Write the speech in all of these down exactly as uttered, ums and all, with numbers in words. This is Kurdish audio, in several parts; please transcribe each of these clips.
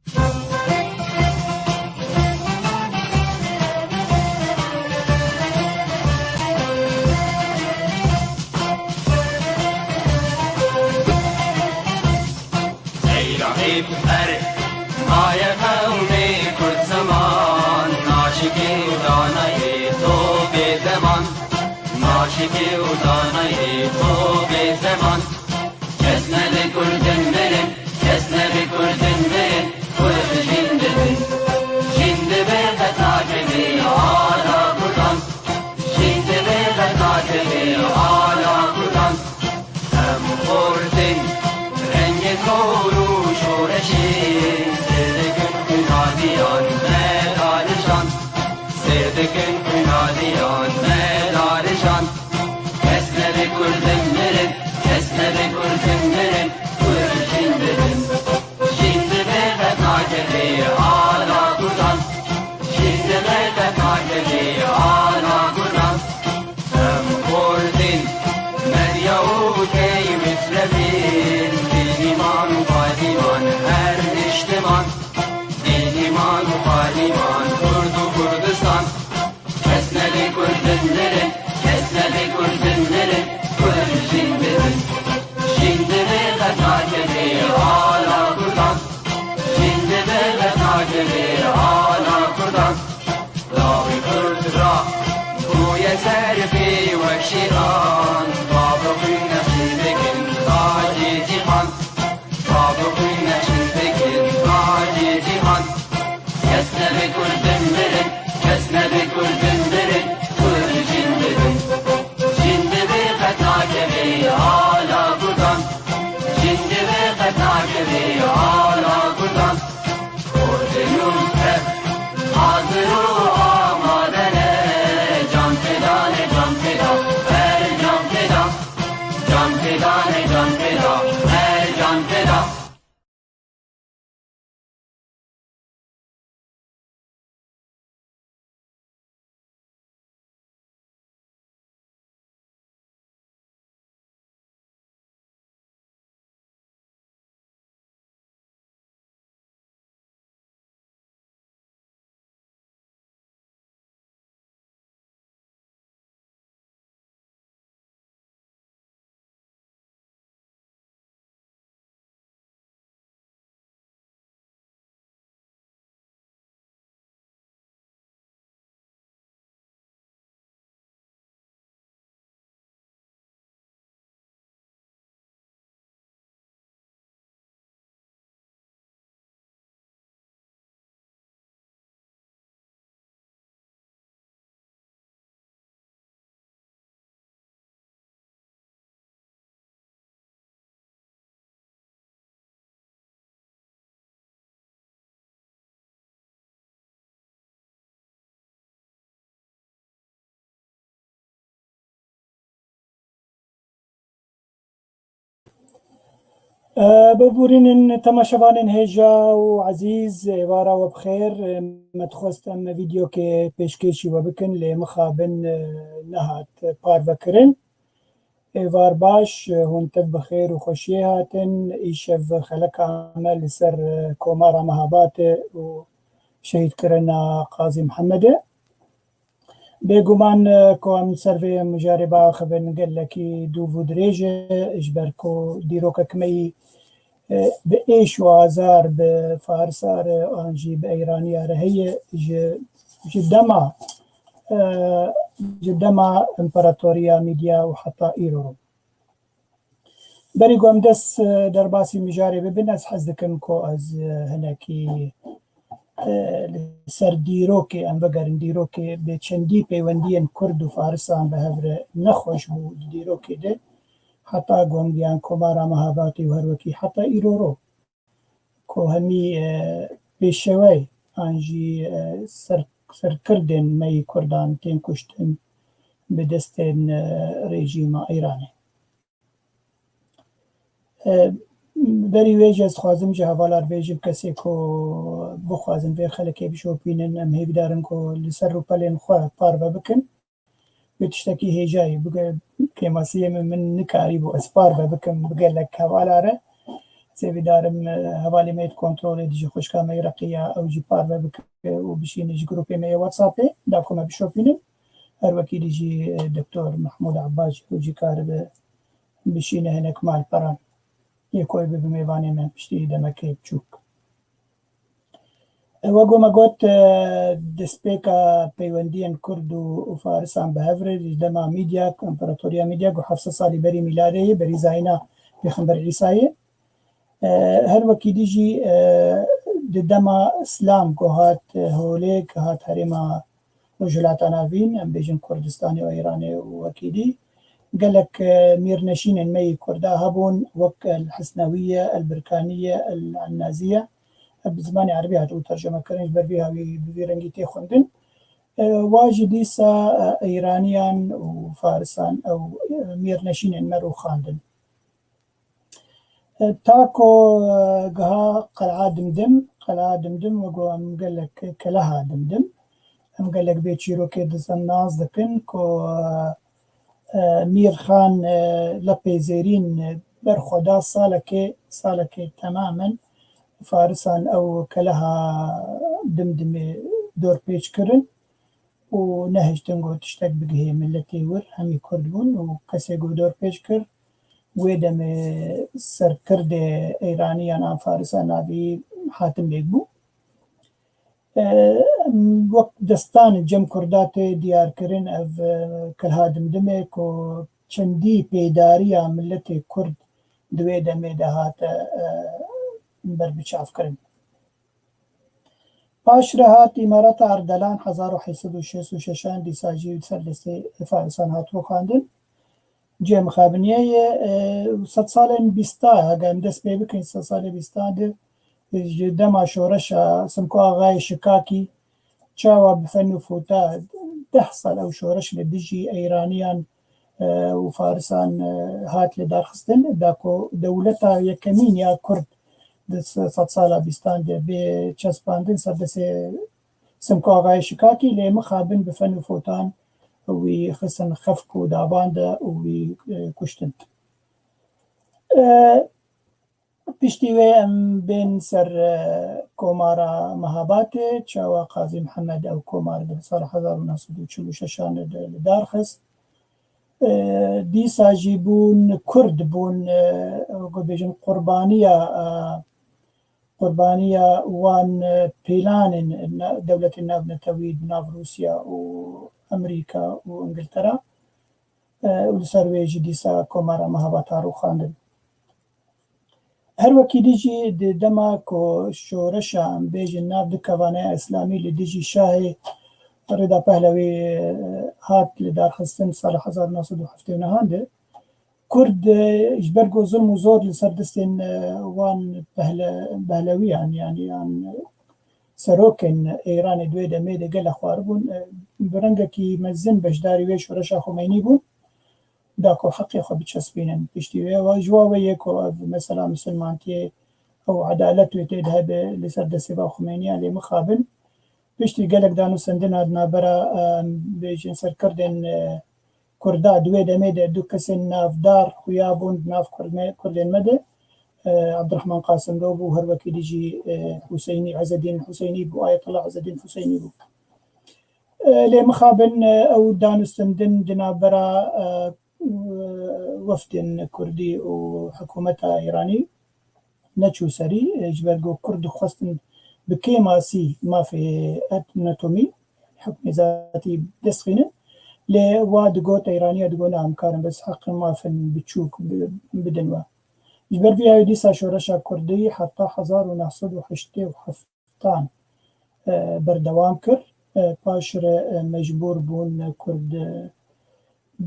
Seyra hêp her maye qewmê Kurd ziman, naşikê û danayê to bê zeman, naşikê û danayê to bê zeman. Kes nebe Kurdin mirin, kes nebe Kurdin mirin, Kurd jîn dibin. Jîn dibe qet nakeve ala Kurdan, jîn dibe qet nakeve ala Kurdan. Em xortin rengê zor û şoreşê, sêr dikin xwîna diyan me danişan, sêr dikin xwîna diyan me danişan. Kes nebe Kurdin mirin, kes nebe Kurdin mirin, Kurd jîn dibin. Jîn dibe qet nakeve ala Kurdan, jîn dibe qet nakeve ala Kurdan. Em xortin medya û key mislevin, dîniman û qadîman her niştiman, dîniman û qadîman Kurd û Kurdistan. Kes nebe Kurdin mirin, kes nebe Kurdin mirin, Kurd jîn dibin. Jîn dibe qet nakeve ala Kurdan, jîn dibe qet nakeve ala Kurdan. Lawê Kurd ra bûye ser pê wek şêran, bavê xwîn nexşî dikin tacê cîhan, bavê xwîn nexşî dikin tacê cîhan. Kes nebe Kurdin mirin, kes nebe Kurdin mirin, Kurd jîn dibin. Jîn dibe qet nakeve ala Kurdan, jîn dibe qet nakeve ala Kurdan. Kurdê nû tev hazir û amade ne, can feda ne, can feda, her can feda, can feda ne, can feda, her can feda. E, bibûrînin temaşevanên hêja û ezîz, êvara we bi xêr. E, me dixwest em vîdeokê pêşkêşî we bikin, lê mixabin, e, nehat parvekirin. Êvar baş, hûn tev bi xêr û xweşiyê hatin. Îşev xeleka me li ser, e, Komara Mehabad e û şehîdkirina Qazî Mihemed e. Bêguman, e, ku em li ser vê mijarê biaxivin gelekî dûv û dirêj e, ji ber ku dîrokek me yî, e, bi êş û azar bi Farisa re an jî bi Eyraniya re heye, ji, ji dema, e, ji dema împaratoriya Mîdya û heta îro. Berî ku em dest, e, derbasî mijarê bibin, ez hez dikim ku ez, e, hinekî, e, li ser dîrokê em vegerin, dîrokê bi çendî peywendiyên Kurd û Farisan bi hev re nexweş bû di dîrokê de, heta ku em gihan Komara Mehabatê û her wekî heta îro ro. Ku hemî, e, pêşewey an jî, e, ser-, serkirdên me yî Kurdan tên kuştin bi destên, e, rejîma Îranê. E, berî wê jî ez dixwazim ji hevalar bêjim, kesê ku bixwazin vê xelekê bişopînin, em hêvîdar in ku li ser rûpelên xwe parve bikin. Wê tiştekî hêjayî bû, kêmasiyê min, min nikarîbû ez parve bikim bi gelek hevala re. sêvîdarim, e, hevalê me yê di kontrolê dijî xwişka me yê Reqiya, ew jî parve bike û bişîne ji grûpê me yê WhatsAppê, da ku me bişopînin. Her wekî dijî, e, Doktor Mehmûd Ebbas jî, ew jî karibe bişîne hinek malperan. Yê ku ê bibe mêvanê me piştî demekê biçûk. E, wek me got, e, destpêka peywendiyên Kurd û, û Farisan bi hev re ji dema Mîdya, Împaratoriya Mîdya ku heft sed salî berî mîladê ye, berî zayîna Pêxember Îsayê. E, her wekî dî jî, e, di dema Îslam ku hat, e, holê, ku hat herêma Rojhilata Navîn, em bêjin Kurdistanê û Îranê û wekî dî, gelek, e, mîrneşînên me yî Kurda hebûn, wek El Hisnewiye, El Birkaniye, El Ennaziye. Ev bi zimanê erebî hatibû terceme kirin, ji ber vî hawî bi vî rengî tê xwendin. E, wa jî dîsa, e, Îraniyan û Farisan ew, e, mîrneşînên me rûxandin. E, ta ku, e, giha Qel'a Dimdim, Qel'a Dimdim, wek em gelek Keleha Dimdim, em gelek bê çîrokê dizin nas dikin ku, e, e, Mîr Xan, e, Lepê Zêrîn, e, berxweda salekê, salekê temamen Farisan ew Keleha Dimdimê dorpêç kirin û nehiştin ku tiştek bigihê miletê wir, hemî Kurd bûn û kesê ku dorpêç kir, wê demê serkirdê Îraniyan an Farisan navî Hatim Bêg bû. E, wek destan cem Kurda tê diyarkirin ev, e, Keleha Dimdimê ku çendî pêdariya miletê Kurd di wê demê de hate, e, berbiçavkirin. Paş re hat Îmareta Ardelan hezar û heyt sed û şêst û şeşan dîsa jî ser destê Farisan hat rûxandin. Cihê mixabiniyê ye, e, sedsalên bîsta, hege em dest pê bikin, sedsalê bîsta de, e, ji dema şoreşa Simko Axayê Şikakî, çawa bi fen û fota deh sal ew şoreş li dijî Eyraniyan, e, û Farisan, e, hat lidarxistin, da ku dewleta yekemîn ya Kurd di se-, sedsala bîstan de bê çespandin ser destê Simko Axayê Şikakî, lê mixabin bi fen û fotan wî xistin xefk û daban de û wî, e, kuştin. E, Piştî wê em bên ser, e, Komara Mehabatê, çawa Qazî Mihemed ew komar di sala hezar û neh sed û çil û şeşan de li dar xist. E, dîsa jî bûn Kurd, bûn, e, ku bêjin qurbaniya, e, qurbaniya wan, e, pîlanên na-, dewletên navnetewî di nav Rûsya û Amerîka û Îngiltera, e, û li ser wê jî dîsa Komara Mehabata rûxandin. Her wekî dî jî di dema ku şoreşa, em bêjin, nav du kevaneya îslamî li dijî Şahê Rida Pehlewî, e, hat lidarxistin sala hezar neh sed û heftê û nehan de, Kurd, e, ji ber ku zilm û zor li ser destên, e, wan pehle-, behlewiyan, yanî yan serokên Êranê di wê demê de gelek xwaribûn, e, bi rengekî mezin beşdarî wê şoreşa Xumeynî bûn, da ku heqê xwe biçespînin. Piştî wê, wa ji wa wê yê ku ev mesela misilmantiyê ew edalet wê tê de hebe li ser destê va Xumeynî ya lê mixabin. Piştî gelek danûstendin hat navbera, em bêjin, serkirdên, e, Kurda di wê demê de du kesên navdar xuya bûn di nav Kurd me-, Kurdên me de. E, Abdurrahman Qasimlo bû, her wekî dî jî, e, Huseynî, Ezedîn Huseynî bû, Ayetullah Ezedîn Huseynî bû. E, lê mixabin, e, ew danûstendin di navbera, e, wefdên Kurdî û hikûmeta Îranî neçû serî, e, ji ber ku Kurd dixwestin bi kêmasî mafê etnotomî, hikmê zatî dest xînin. Lê wa digot, Îraniya digot, na, em karin bes heqên mafên biçûk bi-, bidin we. Ji ber vî yayê dîsa şoreşa Kurdî heta hezar û neh sed û heştê û heft tan, e, berdewam kir. E, paş re, e, mecbûr bûn Kurd, e,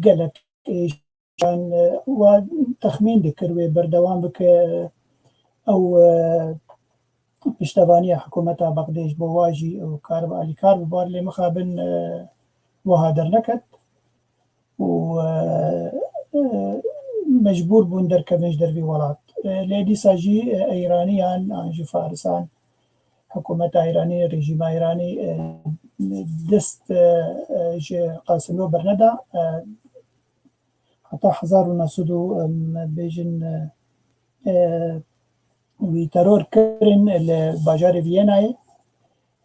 gelek êşan, e, wa texmîn dikir wê berdewam bike, ew, e, piştevaniya hikûmeta Bexdê ji bo wa jî ew karibe alîkar bibar, lê mixabin, e, wiha derneket. û, e, e, mecbûr bûn derkevin ji dervî welat. E, lê dîsa jî, e, Îraniyan an jî Farisan, hikûmeta Îranî, rejîma Îranî, e, dest, e, e, ji Qasimlo berneda. E, heta hezar û neh sed û, em bêjin, e, e, wî teror kirin li bajarê Viyanayê.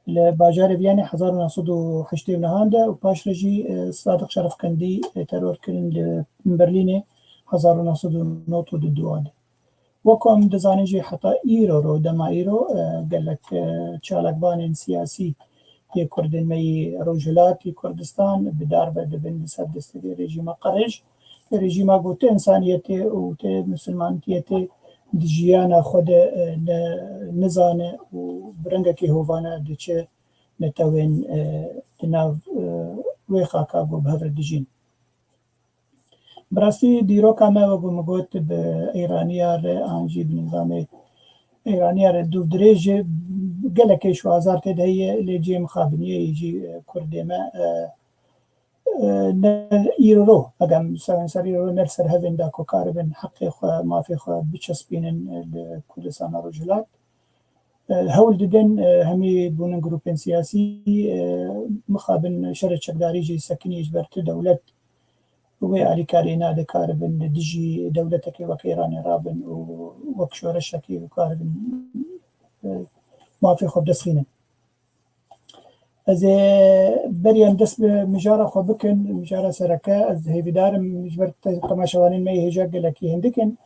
Li bajarê Viyanê hezar û neh sed û heştê û neh de û paşre jî, e, Sadiq Şerefkendî, e, teror kirin li Berlînê hezar û neh sed û nod û du de. Wek ku em dizanin jî heta îro ro, dema îro, e, gelek, e, çalakvanên siyasî yê Kurdên me yê Rojhilatê Kurdistan bi darbe dibin li ser destê vê rejîma qerêj. Vê rejîma ku ti însaniyetê û ti misilmaniyetê di jiyana xwe de, e, ne, nizane û bi rengekî hovane diçe netewên, e, di nav, e, wê xaka ku bi hev re dijîn. Bi rastî dîroka me, wek ku min got, bi Îraniya re an jî bi nîzamê Îraniya re dûvdirêj e, gelekê şwazar tê de heye, lê cihê mixabiniyê yê jî, e, Kurdê me, e, e, ne îro, eger em ser, ser îro ne li ser hevên de ku karibin heqê xwe, mafê xwe biçespînin, e, li Kurdistana Rojhilat. E, hewl didin, e, hemî bûnin grûpên siyasî, e, mixabin şerê çekdarî jî sekinî ji ber tu dewlet wê alîkariyê nade, karibin li dijî dewletekê wek Îranê rabin û wek şoreşekê û karibin, e, mafê xwe bi dest xînin. Ez ê berî em dest bi mijara xwe bikin, mijara sereke, ez hêvîdar im ji ber te-, temaşevanên me yê hêja gelekî hindik in.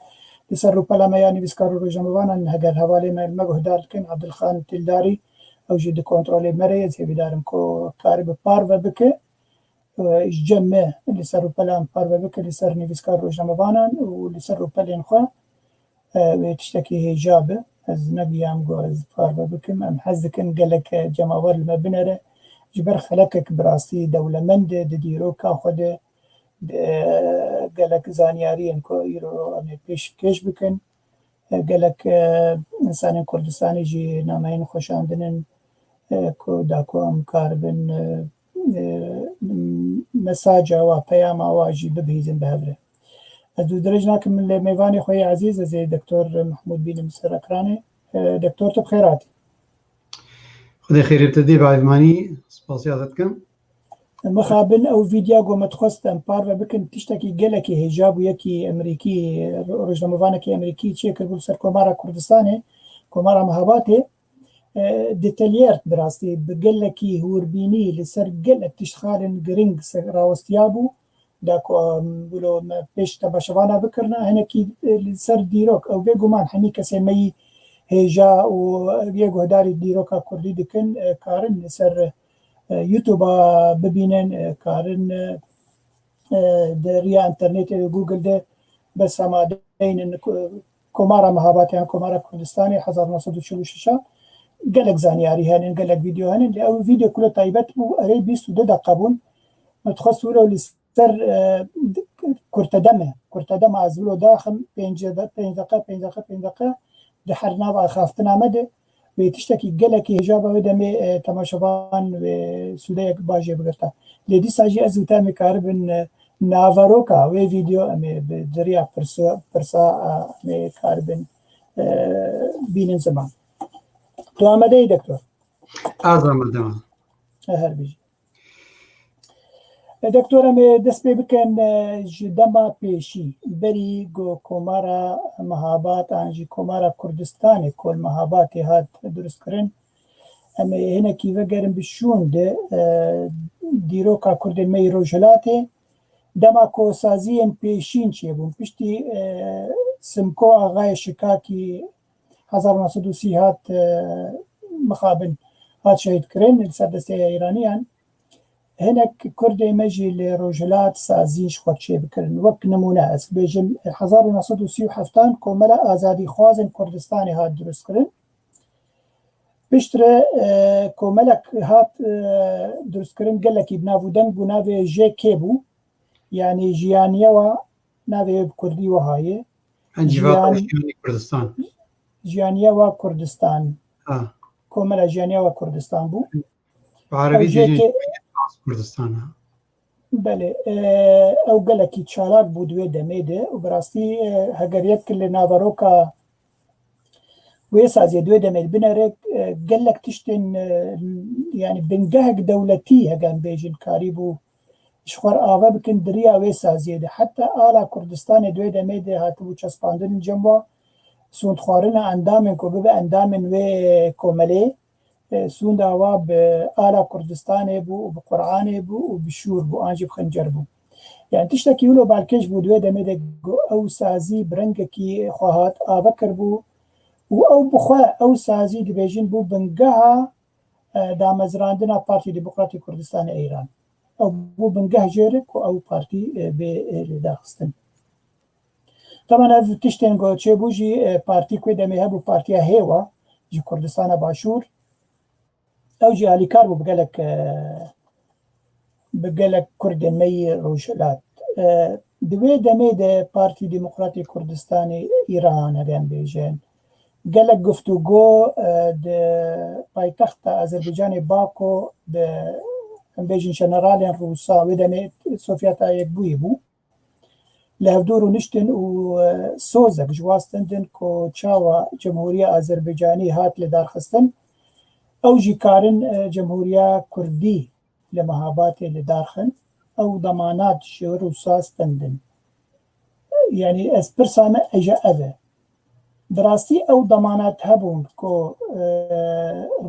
Li ser rûpela me ya nivîskar û rojnamevanan heger hevalê me, me guhdar dikin, Abdilxan Tildarî, ew jî di kontrolê me re ye, ez hêvîdar im ku karibe parve bike. E, ji cem me li ser rûpela em parve bike, li ser nivîskar rojnamevanan û li ser rûpelên xwe, e, wê tiştekî hêja be. Ez nebiyam ku ez parve bikim. Em hez dikin gelek, e, cemawer li me binere. Ji ber xelekek bi rastî dewlemend e di dîroka xwe de, di, e, gelek zanyariyên ku îro em ê pêşkêş bikin. E, gelek, e, însanên Kurdistanê jî nameyên xwe şandinin, e, ku da ku em karibin, e, e, mesaja wa, peyama wa jî bibihîzin bi hev re. Ez dû dirêj nakim, min lê mêvanê xwe yê ezîz, ez ê Doktor Mehmûd bînim ser ekranê. E, Doktor, tu bi xêr hatî. Xwedê xêrê bi te dê, bi evmanî, spasiya te dikim. Mixabin ew vîdya ku me dixwest em parve bikin, tiştekî gelekî hêja bû, yekî Emerîkî, rojnamevanekî Emerîkî çêkiribû li ser Komara Kurdistanê, Komara Mehabatê, e, detailliert bi rastî, bi gelekî hûrbînî li ser gelek tiştxalên giring se-, rawestiyabû, da ku, em, wilo me pêş temaşevana bikirina, hinekî, e, li ser dîrok, ew bêguman hemî kesê me yî hêja û yê guhdarî dîroka kurdî dikin, e, karin li ser, e, YouTube-a bibînin, e, karin, e, e, di riya înternetê de, Google de bes hema deynin, e, Komara Mehabatê yan Komara Kurdistanê hezar neh sed û çil û şeş a gelek zanyarî henin, gelek vîdeo henin. Lê ew vîdeo kule taybet bû, erê bîst û du deqa bûn. Me dixwest wilo li ser, e, kurtedeme, kurtedema ez wilo daxim, pênc de-, pênc deqe, pênc deqe, pênc deqe, di her nava axaftina me de. Wê tiştekî gelekî hêja be wê demê, e, temaşevan wê sûdeyek baş jê bigirta. Lê dîsa jî ez û te em ê karibin, e, naveroka wê vîdeo em ê bi diriya pirsa, pirsa, e, em ê karibin, e, bînin ziman. Tu amade yî, Doktor? Ez amade me. E, her bijî. E, Doktor, em ê dest pê bikin, e, ji dema pêşî, berî ku Komara Mehabat an jî Komara Kurdistanê Kol Mehabatê hat durustkirin. Em ê hinekî vegerin bi şûn de, e, dîroka Kurdên me yê Rojhilatê. Dema ku saziyên pêşîn çêbûn, piştî, e, Simko Axayê Şikakî hezar neh sed û sî hat, e, mixabin, hat şehîdkirin li ser destê Îraniyan. Hinek Kurdê me jî li Rojhilat sazîn ji xwe çêbikirin. Wek nimûne ez bêjim, hezar û neh sed û sî û heftan Komela Azadîxwazên Kurdistanê hat dirustkirin. Piştre, e, komelek hat, e, dirustkirin, gelekî bi nav û deng bû, navê J K bû. Yanî jiyaniye wa, navê wê bi kurdî wiha ye. Encîvaka Jiyan-, Jiyanî Kurdistan. Jiyaniye wa Kurdistan. Ha. Komela Jiyaniye wa Kurdistan bû. Bi erebî Ew jê dibêjin ke- Kurdistan, ha. Belê, e, ew gelekî çalak bû di wê demê de û bi rastî, e, heger yek li naveroka wê saziyê di wê demê de binere, e, gelek tiştên, e, yanî bingehek dewletî, heger em bêjin, karîbû ji xwe re ave bikin di riya wê saziyê de. Heta ala Kurdistanê di wê demê de hatibû çespandin cem wa, sûndxwarina endamên ku bibe endamên wê komelê, e, sûnda wa bi ala Kurdistanê bû û bi Qur'anê bû û bi şûr bû an jî bi xincer bû. Yani tiştekî wilo balkêş bû di wê demê de ku ew sazî bi rengekî xwe hat ave kiribû û ew bi xwe ew sazî dibêjin bû bingeha, e, damezrandina Partî Demokratîk Kurdistanê Îran. Ew bû bingeh jê re ku ew partî, e, bê, e, lêdaxistin. Taban ev tiştên ku çêbû jî, e, partî ku demê hebû Partiya Hêwa ji Kurdistana Başûr. Ew jî alîkar bû bi gelek, e, bi gelek Kurdên me yê Rojhilat. E, di wê demê de Partî Demokratîk Kurdistanê Îran, eger em bêjin, gelek guftûgo, e, di paytexta Azerbaycanê Bako bi, em bêjin, jeneralên Rûsa, wê demê Sovyeta Yekbûyî bû, li hevdû rûniştin û, e, sozek ji wan stendin ku çawa Cemhuriya Azerbaycanî hat lidarxistin, ew jî karin, e, Cemhuriya Kurdî li Mehabatê li dar xin. Ew demanat ji Rûsa stendin. Yani ez pirsa me eja ev e. Bi rastî ew demanat hebûn ku, e,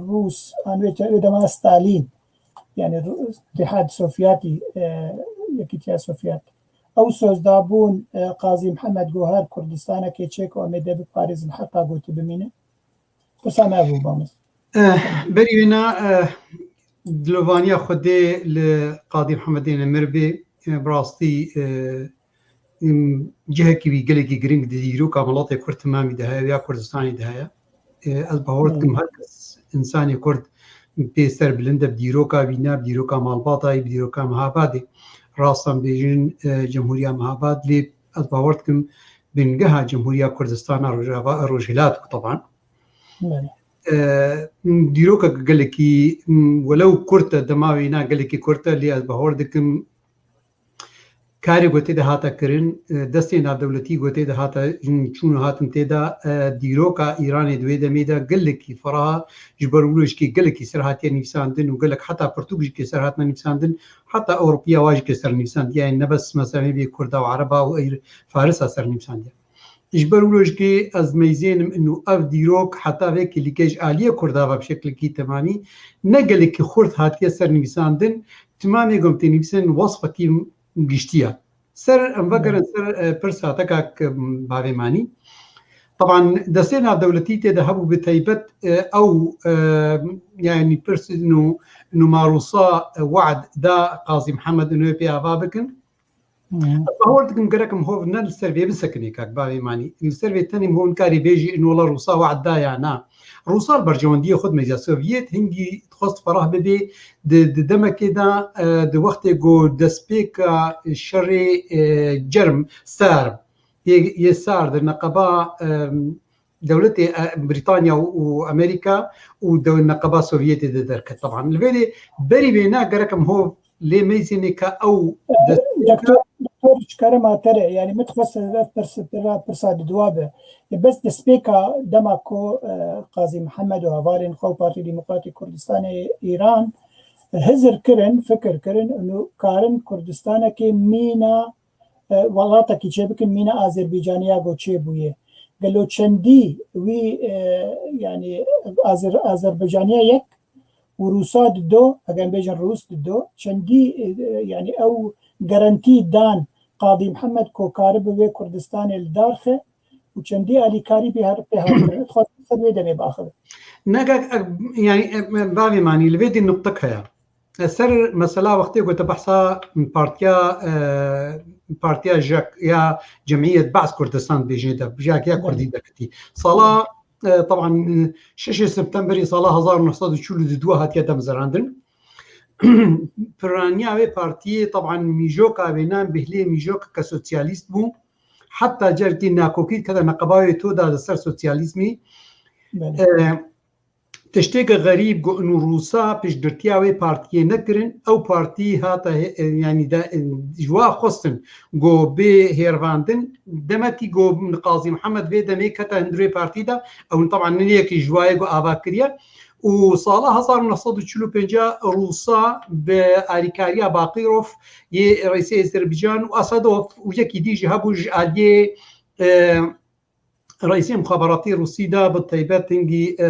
Rûs, an wê te-, wê dema Stalîn, yani Rû-, Îtîhad Sovyetî, e, Yekîtiya Sovyet. Ew soz dabûn, e, Qazî Mihemed got her Kurdistanekê çê ku em ê de biparêzin heqa ku tu bimîne. Pirsa me ev bû, Bamûs. Eh, berî wêna, eh, dilovaniya Xwedê li Qadî Mihemedê Nemir bê. Eh, bi rastî, eh, im, cihekî wî gelekî giring di dîroka miletê Kurd timamî de heye, ya Kurdistanê de heye. Eh, ez bawer dikim her kes, însanê Kurd pê serbilind e bi dîroka wî, ne bi dîroka malbata wî, bi dîroka Mehabadê. Rast em bêjin, eh, Cemhuriya Mehabad, lê ez bawer dikim bingeha Cemhuriya Kurdistana Rojava, Rojhilat ku teban. Belê. E, dîrokek gelekî, m, welew kurt e, dema wêna gelekî kurt e, lê ez bawer dikim karê ku tê de hate kirin, e, destê navdewletî ku tê de hate, m, çûn û hatin tê de, e, dîroka Îranê di wê demê de gelekî fireh e, ji ber wilo jî gelekî ser hatiye nivîsandin û gelek heta pirtûk jî kê ser hatine nivîsandin, heta Ewropiya wa jî kê ser nivîsandiye, yani ne bes mesela bê Kurda û Ereba û Êr-, Farisa ser nivîsandiye. Ji ber wilo jî ez meyzênim ino ev dîrok heta vê kilîkê ji aliyê Kurda ve bi şeklekî temamî ne gelekî xurt hatiye ser nivîsandin, timamê ku em tê nivîsin wesfekî giştî ye. Ser, em vegerin ser, e, pirsa te kak, e, bavê Manî. Teban destê navdewletî tê de hebû bi taybet, e, ew, e, yani pirs ino, ino ma Rûsa, e, we'd da Qazî Mihemed ino pê ava bikin. Hı. Ez bawer dikim gerek em hov ne li ser vê bisekinê kak bavê Manî. Li ser vê tenê em hov nikarê bêjî inola Rûsa we'd da ya na. Rûsa li berjewendiyê xwe di meyza Sovyet hingî dixwest ferah bibê di, di demekê de, e, di wextê ku destpêka şerê, e, germ, serm, yê, yê sar di neqeba, e, dewletê, e, Brîtanya û, û Amerîka û dew-, neqeba Sovyetê de derket. Teban li vê de berî wêna gerek em hov lê meyzênê ka ew dest Doktor, doktor ji kerema te re, yani min dixwest ev pirsa, pirsa, pirsa di dua be. E, bes destpêka dema ku, e, Qazî Mihemed û hevalên xwe û Partî Demokratîk Kurdistanê Îran hizir kirin, fikir kirin, û karin Kurdistanekê mîna, e, welatekî çêbikin, mîna Azerbaycaniya ku çêbûye. Gelo çendî wî, e, yani Azer-, Azerbaycaniya yek û Rûsa dido, eger em bêjin Rûs dido, çendî, e, yani ew garantî dan Qadî Mihemed ku karibe wê Kurdistanê li dar xe û çendî alîkarî pê her, pê hat kirin. Dixwazim ser wê demê biaxivim. Ne, gak, e, yani, e, bavê Manî, li vê dî nuqtek heye. E, ser mesela wextê ku te behsa partiya, e, partiya JAK ya Cemiyet Ba'z Kurdistan bêjê de, JAK ya Kurdî derketî. Sala, e, teban, e, şeşê Septemberê sala hezar û neh sed û çil û du hatiye demzirandin. Piraniya wê partiyê, teban, mîjoka wê nan bihlê mîjokeke sosyalîst bû. Heta carekî nakokî dikete neqeba wê to da li ser sosyalîzmî. Belê. E, tiştêke xerîb ku û Rûsa piştgirtiya wê partiyê nekirin, ew partî hate, e, yanî de, e, ji wa xwestin ku bê hêrvandin, demekî ku Qazî Mihemed vê demê kete hundirê partî de, ew teban niyekî ji wayê ku ava kiriye. Û sala hezar û neh sed û çil û pênc Rûsa bi alîkariya Baqîrov yê rêsê Azerbaycan û Asadov û yekî dî jî hebû ji aliyê, e, reîsê muxaberatî Rûsî de bi taybet hingî, e,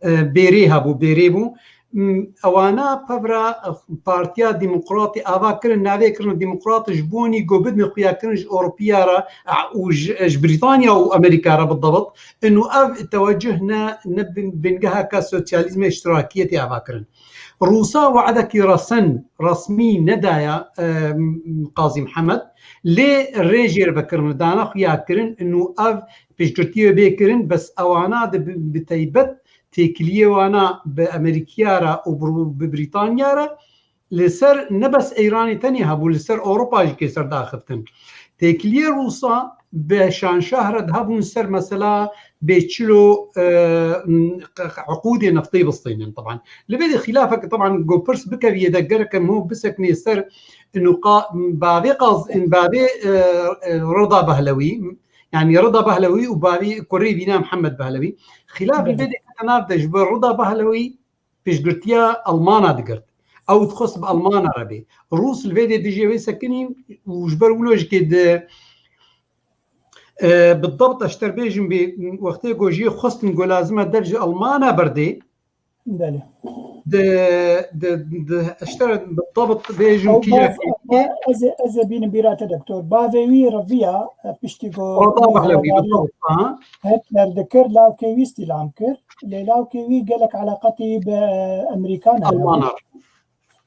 e, bêrê hebû, bêrê bû. M, ewana pevra, e, Partiya Demokratî ava kirin, navê kirin Demokrat ji bonî ku bidin xuya kirin ji Ewropiya re, e, û ji, ji Brîtanya û Amerîka re bidebit. Ino ev tewecih ne, ne bin-, bingeheke sosyalîzmê îştirakiyetê ava kirin. Rûsa we'dekî resen, resmî nedaya, e, Qazî Mihemed, lê rê jê re vekirin, dana xuya kirin, ino ev piştgirtiyê bê kirin, bes ewana de bi, bi taybet têkiliyê wana bi Amerîkiya re û bi, bi Brîtanya re li ser ne bes Îranê tenê hebû, li ser Ewropa jî kê ser daxiftin. Têkiliyê Rûsa bi şanşah re dihebûn ser mesela bê çilo, e, m, q-, q-, uqûdê neftê bistînin. Teban li vê de xilafek, teban ku pirs bikeviyê de gerek em hû biseknê ser nuqa bavê qaz, bavê, e, e, Rida Behlewî, yani Rida Behlewî û bavê kurê vîna Mihemed Behlewî. Xilafî vê de kete nav de ji bo Rida Behlewî piştgirtiya Almana digirt. Ew dixwest bi Almana re bê. Rûs li vê dê dijê wê sekinî û ji ber wilo jikê di, e, bi dabt eşter bêjim bê wextê ku jê xwestin ku lazim e dev ji Almana berdê. Belê. Di, di, di, eşter bi dabt bêjim Ew kî bav-, ez ê, ez ê bînim bîra te doktor. Bavê wî reviya, e, piştî ku Rida Behlewî, bi dabt, ha? Hitler dikir, lawkê wî stîlam kir. Lê lawkê wî gelek eleqetî bi, e, Amerîkana hebû. Almana.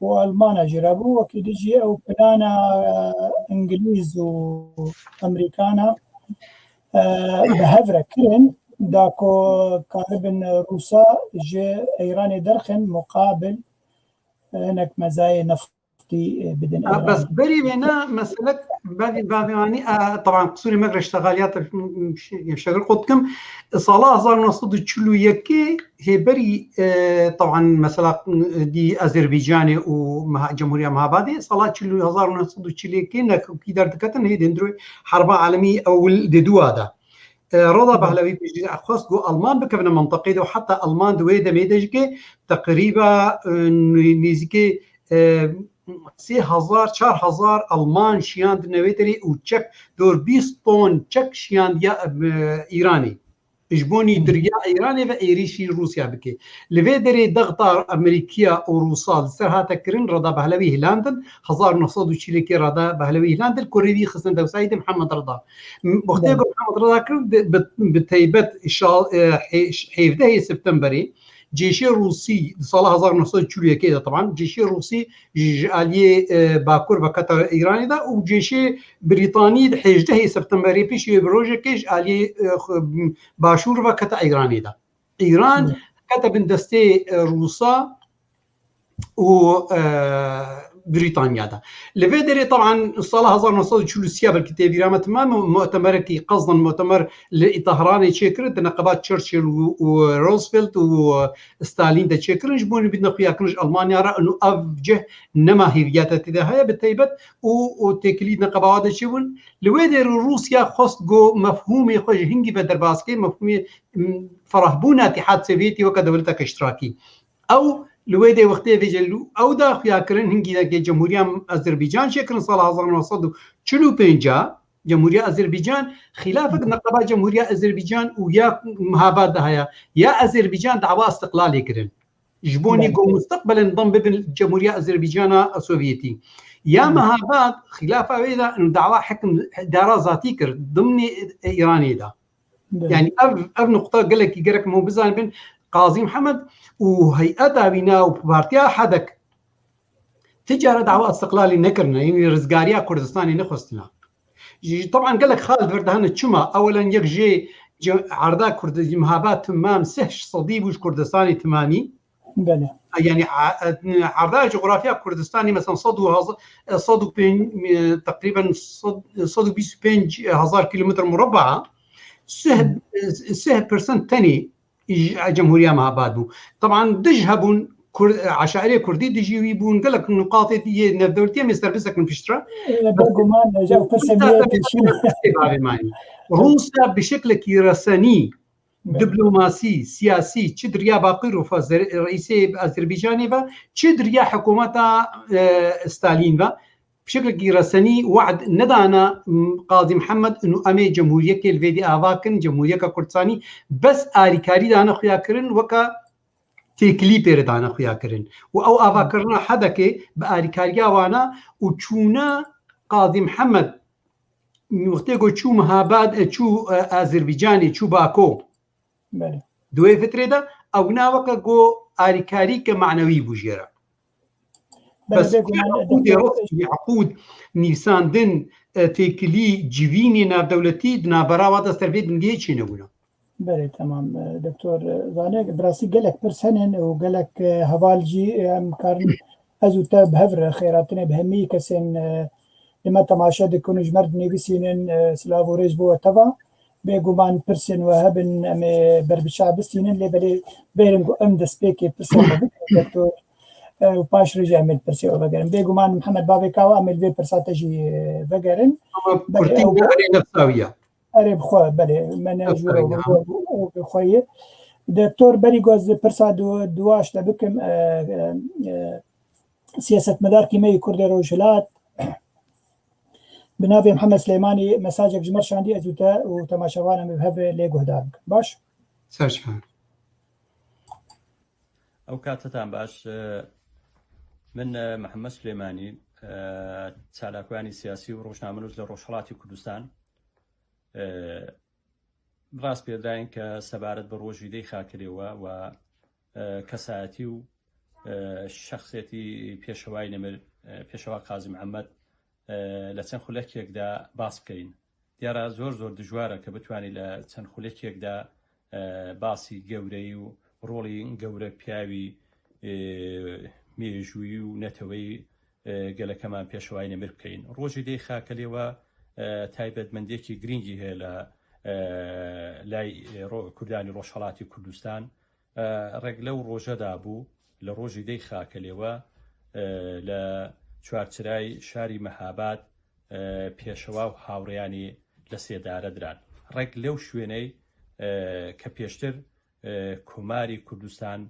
Û Almana jî re bû. Wekî dijî ew plana, e, Îngilîz û Amerîkana, e, bi hev re kirin, da ku karibin Rûsa ji Îranê derxin muqabil, e, hinek mezayê neft tî, e, bidin Ha, Îranê. Bes berî wêne meselek bavê, bavê wanî, e, teban qisûrê me reştexaliyat, e, şegir qot dikim. Sala hezar neh sed û çil û yekê hêberî, e, teban mesela, e, dî Azerbaycanê û Meha-, Cemhuriya Mehabadê, sala çil û hezar neh sed û çil û yekê nekokî derdiketin hê dendroy Herba Alemî Ewil dê dûa de. E, Rida Behlewî pêşî xwest ku Alman bikevine menteqê de û heta Alman di wê demê de jî ke teqrîba, e, nê-, nêzîkê, e, sê hezar, çar hezar Alman şiyandine wê derê û çek, dor bîst ton çek şiyandiya, e, Îranê. Ji bo nî diriya Îranê ve êrîşî Rûsya bike. Li vê derê dexta Amerîkiya û Rûsa li ser hate kirin, Rida Behlewî hilandin, hezar neh sed û çil û yekê Rida Behlewî hilandin, kurê wî xistin dewsayî de Mihemed Rida. M-, wextê ku Mihemed Rida kirin, di, bi, bi taybet şal-, e, hê-, hêvdehê Septemberê, cêşê Rûsî, di sala hezar neh sed û çil û yekê de, teban, cêşê Rûsî ji, ji aliyê, e, bakur ve kete Îranê de û cêşê Brîtanî di hêjdehê Septemberê piştî wê bi rojekê ji aliyê, e, xwe, başûr ve kete Îranê de. Îran kete bin destê, e, Rûsa û, e, Brîtanya de. Li vê derê teban sala hezar neh sed û çil û sê belkî tê bîra me, temam mutemerekî qezdan mutemer li Tehranê çêkirin, di neqeba Churchill û, û Roosevelt û Stalin de çêkirin, ji bo bidine xuyakirin ji Almanya re, û ev cih nema hêviya te tê de heye, bi taybet û, û têkilî neqeba de çêbûn. Li wê derê Rûsya xwest ku mefhûmê xwe ji hingî ve derbas ke, mefhûmê, m, ferahbûna Îtîhad Sovyetî weke dewleteke îştirakî. Ew li wê dê wextê vê celû ew da xuya kirin, hingî yekê Cemhuriya Azerbaycan çêkirin sala hezar neh sed û çil û pênc a. Cemhuriya Azerbaycan xilafek neqeba Cemhuriya Azerbaycan û ya Mehabad de heye. Ya Azerbaycan dawa istiqlalê kirin. Ji bo nî ku mustaqbelen dam bibin Cemhuriya Azerbaycana Sovyetî. Ya Mehabad xilafa wê de dawa hekim dara zatî kir dimnê Îranê de. Belê. Yani ev, ev nuqta gelekî gerek em bizanibin. Qazî Mihemed û heyeta wîna û Partiya Hedek ti cara dawa istiqlalê nekirine, yani rizgariya Kurdistanê nexwestine. Ji, ji, teban gelek xal di vir de hene. Çima? Ewelen yek jê ce-, erda Kurd-, Mehabad timam sih sedî bû ji Kurdistanê timamî. Belê. Yani, a, e, erda coğrafya Kurdistanê mesela sed û hezar, e, sed û pênc, e, teqrîben sed, sed û bîst û pênc hezar kilometre murabba, sih, e, sih percent tenê ji, e, Cemhuriya Mehabad bû. Teban dij hebûn, Kur-, e, eşairê Kurdî dijî wî bûn, gelek nuqatê yê navdewletî em ê ser bisekin piştre. E, bêguman, e, ji ew pirsê Rûsya bavê manî. Rûsya bi şeklekî resenî, diplomasî, siyasî, çi di riya Baqîrov, reîsê Azerbaycanê ve, çi di riya hikûmeta, e, Stalîn ve, bi şeklekî resenî wad nedana, m, Qazî Mihemed û em ê cemhûriyekê li vê dî ava kin, Cemhûriyeka Kurdistanî, bes alîkarî dane xuya kirin weke têkilî pê re dane xuya kirin. Û ew avakirina hedekê bi alîkariya wana û çûna Qazî Mihemed wextê ku çû Mihabad, e, çû, e, Azerbaycanê, çû Bako. Belê. Di wê fitrê de ew na weke ku alîkarîke manewî bû jê re. Belê, bes bêguman, eqûdê resmî, eqûd, nivîsandin, e, têkilî, civînê navdewletî di navbera wa de ser vê dingê çênebûna. Belê, temam. E, Doktor, e, Zane, bi rastî gelek pirs hene û gelek, e, heval jî, e, em karin ez û te bi hev re xêratinê bi hemî kesên, e, li me temaşe dikin û ji me re dinivîsînin, e, silav û rêz bo we teva. Bêguman pirsên we hebin, em ê berbiçav bistînin, lê belê bêrin ku em destpêkê pirsên we bikin, Doktor, e, û paş re jî em ê li pirsê we vegerin. Bêguman Mihemed bavê ka we em ê li vê pirsa te jî, e, vegerin. Ama Belê, kurtî ew erê nefsa wî ya. Erê bi xwe, belê, me ne ji we Aferîn, ya. Bi xwe ye. Doktor, berî ku ez pirsa du-, duwaş te bikim, e, e, e, siyasetmedarkî me yê Kurdê Rojhilat, bi navê Mihemed Silêmanî mesajek ji me re şandî, ez û te û temaşevan em ê bi hev re lê guhdar bikin. Baş? Ser çavan. Ew katetan baş. E, min, e, Mihemed Silêmanî, e, çalakvanî siyasî û rojnamenûs li Rojhelatî Kurdistan. E, rast pê dayîn ke sebaret bi rojî dê xakirê we û, e, kesayetî û, e, şexsiyetî pêşewayî nemir, e, pêşewa Qazî Mihemed, e, li çend xulekek de bas bikeyin. Diyara zor zor dijwar e ke bitwanî li çend xulekek de, e, basî gewreyî û rolî gewre piyawî, e, mêjûyî û neteweyî, e, gelekeman pêşewayî nemir bikeyin. Rojî dê xakelê we, e, taybetmendiyekî girîngî heye li, e, lay, e, ro-, Kurdanî Rojhelatî Kurdistan. E, reg lew roje dabû, li rojî dê xakelê we, e, li çarçirayê şarî Mehabad, e, pêşewa û hawreyanî li sêdare diran. Reg lew şwêney, e, ke pêştir, e, Komarî Kurdistan,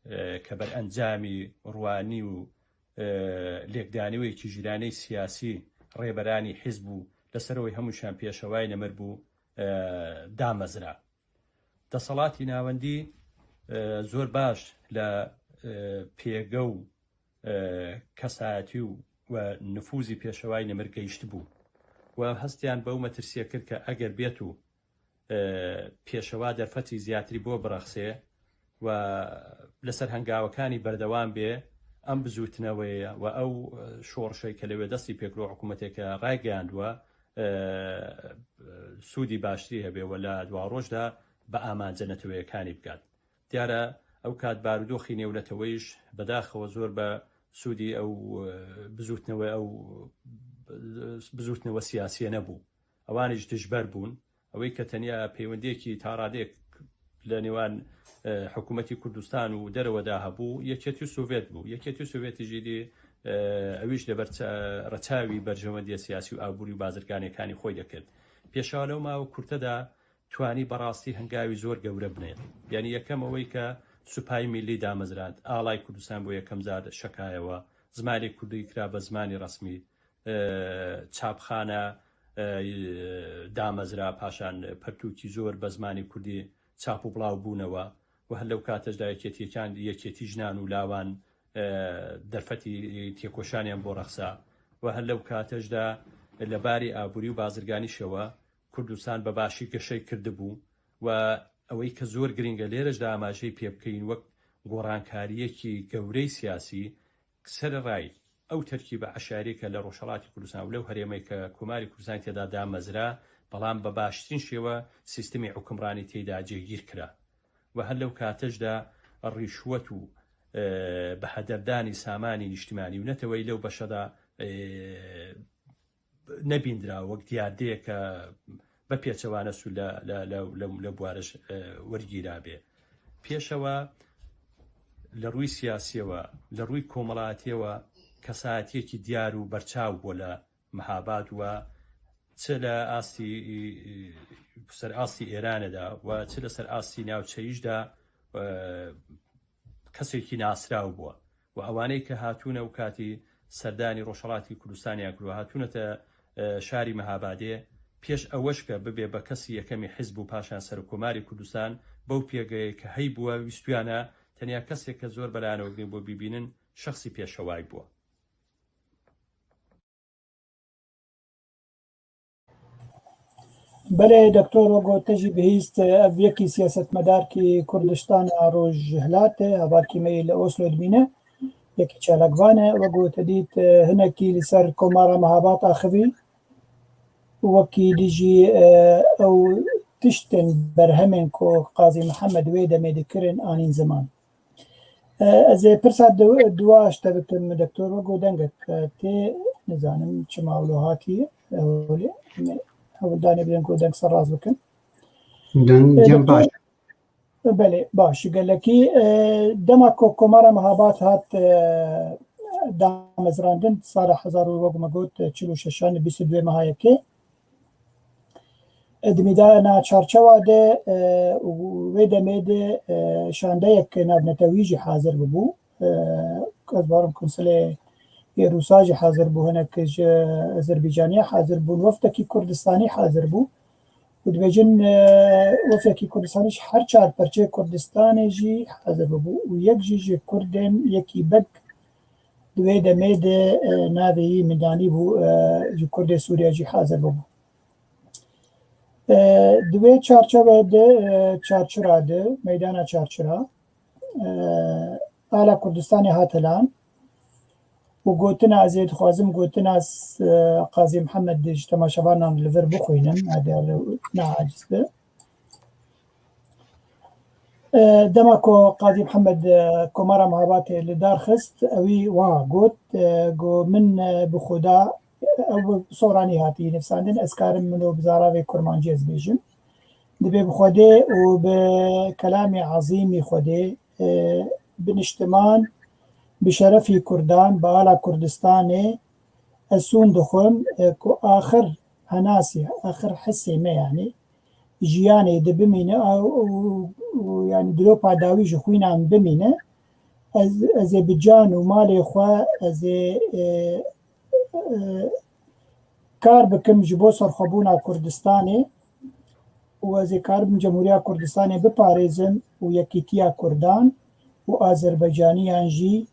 e, ke ber encamî rwanî û, e, lêkdanî wê cîranê siyasî, rêberanî hizb û li ser wê hemûşan pêşewayî nemir bû, e, damezra. Deselatî navendî, e, zor baş li, e, pêge û, e, kesayetî û we nifûzî pêşewayî nemir geyiştibû. We hestiyan bew metirsiye kir ke eger bêt û, e, pêşewa derfetî ziyatirî bo birexsê we li ser hengawekani berdewam bê, em bizûtinewê we ew, e, şorşey ke li wê destî pê kiro, hikûmetê ke raygeyandiwe, e, sûdî baştirî hebe we li dwa roj de bi amance neteweyekani bikat. Diyar e, ew kat barûdoxî nêwneteweyî ji bedaxewe zor bi sûdî ew, e, bizûtnewe ew, e, bizûtnewe siyasî ye nebû. Ewan jî dijber bûn. Ewê ke tenya peywendiyekî taradêk li nêwan, e, hikûmetî Kurdistan û derewe de hebû, Yekêtî Sovyet bû. Yekêtî Sovyetî jî dî, e, ewî jî li ber ça-, reçawî berjewendiye siyasî û aborî û bazirganekani xwe dekird. Pêşa lew mawe kurte de twanî berastî hengawî zor gewre binê. Yanî yekem ewey ke Supayî Millî damezrand, Alay Kurdistan bo yekem car şekayewe, zimanê kurdî kira be zimanî resmî, e, çapxane, e, damezra, paşan pertûkî zor be zimanî kurdî çap û bilaw bûnewe. We her lew kate ji de yekêtiyekân, yekêtî jinan û lawan, e, derfetî têkoşaniyan bo rexsa. We her lew kate ji de li barî aborî û bazirganî şewe Kurdistan bi başî geşey kirdibû. We ewey ke zor girîng e lêre ji de amajeyî pê bikeyin wek gorankariyekî gewrey siyasî, Sererayî ew terkîbe eşarî ke li Rojhelatî Kurdistan û lew herêmê ke Komarî Kurdistan têda damezra, belam bi baştirîn şêwe sîstemê hukimranî têda cêgîr kira. We her lew kate ji de rîşwet û, e, bi hederdanî samanî nîştimanî û neteweyî lew beşe de, e, nebîndira wek diyardeyeke bi pêçewane sû le, le, le, le, le buwariş, e, wergîra bê. Pêşewa li rûyî siyasiyê we, li rûyî komelatiyê we kesayetiyekî diyar û berçaw bû li Mehabad we, çi li astî, ser astî Êranê de we çi li ser astî navçeyî jî de, e, kesekî nasraw bû. Û ewanê ke hatûne ew katî سەردانی ڕۆژهەڵاتی کوردستانیان کردووە، هاتوونەتە شاری مەهابادێ، پێش ئەوەش کە ببێ بە کەسی یەکەمی حیزب و پاشان سەرکۆماری کوردستان، بەو پێگەیە کە هەی بووە ویستویانە تەنیا کەسێک کە زۆر بەلایەنەوەگرین بۆ بیبینن شخصی پێشەوای بووە. Belê doktor, wek te jî bihîst, ev yekî siyasetmedarkî Kurdistana Rojhilatê, hevalkî me yê li Oslo dimîne, yekî çalakvan e. Wek te dît, hinekî li ser Komara Mehabat axivî, wekî dî jî ew tiştên berhemên ku Qazî Mihemed wê demê dikirin anîn ziman. Ez ê pirsa duwa ji te bikim, doktor, wek dengek tê, nizanim çima wilo hatiye, holê hewldanê bidin ku deng serrast bikin. Deng baş. Belê, baş gelekî. Dema ku Komara Mehabat hat damezrandin, sala hezar û wek me got çil û şeşan, bîst û duyê meha yekê, Di mîdana çarçewa de û wê demê de şandeyek navnetewî jî hazir bibû. Ez barim konsulê yê Rûsa jî hazir bû, hinek ji Azerbaycaniya hazir bûn, wefdekî Kurdistanî hazir bû. Û dibêjin wefdekî Kurdistanî ji her çar perçeyê Kurdistanê jî hazir bibû û yek jî ji Kurdên yekî beg di wê demê de navê yî min danî bû, ji Kurdê Sûriye jî hazir bibû. Di wê çarçewe de çarçira de, meydana çarçira, ala Kurdistanê hate lan û gotina, ez ê dixwazim gotina Qazî Mihemed ji temaşevanan li vir bixwînim, eger neaciz be. Dema ku Qazî Mihemed Komara Mehabatê li dar xist, ewî wiha got, got, min bi Xuda, ew bi Soranî hatî nivîsandin, ez karim min û bi zaravê kurmancî ez bêjim. Dibê bi Xwedê û bi kelamê ezîmî Xwedê, bi niştiman, bi şerefî Kurdan, bi ala Kurdistanê ez sûn dixwim ku axir henasî, axir hisê me, yanî jiyanê de bimîne, yanî dilopa dawî ji xwîna min bimîne, ez, ez ê bi can û malê xwe, ez ê, e, e, kar bikim ji bo serxwebûna Kurdistanê û ez ê karibim Cemhuriya Kurdistanê biparêzim û yekîtiya Kurdan û Azerbaycaniyan jî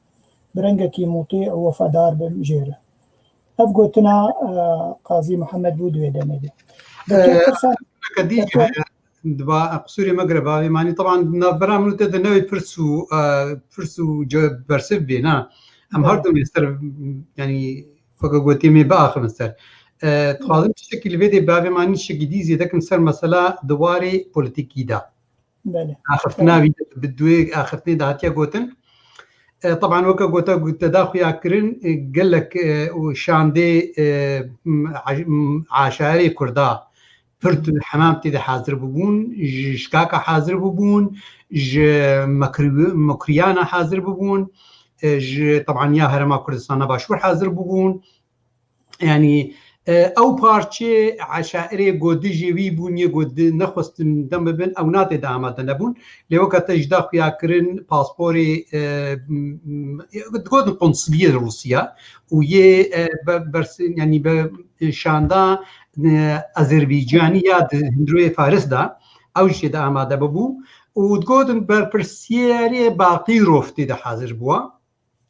bi rengekî mutî û wefadar bim jê re. Ev gotina Qazî Mihemed bû di wê demê de. Doktor Pirsan, Diba qisûrê me gire bavê manî. Teban navbera min û te de newê pirs û pirs û bersiv bê, na? Em her du li ser, yanî weke gotê me biaxivin ser. Dixwazim tiştekî li vê dê bavê manî tiştekî dî zêde kim ser mesela di warê polîtîkî de. Axiftina wî bi duê axiftinê de hatiye gotin. E, teban weke gote te da xuya kirin, e, gelek, e, û şandê, e, m-, a-, m-, aşayerê Kurda pir tu hemam tê de hazir bibûn, ji şikaka hazir bibûn, ji mekri-, mekriyana hazir bibûn, e, ji tebaniya Herêma Kurdistana Başûr hazir bibûn. Yanî, e, ew parçê eşairê ku dijî wî bûn, yê ku di-, nexwestin dem bibin, ew natê de amade nebûn. Lê weke te ji da xuya kirin, pasporê, e, m-, m-, digotin konsuliyê Rûsya û yê, e, be-, bersin, yanî be-, şanda, e, Azerbaycanî ya di hundirê Faris de, ew jî tê de amade bibû û digotin berpirsiyerê Baqîrov tê de hazir bûwa.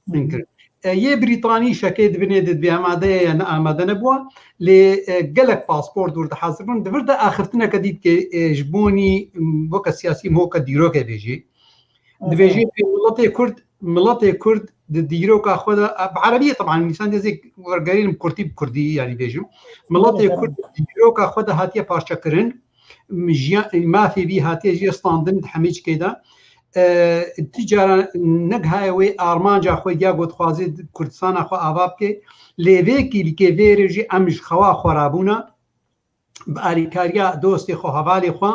Min kir. E, yê Brîtanî şekê di binê de dibê amade ye ya ne amade nebûwa, lê, e, gelek pasport wir de hazir bûn. Di vir de axiftineke dît ke, e, ji bonî, m, weke siyasî, weke dîrokê bêjî. Dibêjî ku miletê Kurd, miletê Kurd di dîroka xwe de, e, bi erebiyê teban, nîsan dê zê wergerînim kurtî bi kurdî, yanî bêjim. Miletê Kurd di dîroka xwe de hatiye parçekirin. Jiyan, mafê vî hatiye jê standin di hemî çikê de. E, ti cara negihaye wê armanca xwe ya ku dixwaze Kurdistana xwe ava bike. Lê vê kîlîkê vê rê jî em ji xewa xwe rabûna. Bi alîkariya dostê xwe, hevalê xwe,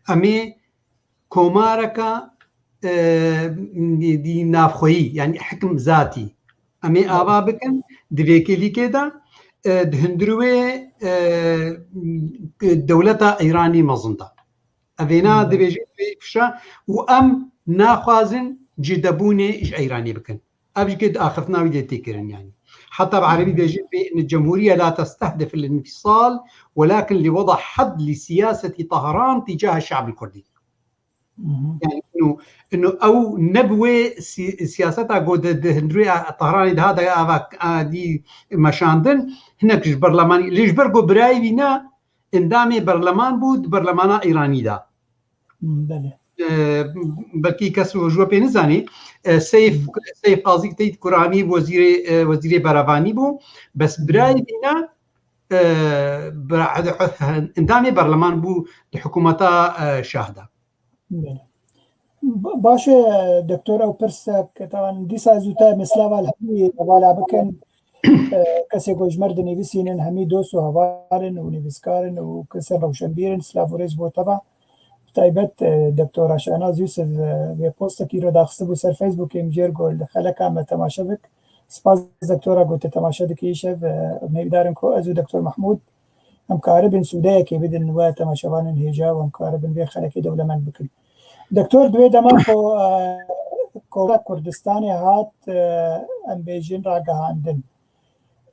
em ê komareka, e, dî navxweyî, yanî hikim zatî, em ê ava bikin di vê kêlîkê de, e, di hundirê wê, e, dewleta Îranî mezin de. Ev êna dibêje wê kişa û em naxwazin cudebûnê ji Îranê bikin. Ev jî di axiftina wî de tê kirin, yanî. Heta bi erebî bêjin, بأن الجمهورية لا تستهدف الانفصال، ولكن لوضع حد لسياسة طهران تجاه الشعب الكردي. Yani, inu, inu ew ne bi wê si-, siyaseta ku di, di hundirê Tehranê de hate ava, a, dî meşandin, hinek ji berlemanî, lê ji ber ku birayê wî ne, endamê berleman bû di berlemana Îranî de. Belê. E, belkî kes ji we pê nizanî, e, Seyf, Seyf Qazî Teyt Kur'anî wezîrê, e, wezîrê berevanî bû, bes birayê wî ne, e, bira-, endamê berleman bû di hikûmeta, e, Şah de. Belê. Ba-, baş e, doktor, ew pirsek, taban, dîsa ez û te mesela val hemî hevala bikin. E, kesê ku ji me re dinivîsînin, hemî dost û heval in û nivîskar in û kesên rewşenbîr in, silav û rêz bo te ve. Bi taybet, e, doktora Şahnaz Yusuf, e, vê postekî re daxistibû ser Facebookê, em jêr got li xeleka me temaşe bik. Spas doktora ku te temaşe dikî îşev, e, em hêvîdar in ku ez û doktor Mehmûd em karibin sûdeyekê bidin we temaşevanên hêja û em karibin vê xelekê dewlemend bikin. Doktor, di wê dema ku, e, Komara Kurdistanê hat, e, em bêjin ragihandin.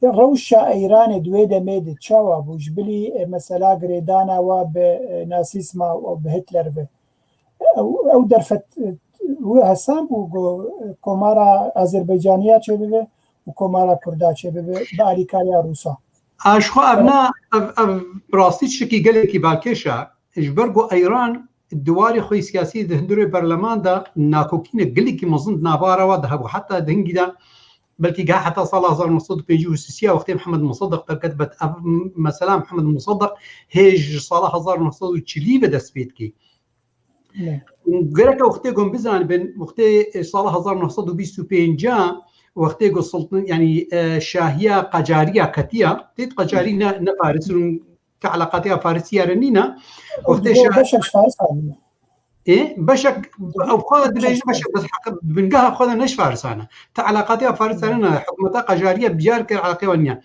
Rewşa Îranê di wê demê de çawa bû? Ji bilî, e, mesela girêdana wa bi, e, nasîzma û bi Hitler ve. Ew, ew derfet, e, wê hesan bû ku, e, Komara Azerbaycaniya çêbibe û Komara Kurda çêbibe bi alîkariya Rûsa. A, ji xwe ev na, ev, ev rastî tiştekî gelekî balkêş e. Ji ber ku Îran di warê xwe yê siyasî di hundirê berleman de nakokînek gelekî mezin di navara wa de hebû. Heta di hingî de belkî geha heta sala hezar neh sed û pêncî û sisiya wextê Mihemed Museddiq derket, bet ev mesela Mihemed Museddiq hê ji sala hezar neh sed û çilî ve dest pê dike. Ne. Gerek e wextê ku em bizanibin, wextê, e, sala hezar neh sed û bîst û pênc, wextê ku sultan, yanî, e, şahiya qecariya ketiya, têt qecarî ne, ne Faris in, ke eleqatiya Farisiya re nîne. Wextê Digo şah-, beşek ji Faris anîne. Ê, beşek, ew xwe dibêje beşek, bes heq-, bingeha xwe de ne ji Farisan e. Te eleqatiya Farisan ne, hikûmeta qejariye biyar kir eleqê wan niye.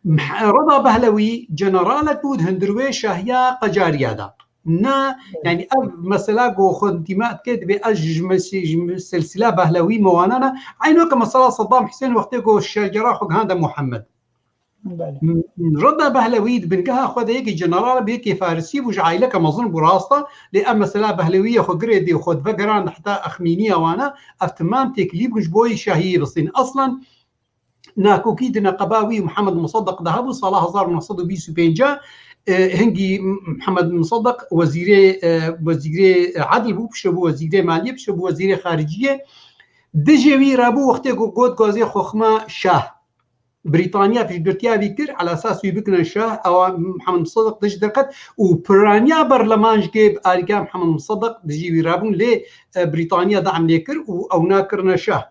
Meh-, Rida Behlewî generalek bû di hundir wê şahiya qecariya de. Ne, yanî ev mesela ku xwe dîma dike, dibê ez ji, ji mes-, ji silsila Behlewî me wana ne. Eynî weke mesela Saddam Hussein wextê ku şergera xwe gihande Muhammed. Belê. M-, Rida Behlewî di bingeha xwe de yekî general bû, yekî Farisî bû, ji aîleke mezin bû, rast e. Lê ev mesela Behlewî ye xwe girê dê xwe divegerand heta Exmîniya wan e. Ev timam têkilî bûn ji bo yê şahiyê bistîn. Aslan nakokî di neqeba wî û Mihemed Museddiq de hebû, sala hezar neh sed û bîst û pênc, e, hingî Mihemed Museddiq wezîrê, e, wezîrê edl bû, piştre bû wezîrê maliyê, piştre bû wezîrê xariciyê. Dijê wî re bû wextê ku got gazê xwe xima şah. Brîtanya piştgirtiya wî kir, ala esas wî bikine şah, ewa Mihemed Museddiq dij derket û piraniya berleman ji kê bi alîkariya Mihemed Museddiq dijî wî rabûn, lê, e, Brîtanya dam lê kir û ew nakirine şah.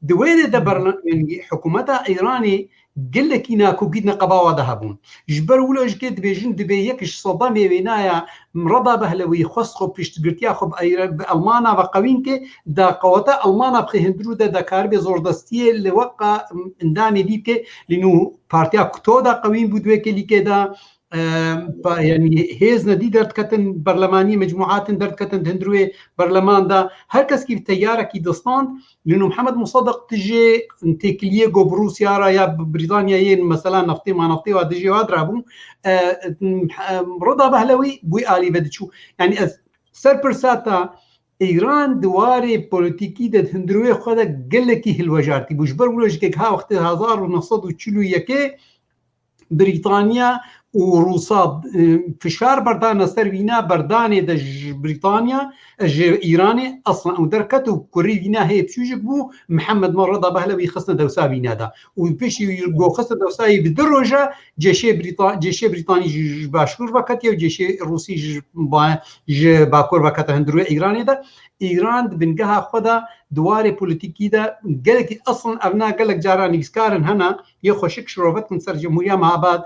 Di wê de, de berle-, yanî hikûmeta Îranê gelekî nakokî di neqeba wa de hebûn. Ji ber wilo ji kê dibêjin, dibê yek ji sedemê wênaya Rida Behlewî xwest xwe piştgirtiya xwe bi Îra-, bi Elmana ve qewîn ke, da qeweta Elmana bi xê hundirû de, da karibê zordestiyê li weqa endamê dî bike, lê nû partiya kuto da qewîn bû di wê kelîkê de, e, pa-, yanî hêz nedî derdiketin, berlemanî mecmuatin derdiketin di hundirûyê berleman de. Her kes kî bi teyarekî distand, lê nû Mihemed Museddiq dijê têkiliyê ku bi Rûsya re ya bi Brîtanya yên mesela neftê ma neftê wa dijê wa dirabû, e, e, Rida Behlewî bi wî alî ve diçû. Yanî ez ser pirsa te, Îran di warê polîtîkî de di hundirê xwe de gelekî hilwejartî bû. Ji ber wilo ji kek ha wextê hezar û neh sed û çil û yekê Brîtanya û Rûsa, e, fişar berdane ser wîna, berdanê de ji Brîtanya, e, ji Îranê aslan ew derket û kurî wîna hê piçûcik bû, Mihemed Rida Behlewî xistine dewsa wîna de. Û piştî wî go xistine dewsa yê bi du roja ceşê Brîta-, ceşê Brîtanî ji, ji başûr ve ketiye û ceşê Rûsî ji ba-, ji bakur ve kete hundirê Îranê de. Îran di bingeha xwe de di warê polîtîkî de gelekî, eslin ev na gelek caran nivîskar in hene, yê xweşik şirove dikin ser Cemhuriya Mehabad.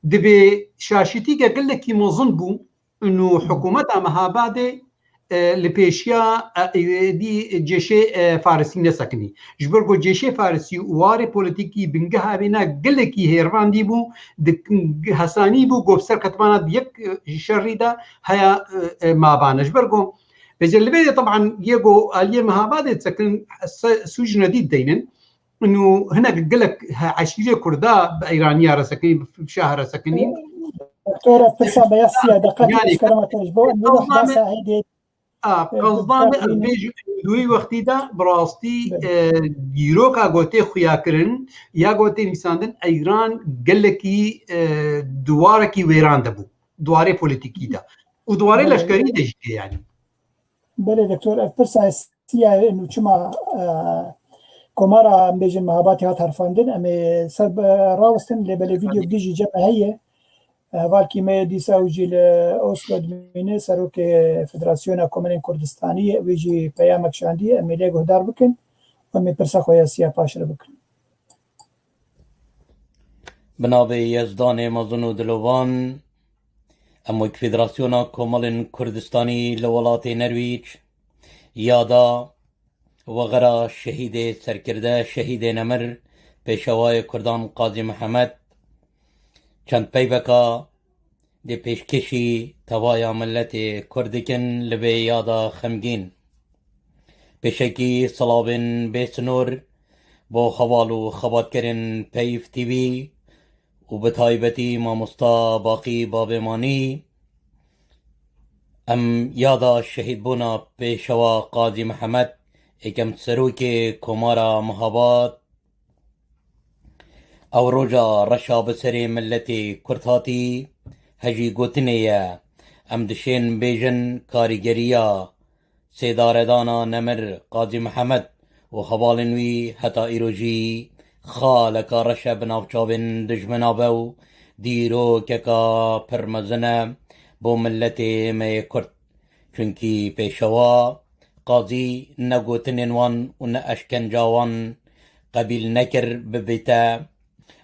Dibê şaşîtîke gelekî mezin bû, û hikûmeta Mehabadê, e, li pêşiya, e, êdî cêşê, e, Farisî nesekinî. Ji ber ku cêşê Farisî û warê polîtîkî bingeha wê na gelekî hêrvan dî bû, di, hesanî bû ku bi ser ketimana di yek, e, şerî de heya, e, e, mabane. Ji ber ku Vêce li vê de, teban, yê ku aliyê Mehabadê disekin, se-, sûc nedî dideynin. û hinek gelek he-, eşîrê Kurda bi Eyraniya re sekinî, bi şaha re sekinîn. Doktor, pirsa beyasiya deqet Yani, eşkerema te ji bo em nî qewzame- wexta sahê dê. A, E, qewzame ez bêjim, di wî wextî de bi rastî, Belê. e, dîroka gotê xuya kirin, ya gotê nîsandin, Eyran gelekî, e, di warekî wêran de bû. Di warê polîtîkî de. Û di warê Belê. leşkerî de jî, yanî. Belê doktor, ev pirsa siya nû çima, e, komara em bêjin mehabatê hat herfandin, em ê ser bi rawestin, lê belê vîdeo Tabii. dijî cem heye. Hevalkî me dîsa ew jî li Oslo dimîne, serokê Federasyona Komelên Kurdistanî ye, wê jî peyamek şandiye, em ê lê guhdar bikin û em ê pirsa xwe ya siya paş re bikin. Bi navê Yezdanê mezin û dilovan, em wek Federasyona Komelên Kurdistanî li welatê Nerwîc yada wexera şehîdê serkirde, şehîdê nemir, pêşewayê Kurdan Qazî Mihemed, çend peyveka dê pêşkêşî tevaya miletê Kurd dikin li vê yada xemgîn. Pêşekî silavên bê sinor bo heval û xebatkerên Peyv T V û bi taybetî mamosta Baqî Bavêmanî. Em yada şehîdbûna pêşewa Qazî Mihemed, êkem serokê Komara Mehabad, ew roja reşa bi serê miletê Kurd hatî, hejî gotinê ye. Em dişên bêjin karîgeriya sêdaredana nemir Qazî Mihemed û hevalên wî heta îro jî xaleka reş e bi nav çavên dijmina ve û dîrokeka pir mezin e bo miletê me yê Kurd. Çunkî pêşewa Qazî ne gotinên wan û ne eşkenca wan qebîl nekir, bibîte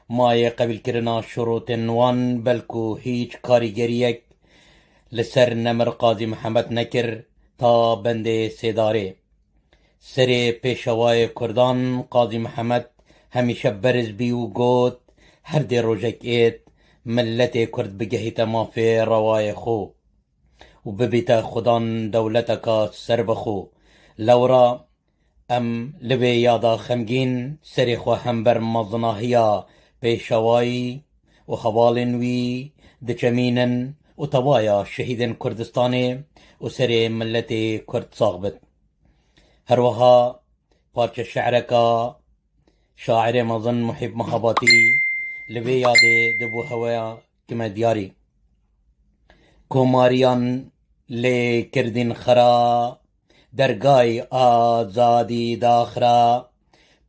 mayê qebîlkirina şurûtên wan, belkû hîç karîgeriyek li ser nemir Qazî Mihemed nekir ta bendê sêdarê. Serê pêşewayê Kurdan Qazî Mihemed hemîşe berz bî û got, her dê rojek êt, miletê Kurd bigehîte mafê rewayê xwe û bibîte xudan dewleteka serbixwe. Lewra em li vê yada xemgîn serê xwe hember mezinahiya pêşewayî û hevalên wî diçemînin û tevaya şehîdên Kurdistanê û serê miletê Kurd sax bit. Her wiha parçe şe'reka şairê mezin Muhîb Mehabatî li vê yadê dibû heweya kime diyarî. Komariyan lê kirdîn xira, dergayî azadî daxira.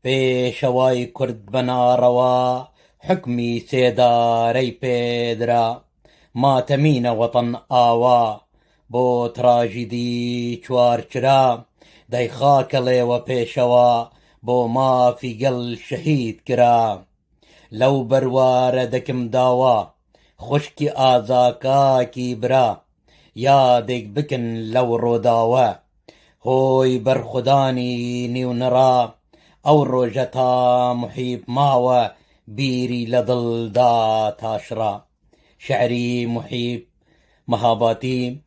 Pêşewayî Kurd bena rewa, hukmî sêdarey pê dira. Ma temîne weten awa, bo trajîdî çuar çira. Dey xakelê we pêşewa, bo mafî gel şehîd kira. Lew berware dekim dawa, xwişkî azakakî bira, yadêk bikin lew rodawe. Hoy berxudanî nîw nira, ew roje ta Muhîb mawe, bîrî le dil da taşra. Şe'rî Muhîb Mehabatî,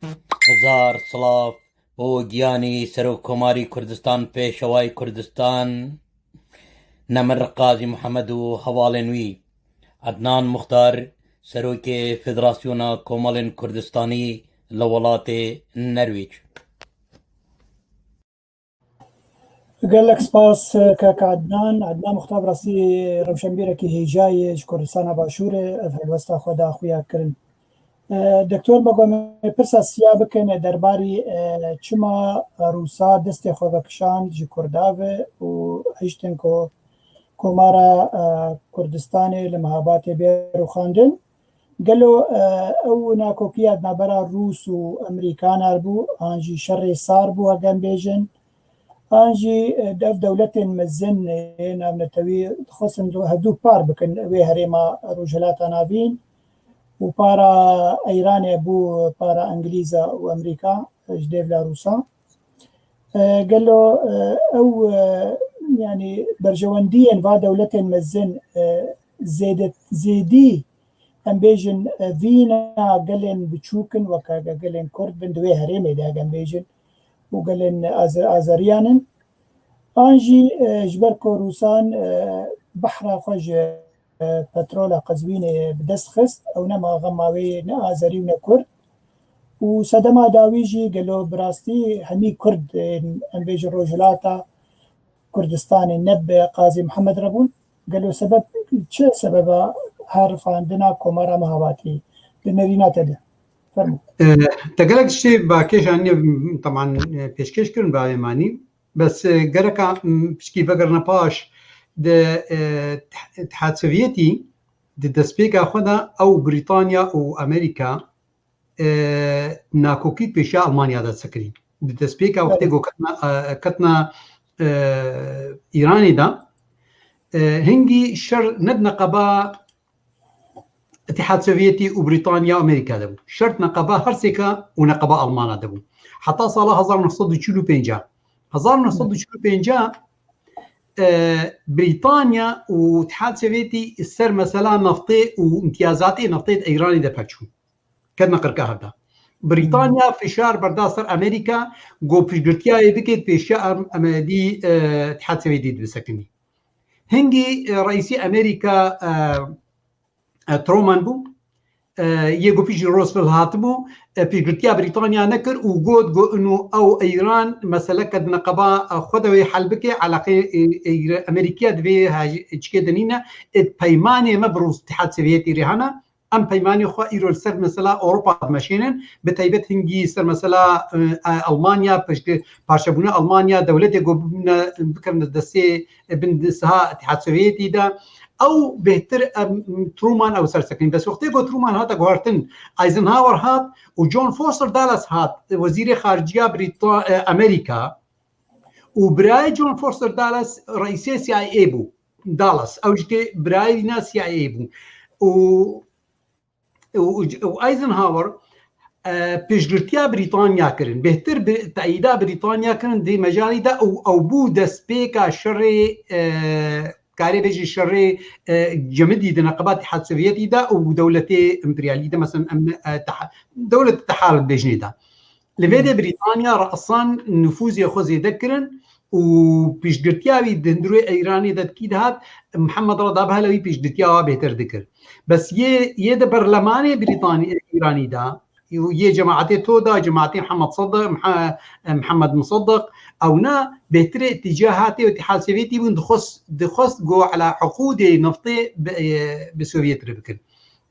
hezar silav bo giyanî Serokkomarî Kurdistan, Pêşewayî Kurdistan, Nemir Qazî Mihemed û hevalên wî. Ednan Muxtar, Serokê Federasyona Komelên Kurdistanî li welatê Nerwîc. Gelek spas kaka Ednan. Ednan Muxtar bi rastî rewşenbîrekî hêja ye ji Kurdistana Başûrê, ev helwesta xwe da xuya kirin. E, Doktor Bego, em ê pirsa siya bikin derbarî, e, çima Rûsa destê xwe vekişand ji Kurda ve û hiştin ku Komara, e, Kurdistanê li Mehabatê bê rûxandin. Gelo, e, ew nakokiya di navbera Rûs û Emerîkan hebû, an jî şerê sar bû, heke em bêjin, an jî, e, ev dewletên mezin ê navnetewî dixwestin du-, hevdû par bikin wê herêma Rojhilata Navîn û para Îranê bû para Îngilîza û Emerîka, e, ji dêvla Rûsa. E, gelo, e, ew, e, yanî berjewendiyên va dewletên mezin, e, zêde-, zêdî, em bêjin, e, vîna gelên biçûk in, weke ge-, gelên Kurd bin di wê herêmê de, em bêjin, û gelên Aze-, Azeriyan in. An jî e, ji ber ku Rûsan e, behra xwe ji e, petrola qezwînê bi dest xist, ew nema xema wê ne Azerî û ne Kurd. Û sedema dawî jî gelo bi rastî hemî Kurd ên em bêjin Rojhilata Kurdistanê ne bi Qazî Mihemed re bûn. Gelo sebeb çi sebeba herifandina Komara Mehabatî di nerîna te de? Fermo. E, Te gelek tiştê bakêş anî, teman e, pêşkêş kirin bavê manî. Bes e, gereka m, pişkî vegerine paş di e, Tih- Tihad Sovyetî di destpêka xwe de ew Brîtanya û Amerîka e, nakokî pêşiya Almanya de sekirî. Di destpêka wextê Evet. ku ketna, e, ketna e, Îranê de e, hingî şer ne di neqeba Îtîhad Sovyetî û Brîtanya Amerîka de bû. Şer di neqeba her sêka û neqeba Almana de bû. Heta sala hezar neh sed û çil û pênc. Hezar neh sed û çil û pênc e, Brîtanya û Îtîhad Sovyetî ser mesela neftê û îmtiyazatê neftê di Îranê de pêçûn. Ketine qirka hev de. Brîtanya fişar berda ser Amerîka, ku piştgirtiya wê bike pêşiya em, em dî e, Îtîhad Sovyetî dibisekinî. Hingî e, reîsî Amerîka e, e, Truman bû. E, yê ku piştî Roosevelt hatibû, e, piştgirtiya Brîtanya nekir û got ku inu ew Îran meseleke di neqeba e, xwe de wê hel bike, eleqê e, e, Amerîkiya divê haj- çikê de nîne, e, peymanê me bi Rûs Îtîhad Sovyetî re hene. Em peymanê xwe îro li ser mesela Ewropa dimeşênin, bi taybet hingî ser mesela e, e, Almanya, piştî parçebûna Almanya, dewletê ku bibine, bikevine destê, e, bin siha Îtîhad Sovyetî de. Ew bêhtir em, Truman ew ser sekinî. Bes wextê ku Truman hate guhertin, Eisenhower hat û John Foster Dulles hat, wezîrê xarici ya Brîta-, e, Amerîka û birayê John Foster Dulles reîsê C I A bû. Dulles, ew jî birayê wîna C I A bû. Û û, û, û Eisenhower e, piştgirtiya Brîtanya kirin. Bêhtir bi teyîda Brîtanya kirin di mejalî de û ew bû destpêka şerê e, karê bêjî şerê e, cemidî di neqeba Îtîhad Sovyetî de û dewletê împeryalî de, mesela em e, teha- dewlet teharib bêjinê de. Li vê de Brîtanya resan nifûzê xwe zêde kirin û piştgirtiya wî di hundirê Îranê de kî dihat, Mihemed Reza Pehlewî piştgirtiya wa bêhtir dikir. Bes yê, yê di berlemanê Brîtanî, Îranî de, û yê cemaetê to de, cemaetê Mihemed Sediq, Mihe-, Mihemed Museddiq, ewna bêhtirê îtîca hatê û Îtîhad Sovyetî bûn, dixwest, dixwest ku ala uqûdê neftê bi, bi Sovyet re bikin.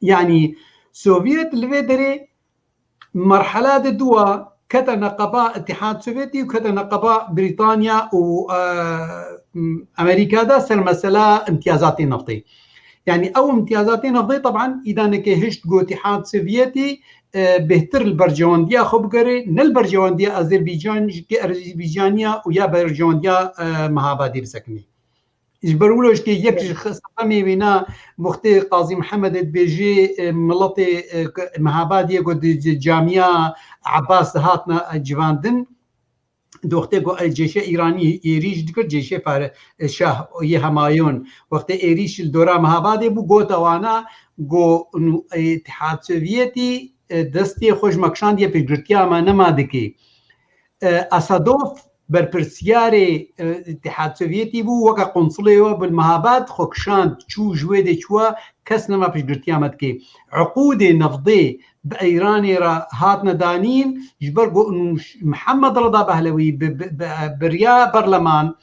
Yanî Sovyet li vê derê merhela de dua kete neqeba Îtîhad Sovyetî û kete neqeba Brîtanya û e, Amerîka de ser mesela îmtiyazatê neftê. Yanî ew îmtiyazatê neftê, teban îdaneke hişt ku Îtîhad Sovyetî e, bêhtir li berjewendiya xwe bigere, ne li berjewendiya Azerbaycan, ji ke Azerbaycaniya û ya berjewendiya e, Mehabadê bisekinê. Ji ber wilo ji ke yek ji xi-, sedemê wêna wextê Qazî Mihemed dibêjê, e, miletê, e, ke Mehabadiyê ku di c-, camiya Abbas dihatne, e, civandin, di wextê ku, e, cêşê Îranî êrîş dikir, cêşê Fare-, e, Şah yê Hemayon, wextê êrîş li dora Mehabadê bû, gote wana ku nû, e, Îtîhad Sovyetî, e, destê xwe ji me kişandiye piştgirtiya me nema dike. E, Asadov berpirsiyarê e, Îtîhad Sovyetî bû, weke qonsulê we bi Mehabad xwe kişand, çû ji wê dê çûwa kes nema piştgirtiya me dike. Uqûdê nefdê bi Îranê re hatine danîn, ji ber ku nû ş-, Mihemed Reza Pehlewî bi, bi, bi, bi riya berleman,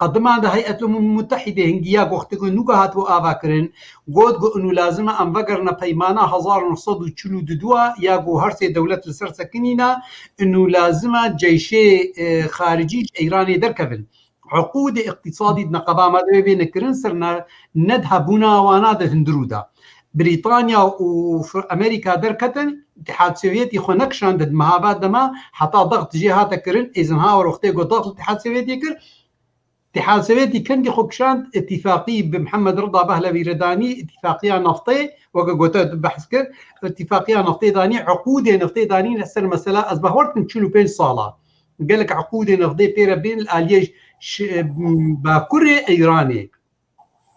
qediman de Heyet Umem Mutehîdê hingiya goxtê ku nûka hatibû ava kirin, got ku inu lazim e em vegerine peymana hezar neh sed û çil û du ya ku her sê dewlet li ser sekinîne, inu lazim e ceyşê, e, xaricî ji Îranê derkevin. Uqûdê îqtîsadî di neqeba me de wê bêne kirin, ser ne, ne di hebûna wana di hundirû de. Brîtanya û Fir-, Amerîka derketin, Îtîhad Sovyetî xwe nekişand di Mehabad de me, heta dext jê hate kirin, Eisenhower wextê ku dext li Îtîhad Sovyetî kir, Îtîhad Sovyetî kengî xwe kişand, îtîfaqî bi Mihemed Reza Pehlewî re danî, îtîfaqiya neftê, weke gote tu behs kir, îtîfaqiya neftê danî, uqûdê neftê danî li ser mesela, ez bawer dikim çil û pênc sala. Gelek uqûdê neftê pê re bên li aliyê ş-, ş-, bakurê Îranê.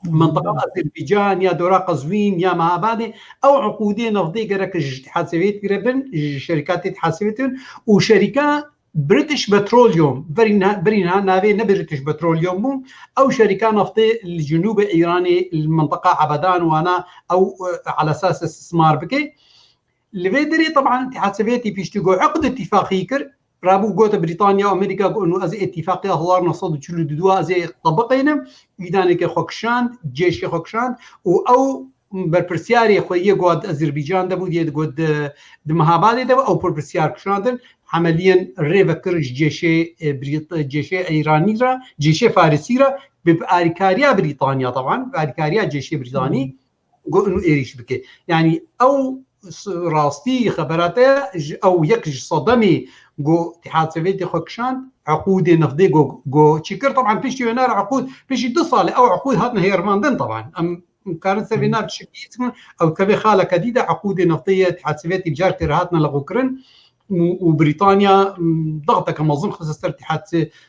Mentiqa Azerbaycan ya dora Qezwîn ya Mehabadê, ew uqûdê neftê gerek ji Îtîhad Sovyetî re bin, ji şerîkatê Îtîhad Sovyetî bin û şerîka British Petroleum, berî niha, berî niha navê ne British Petroleum bû. Ew şerîka neftê li cenûbê Îranê, li mintiqa Ebedan wana ew, e, ala esas istismar bike. Li vê derê, teban, Îtîhad Sovyetî piştî ku eqd îtîfaqî kir, rabû gote Brîtanya û Amerîka ku û ez ê îtîfaqiya hezar neh sed û çil û du ez ê tebiqînim, îdaneke xwe kişand, cêşê xwe kişand û ew berpirsiyarê xwe yê ku di Azerbaycan de bû, yê ku di, di Mehabadê de bû, ew berpirsiyar kişandin, emeliyen rê vekir ji cêşê, e, Brît-, cêşê Îranî re, cêşê Farisî re, bi, bi alîkariya Brîtanya, teban, bi alîkariya cêşê Brîtanî, Hmm. ku û êrîş bike. Yanî ew s-, rastî xebera te ye, ji, ew yek ji sedemê ku Îtîhad Sovyetî xwe kişand, eqûdê neftê ku, ku çi kir, teban piştî wêna re eqûd, piştî du salê ew eqûd hatin hêrmandin, teban. Em karin ser vê Hmm. nav tişikî, ew tevê xaleke dî de eqûdê neftê ye, Îtîhad Sovyetî carkê re hatine lexûkirin û, û Brîtanya, m, daxteke mezin xiste ser Îtîhad,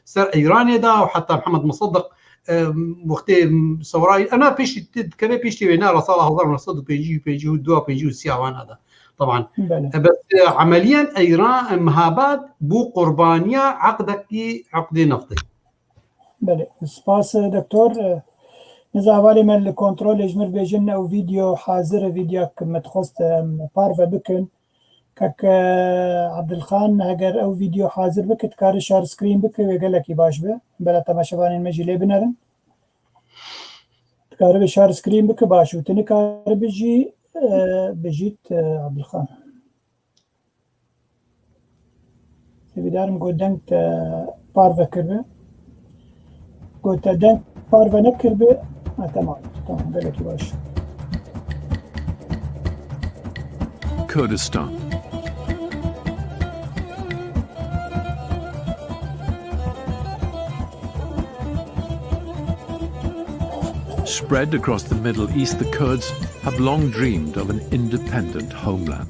ser Îranê de û heta Mihemed Miseddiq, e, wextê, m, sewrayî, ena piştî, dikeve piştî wê, ne, re sala hezar neh sed û pêncî û pêncî û du pêncî û sê wana de. Teban. Belê. E, bes, e, emeliyen Îran, e, Mehabad bû qurbaniya eqdekî, eqdê neftê. Belê, spas, e, doktor. E, niza hevalê me li kontrolê ji mir bêjin ew vîdeo hazir e, vîdeoyek me dixwest, e, em parve bikin. Kek, e, Abdilxan, heger ew vîdeo hazir bike, dikare share screen bike, wê gelekî baş be. Bela temaşevanên me jî lê binerin. Dikare be share screen bike, baş û tu nikare bijî, e, bijît, e, Abdilxan. Hêvîdarim ku deng te parve kiribe. Ku te deng parve nekiribe, ha, temam. Temam, gelekî baş. Kurdistan. Spread across the Middle East, the Kurds have long dreamed of an independent homeland.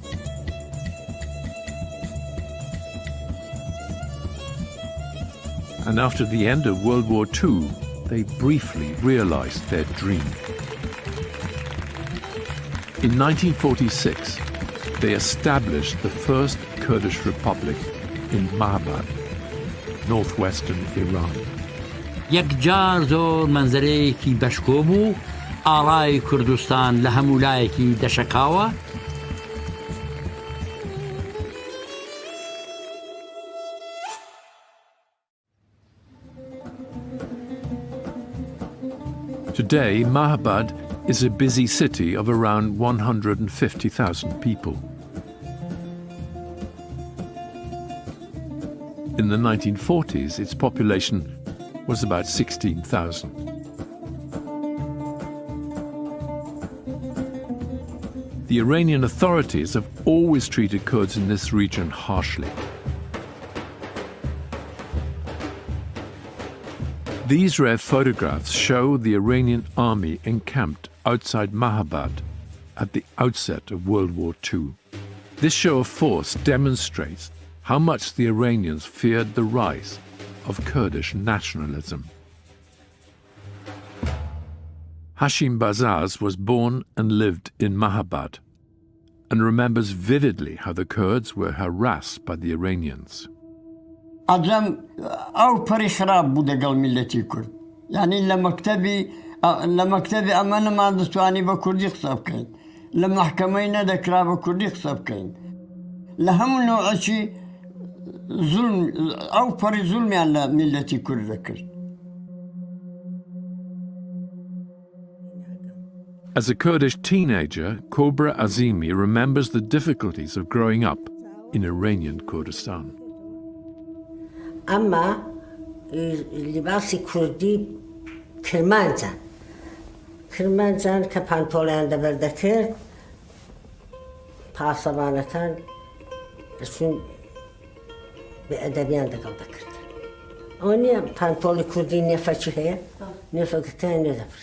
And after the end of World War Two, they briefly realized their dream. In nineteen forty-six, they established the first Kurdish republic in Mahabad, northwestern Iran. یەکجار زۆر مەنزەرەیەکی بەشکۆ بوو، ئاڵای کوردستان لە هەموو لایەکی دەشەکاوە. Today, Mahabad is a busy city of around one hundred and fifty thousand people. In the nineteen forties, its population was about sixteen thousand. The Iranian authorities have always treated Kurds in this region harshly. These rare photographs show the Iranian army encamped outside Mahabad at the outset of World War Two. This show of force demonstrates how much the Iranians feared the rise of Kurdish nationalism. Hashim Bazaz was born and lived in Mahabad and remembers vividly how the Kurds were harassed by the Iranians. Acem ew perî xirab bû degal milletî Kurd. Yanî le mektebî, le mektebî em ne, ma destwanî be Kurdî qise bikeyn. Li mehkemeyî nedekira bi Kurdî qise bikeyn. Li hemû newekî zulm, ew perî zulmiyan li miletî Kurd dikir. As a Kurdish teenager, Kobra Azimi remembers the difficulties of growing up in Iranian Kurdistan. Emma, e, lîbasî Kurdî kirmanc e. Kirmancan ke pantolayan de berdekir, pasevanekan diçûn bi edebiyan degal dekirdi. Ama niye pantolî kurdî nêfekî heye? Nêfekî te nêdebir.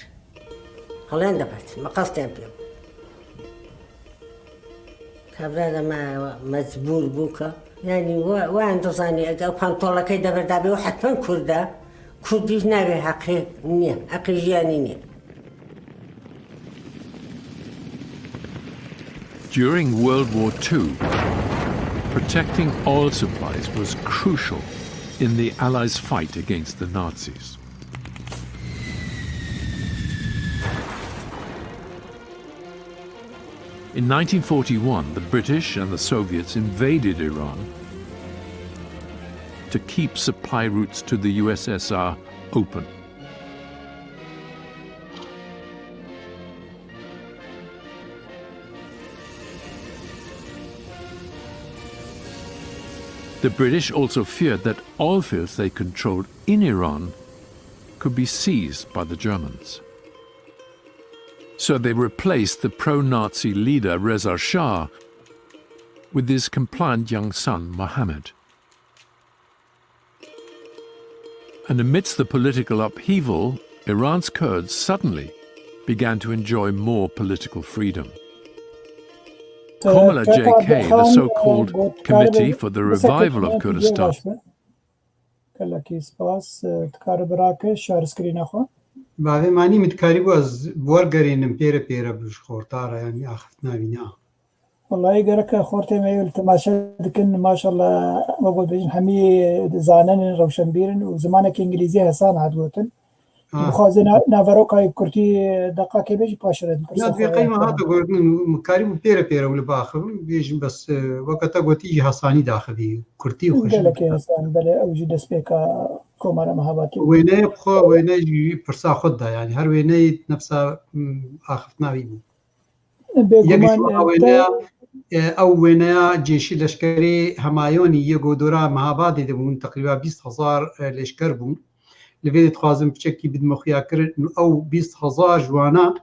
Helen de berdin, meqas te pê. Kevre de me mecbûr bû ke, yani we, we endozanî, eger pantolekê de berdabî, o hetmen kurd e. Kurdî nabê, heqê niye, heqê jiyanî niye. During World War Two, Protecting oil supplies was crucial in the Allies' fight against the Nazis. In nineteen forty-one, the British and the Soviets invaded Iran to keep supply routes to the U S S R open. The British also feared that oil fields they controlled in Iran could be seized by the Germans. So they replaced the pro-Nazi leader Reza Shah with his compliant young son Mohammed. And amidst the political upheaval, Iran's Kurds suddenly began to enjoy more political freedom. Komala J K, the so-called Committee for the Revival of Kurdistan. Gelekî spas. Dikare birake share screen-a xwe. Bavê manî min dikarîbû ez wergerînim pêre pêre bi ji xorta re, yanî axiftina wî ne. Wellahî gerek xortê me yê li temaşe dikin, maşallah, wek bêjin hemî zanin in, rewşenbîr in û zimanekî îngilîzî hesan hat gotin. Ha. Dixwaze na-, naveroka yê kurtî deqakê bêjî paşê re. Na, pirsa xwe dê qeyma hate gotin, min karîbû pêre pêre wî li biaxivim, bêjim bes, e, weke te gotî jî hesanî daxivî, kurtî û xweşî. Gelekî hesan, belê, ew jî destpêka Komara Mehabadê. Wêneyê bi xwe, wêne jî wî pirsa xwe da, yanî her wêneyê nefsa, m, axiftina wî bû. Yek ji wana wêneya, e, ew wêneya cêşî leşkerê Hemayonî yê ku dora Mehabadê de bûn, teqrîba bîst hezar, e, leşker bûn. Li vê de dixwazim piçekî bidime xuyakirin. Ew bîst hezar ji wana,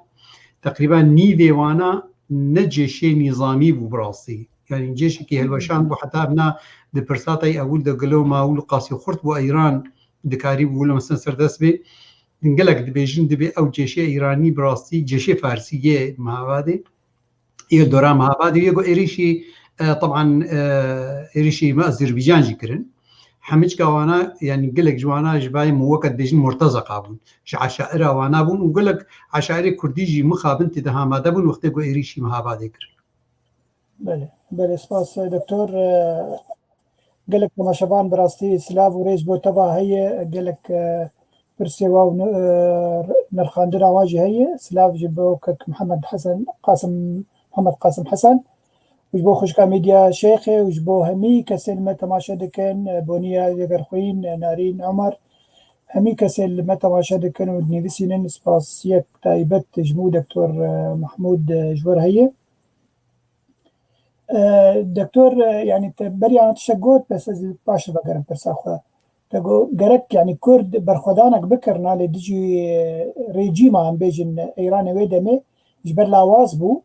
teqrîba nîvê wana ne cêşê nîzamî bû bi rastî. Yanî cêşekî helweşand bû, heta evna di pirsatayî ewil de gelo ma ewil qasî xurt bû Îran dikarî bû wilo mesela serdest bê. Gelek dibêjin dibê ew cêşê Îranî bi rastî cêşê Farsî yê Mehabadê. Yê dora Mehabadê yê ku êrîşî, e, teban, e, êrîşî me Azerbaycan jî kirin. Hemiçka wana, yanî gelek ji wana ji bayê min weke dibêjin murtezeqa bûn. Ji eşaira wana bûn û gelek eşairê kurdî jî mixabin tê de hamade bûn wextê ku êrîşî Mehabadê kirin. Belê, belê, spas, doktor. E, gelek temaşevan bi rastî silav û rêz bo te ve heye, gelek, e, pirsê wa û ni-, e, nirxandina wa jî heye. Silav ji bo kek Mihemed Hesen, Qasim, Mihemed Qasim Hesen û ji bo xwişka Medya Şêxê û ji bo hemî kesên me temaşe dikin, e, Boniya Yegerxwîn, e, Narîn Omer, hemî kesên li me temaşe dikin û dinivîsînin, spasiyek taybet ji min û doktor, e, Mahmûd, e, ji we re heye. E, doktor, e, yanî te beriya tiştek got, bes ez paş vegerim pirsa xwe. Te got, gerek, yanî Kurd berxwedanek bikirina li dijî, e, rejîma, em bêjin, Îranê wê demê, ji ber lawaz bû.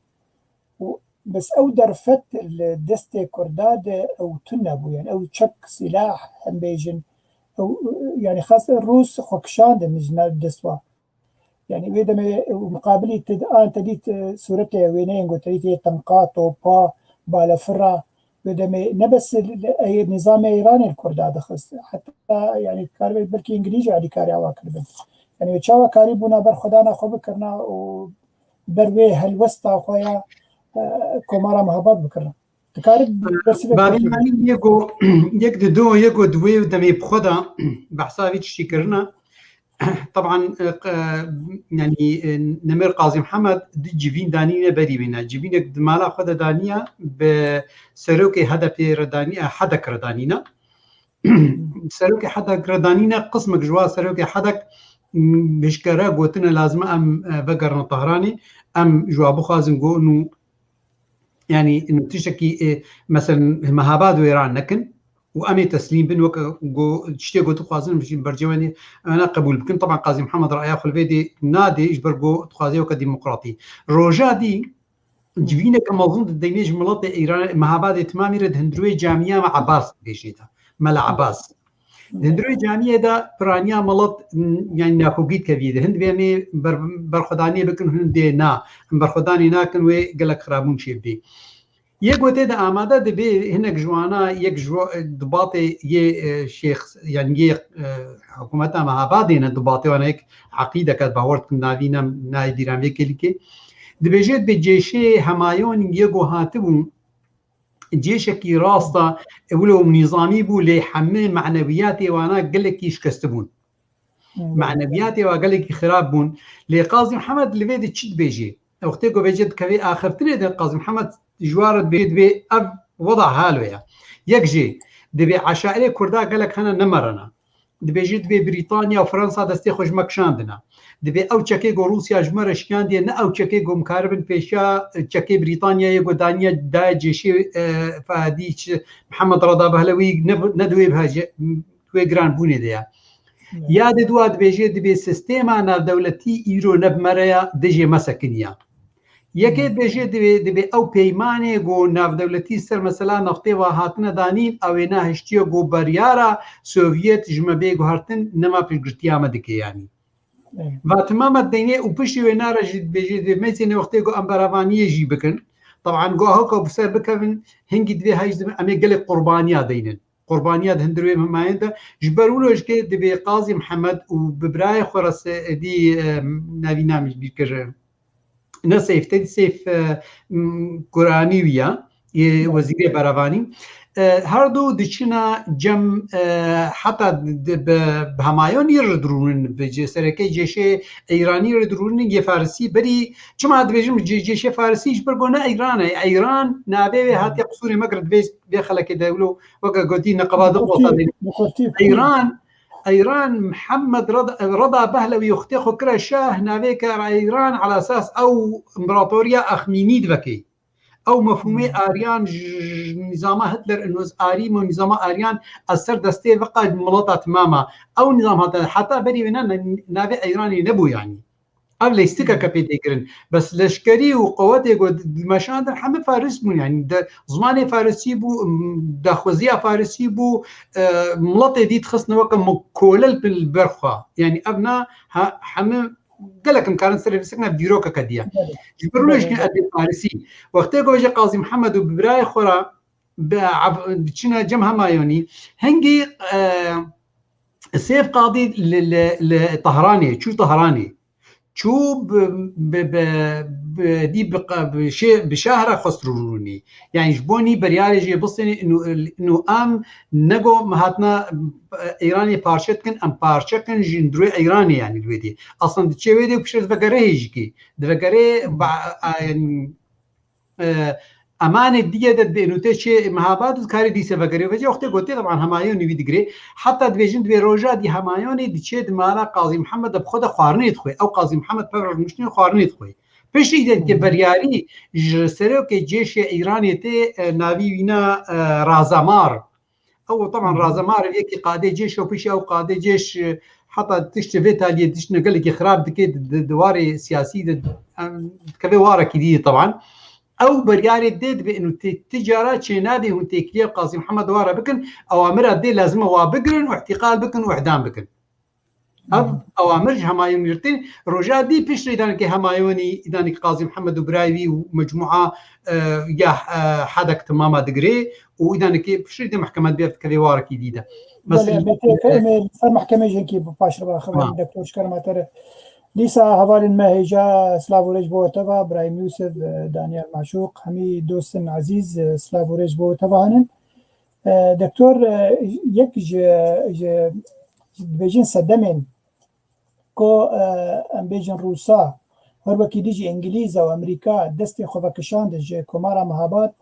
Û bes ew derfet li destê Kurda de ew tune bû, yanî ew çek, sîlah, em bêjin, ew, yanî xas Rûs xwe kişandin ji nav dest wa. Yanî wê demê û miqabilî te, an te dît, e, sûretê wêneyên ku te dît yê tenqa, topa, balefira, wê demê ne bes li, li, ê nîzamê Îranê li Kurda dixist. Heta, yanî, dikaribê belkî Îngilîz jî alîkarî awa kiribin. Yanî wê çawa karîbûna berxwedana xwe bikirina û ber wê helwesta xwe ya, e, Komara Mehabad bikirina. Dikarî bersivê Bavê manî yê ku, yek di do, yê ku di wê demê bi xwe de behsa vî tiştî kirina. Teban, e, q-, e, yanî, e, Nemir Qazî Mihemed di civîn danîne berî wî ne. Civînek di mala xwe de daniya bi serokê H D P re danî-, e, HDK re danîne. Serokê HDK re danîne, qismek ji wa serokê HDK, m, hişkere gotine lazim e em, e, vegerin Tehranê, em ji wa bixwazin go nû, yanî nû tiştekî, e, meselen Mehabad wêran nekin û em ê teslîm bin weke go tiştê go dixwazin ji bercewendê em ne qebûl bikin. Teban Qazî Mihemed raya xwe li vê dê nadê ji ber go dixwaze weke demokratî. Roja dî civîneke mezin di demê ji miletê Îran, Mehabadê timamî re di hundirê camiya me Ebas dibêjê de. Mela Ebas. Di hundirê camiyê de piraniya milet, m, yanî naxwegî dikevî de. Hin divê em ê ber-, berxwedaniyê bikin, hin dê na. Em berxwedanê nakin wê gelek xirabûn çêbibê. Yê gotê de amade dibê hinek ji wana yek ji wa-, dibatê yê, e, şêx, yanî yê, e, hikûmeta Mehabadê ne dibatê wana yek eqîdeke bawer dikim navî ne nayê bîra vê kêlîkê. Dibêje dibê cêşê Hemayonî yê go hatibû, cêşekî rasta, e, wilo nîzamî bû, lê hemî manewiyatê wana gelekî şikesti bûn. Manewiyatê wa gelekî xirab bûn. Lê Qazî Mihemed li vê de çi dibêjê? Wextê ku vêce dikevê axiftinê de Qazî Mihemed ji wan re dibêje, dibê ev weda halo ye. Yek jê dibê eşairê Kurda gelek hene nemerine. Dibêje dibê Brîtanya û Fransa destê xwe ji me kişandine. Dibê ew çekê ku Rûsya ji me re şiyandiye, ne ew çekê ku em karibin pêşiya çekê Brîtanyayê ku daniye daye cêşê, e, Fahedî çi Mihemed Reda Behlewî ne, ne di wê bihace, wê giranbûnê de ye. Evet. Ya dê dua dibêje, dibê sistêma navdewletî îro ne bi me re ya, dijê me sekiniya. Yekê dibêje, dibê, dibê ew peymanê ku navdewletî ser mesela neftê ve hatine danîn, ew ê nehiştiye ku beryara Sovyet ji me bê guhertin, nema piştgirtiya me dike yanî. Evet. Va timama deynê û piştî wê nare jî dibêje, dibê meyzêne wextê ku em berevaniyê jî bikin. Taban ku ahoka bi ser bikevin, hingî divê hej dibin, em ê gelek qurbaniya deynin. Qurbaniya di hundir wê himayên de. Ji ber wilo jikê dibê Qazî Mihemed û bi birayê xwe re Seîdî, e, navî namî ji bîr kir. Ne Seyf, te Seyf, e, m, Kuranî wî ya, yê wezîrê berevanî. E, her du diçina cem, e, heta di, bi, bi hemayonî re dirûnin, bi cê-, serekê cêşê Eyranî re dirûnin, yê Farisî berî, çima dibêjim cê-, cêşê Farisî ji ber ku ne Eyran e. Eyran navê wê hatiye qisûrê me kir, divê vê xelekê de wilo weke gotî neqeba di qota de. Eyran, Eyran Mihemed Reda, Reda Behlewî wextê xwe kire şah, navê ke Eyran ala esas ew împaratoriya Axmînî divekê. Ew mefhûmê Aryan ji, ji nîzama Hitler inoz Arîm û nîzama Aryan ez ser destê veqa mileta timama. Ew nîzam hate, heta berî wê ne, ne, navê Eyranê nebû yanî. Ev lêstikeke pê tê kirin. Bes leşkerî û qewetê ku di, dimeşandin hemî Faris bûn. Yanî de, zimanê Farisî bû, m, daxwaziya Farisî bû, e, miletê dî dixistin weke mu-, kolel pil ber xwe. Yanî ev na ha, hemî gelek em karin serê bisekine dîrokeke diye. Belê. Ji ber wilo Belê, jî belê. Edê Farisî. Wextê ku vêje Qazî Mihemed û bi birayê xwe re bi av-, diçine cem Hemayonî, hingî, e, Sêf Qadî li, li, li Tehranê, çû Tehranê. Çû bi, bi, bi, bi, dî bi, bi şê-, bi şah re xwest rûnî. Yanî ji bo nî beryarê jê bistênê, inu, inu em nego me hatina, e, Îranê parçe dikin, em parçe kin ji hundirê Îranê, yanî li wê dê. Aslan diçe wê dê û piştre divegere hêjikê. Divegere ba-, a, yanî, e, emanê diye de dibê nûtê çê mehabat û dikarê dîse vegerê. Vêce wextê gotê, teban, Hemayonî wî digirê. Heta dibêjin dibê roja dî Hemayonî diçê di mala Qazî Mihemed de bi xwe de xwarinê dixwê. Ew Qazî Mihemed pevre rûniştinê xwarinê dixwê. Piştî de dike beryarî ji serokê cêşê Îranê tê, e, navî wîna, e, Razamar. Ew, teban, Razamar yekî qadê cêş û piştî ew qadê cêş, e, heta tiştê vê taliyê tiştine gelekî xirab dike di, di, di warê siyasî de, em, dikeve warekî dî, teban. Ew beryarê dê dibê û ti, ti cara çênabê hûn têkiliya Qazî Mihemed wa re bikin, ewamira dê lazim e wa bigirin û îhtîqal bikin û îdam bikin. Ev ewamir ji Hemayonî re tên, roja dî piştre îdanekê Hemayonî, îdanekê Qazî Mihemed û birayê wî û mecmûa, e, ya, e, hedek timama digirê û îdanekê piştre dê mehkeme dibê ev dikevê warekî dî de. Belê, Mesela, belê, em ê li ser mehkemê jî hinkî bi paş re baxivin, Doktor, ji kerema te re. Dîsa hevalên me hêja silav û rêz bo we teva, Birahîm Yûsif, e, Daniel Maşûq, hemî dostên ezîz, e, silav û rêz bo we teva hene. E, Doktor, e, yek ji, ji, ji dibêjin sedemên ku, e, em bêjin Rûsa, her wekî dî jî Îngilîza û Amerîka destê xwe vekişand ji Komara Mehabad,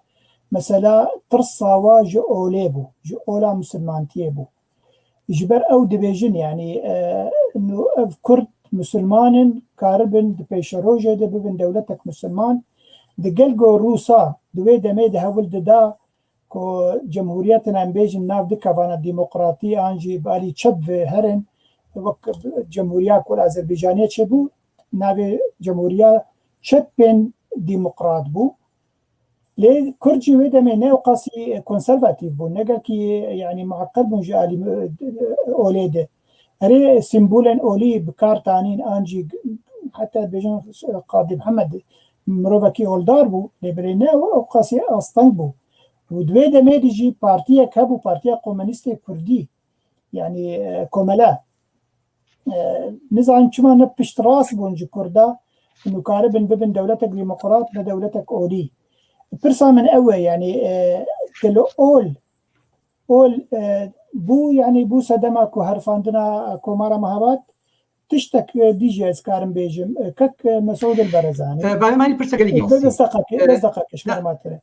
mesela tirsa wa ji olê bû, ji ola misilmantiyê bû. Ji ber ew dibêjin, yanî, e, nû ev Kurd misilman in, karibin di pêşerojê de bibin dewletek misilman. Digel ku Rûsa di wê demê de hewil dida ku cemhûriyetin em bêjin nav dikevana demokratî an jî bi alî çep ve herin, wek cemhûriya ku li Azerbaycanê çêbû, navê cemhûriya çepên demokrat bû. Lê Kurd jî wê demê ne ewqasî konservatîf bûn, ne gelkî, yanî, mueqqed bûn ji alî, e, olê de. Erê, sîmbolên olî bi kar tanîn an jî heta bêjin Qadî Mihemed mirovekî oldar bû, lê belê ne ewqasî asteng bû. Û di wê demê de jî partiyek hebû, Partiya Komunîstê Kurdî, yanî, e, Komele. E, nizanim çima ne piştrast bûn ji Kurda, nû karibin bibin dewletek demokrat, ne dewletek olî. Pirsa min ew e, yanî, e, Gelo ol, ol e, bû, yanî bû sedema ku herifandina Komara Mehabad? Tiştek, e, dî jî ez karim bêjim. E, kek, e, Mesûd el Berezanî. E, Bavê Manî, pirsa gelekî E, qisî. Des deqaqê, E, des deqaqê ji na- xeramatire.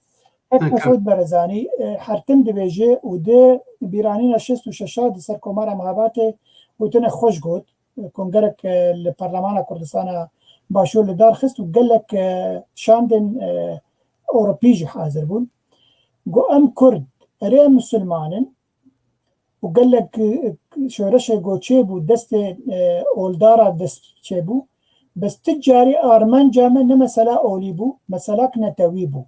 Kek Mesûd Berezanî, e, her tim dibêje û di bîranîna şêst û şeş a di ser Komara Mehabatê gotine xweş got. E, kongerek, e, li Parlemana Kurdistana Başûr li dar xist û gelek, e, şandên, e, Ewropî jî hazir bûn. Got, em Kurd, erê em Musulman in, û gelek, e, şoreşê ku çêbû destê, e, oldara dest çêbû. Bes ti carî armanca me ne mesela olî bû, meselak netewî bû.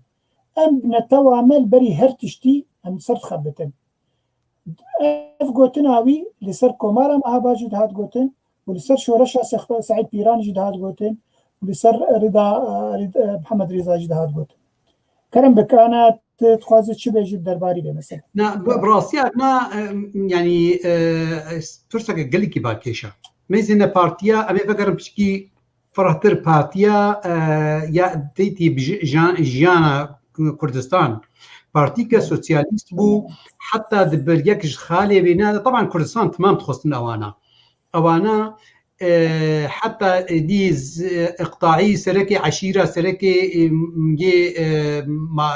Em netewa me li berî her tiştî em li ser dixebitin. Ev gotina wî li ser Komara Mehabad jî dihat gotin û li ser şoreşa Sexta-, Seîd Pîran jî dihat gotin û li ser Rida, e, Rida, e, Mihemed Rîza jî dihat gotin. Kerem bik, ana tu dixwazî çi bêjî derbarî vê meselê? Na, bi, bi rastî na, e, yanî, e, pirseke gelekî balkêş e. Mêzê ne partiya, em ê vegerin piçkî firehtir partiya, e, ya têtî bi ji-, jan-, jiyana Kurdistan. Partîke sosyalîst bû, heta di ber yek ji xalê wê ne, teban Kurdistan temam dixwestin ewana. Ewana, e, heta dî z-, e, iqtaî serekê eşîra, serekê, e, m-, yê, e, ma-,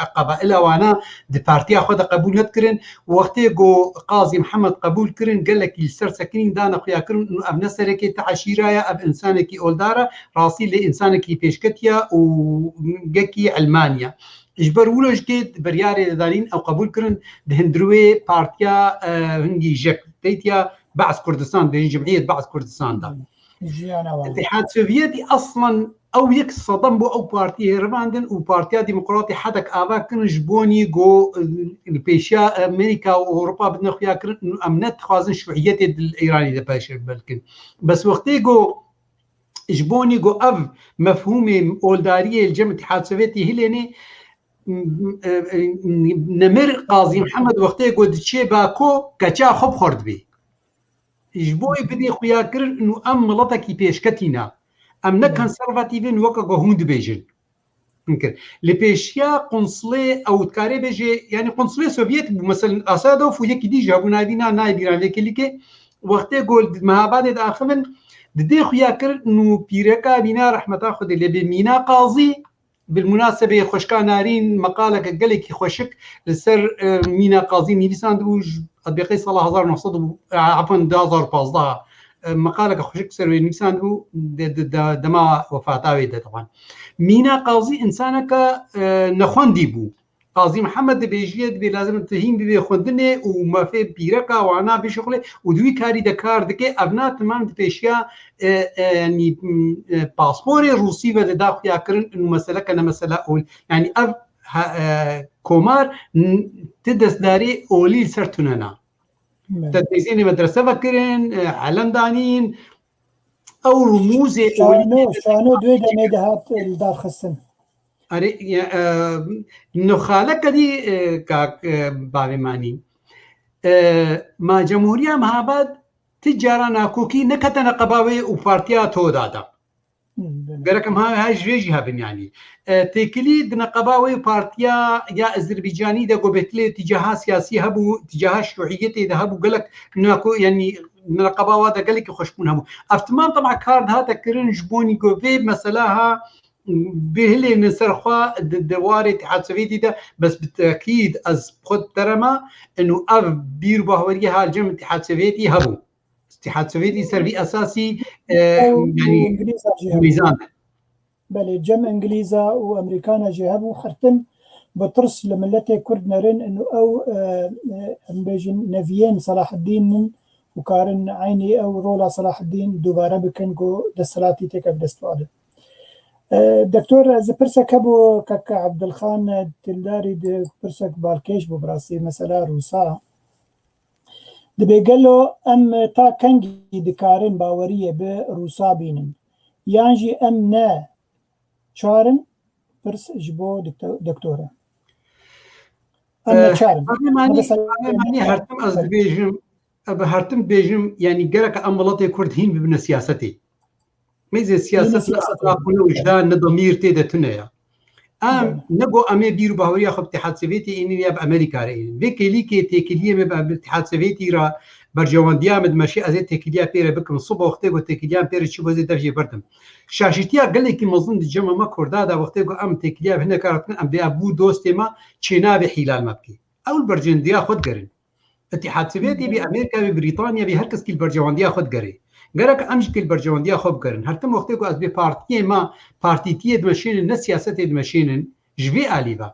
e, qebaila wana di partiya xwe de qebûl nedikirin. Wextê ku Qazî Mihemed qebûl kirin, gelekî li ser sekinîn dane xuya kirin û ev ne serekê te eşîra ye, ev însanekî oldar e, rastî lê însanekî pêşketî ye û gekî elmanî ye. Ji ber wilo jî kê biryarê de danîn, ew qebûl kirin, di hundirê wê partiya, e, hingî jek têtiya Be'z Kurdistan, dibêjin Cemiyet Be'z Kurdistan de. Jiyana wan. Îtîhad Sovyetî eslan ew yek sedem bû ew partiyê rivandin û Partiya Demokratî hedek ava kirin ji bonî ku, e, li pêşiya Amerîka û Ewropa bidine xuya kirin û em ne dixwazin şuîyetê di Îranê de pêşerve bikin. Bes wextê ku ji bonî ku ev mefhûmê oldariyê li cem Îtîhad Sovyetî hilênê, m-, e, e, nemir Qazî Mihemed wextê ku diçê Bako, keça xwe bi xwe re dibê. Ji bo wê bidê xuya kirin û em miletekî pêşketî ne. Em ne konservatîf in weke ku hûn dibêjin. Kir. Li pêşiya qunsulê ew dikarê bêje, yanî qunsulê Sovyet bû, meselen Asadov û yekî dî jî hebû, navî na nayê bîran vê kilîkê. Wextê ku li Mehabadê diaxivin, didê xuya kirin û pîreka bîna rehmeta Xwedê lê bê Mîna Qazî, Bilmunasebê xweşika Narîn meqaleke gelekî xweşik li ser, e, Mîna Qazî nivîsandibû, ji, ez bêqey sala hezar û neh sed û, e, efwen, du hazar û pazdeh, e, meqaleke xweşik ser wê nivîsandibû, de, de, de, dema wefata wê de, teban. Mîna Qazî însaneke, e, nexwendî bû. Qazî Mihemed dibêjiye, dibê lazim e tu hîn bibê xwendinê û mafê pîreka wana bişuxulê û di wî karî de kar dike. Ev na temam di pêşiya, e, e, yanî, m, e, pasporê Rûsî ve de da xuya kirin û meseleke ne mesela ol. Yanî ev ha-, e, komar n-, ti destdarê olî li ser tune na. Evet. Te têzênê medrese vekirin, e, elem danîn, ew rumûzê olî Şano, şano duê demê de hat li dar xistin. Erê, e, e, nixaleke dî, e, kak, e, bavê Manî. E, ma Cemhuriya Mehabad ti cara nakokî neketene qeba wê û partiya to dada. Hmm, belê. Gerek em ha, ha ji vê jî hebin yanî. E, têkilî di neqeba wê partiya ya Ezerbaycanî de ku bêtilê tîcaha siyasî hebû, tîcaha şuîyetê de hebû, gelek nako, yanî di neqeba wa de gelekî xweşbûn hebû. Ev timan teba kar dihate kirin ji bonî ku vê mesela ha bihilênin ser xwe di, di warê Îtîhad Sovyetî de, bes bi tekîd ez xwe terema, inu ev bîr û bahweriyê ha li cem Îtîhad Sovyetî hebû. Îtîhad Sovyetî ser vî esasî, e, Ew yanî Îngilîza jî hebû. Mîzan. Belê, cem Îngilîza û Emerîkana jî hebû, her tim bi tirs li miletê Kurd nerin, inu ew, e, e, em bêjin neviyên Selahaddîn in û karin eynî ew rola Selahaddîn dubare bikin ku desthilatî têkeve dest wan de. E, Doktor, ez pirsek hebû kek Ebdilxan Dildarî di pirsek balkêş bû, bi rastî mesela Rûsa. Dibê gelo em ta kengî dikarin baweriyê bi Rûsa bînin? Yan jî em ne çar in? Pirs ji bo doktor-, doktor e. Em Eh, neçar in? Bavê Manî, Mesela bavê Manî, her tim ez dibêjim, bi her tim dibêjim, yanî gerek em miletê Kurd hîn bibine siyasetê. Mêzê siyaset ne axlaq û ne wijdan, ne demîr tê de tune ya. Em ne got em ê bîr û bahweriya xwe bi Îtîhad Sovêtî înîn ya bi Amerîka re înîn. Vê kêlîkê têkiliyê me bi Îtîhad Sovêtî re berjewendiya me dimeşe, ez ê têkiliya pê re bikim. Sibe wextê ku têkiliya me pê re çûbû ez ê dev jê berdim. Şaşîtiya gelekî mezin di cema me Kurda de wextê ku em têkiliya bi hineka re dikin, em dê ev bû dostê me çênavê hîlal me bikê. Ew li berjewendiya xwe digerin. Îtîhad Sovêtî bî, Amerîka bî, Brîtanya bî, her kes kî li berjewendiya xwe digerê. Gerek em jî kî li berjewendiya xwe bigerin. Her tim wextê ku ez bê partiyê me, partîtiyê dimeşînin, ne siyasetê dimeşînin, ji vê alî ve.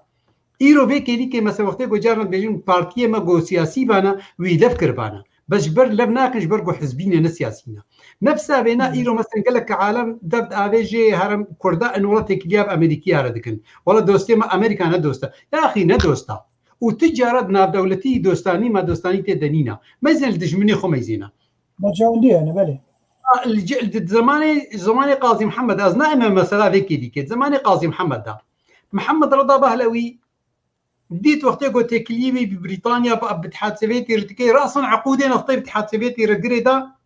Îro vê kêlîkê mesela wextê ku caran dibêjin partiyê me ku siyasî vana, wî lev kiribana. Bes ji ber lev nakin, ji ber ku hizbî ne, ne siyasî ne. Nefsa vêna îro mesela gelek alem dev diavêjê herem Kurda in wela têkiliya bi Amerîkiya re dikin. Wela dostê me Amerîka ne dosta. Yaxî ne dosta. Û tu cara di navdewletî dostanî ma dostanî tê de nîna. Meyzên li dijminê xwe meyzêna. Berjewendiye ne, belê. A, li ce-, li zemanê, zemanê Qazî Mihemed, ez naime mesela vê kêlîkê. Zemanê Qazî Mihemed da. Mihemed Rida Behlewî dît wextê ku têkiliyê wî bi Brîtanya, bi, bi Îtîhad Sovêtî re dike, rasan eqûdê neftê bi Îtîhad Sovêtî re girê da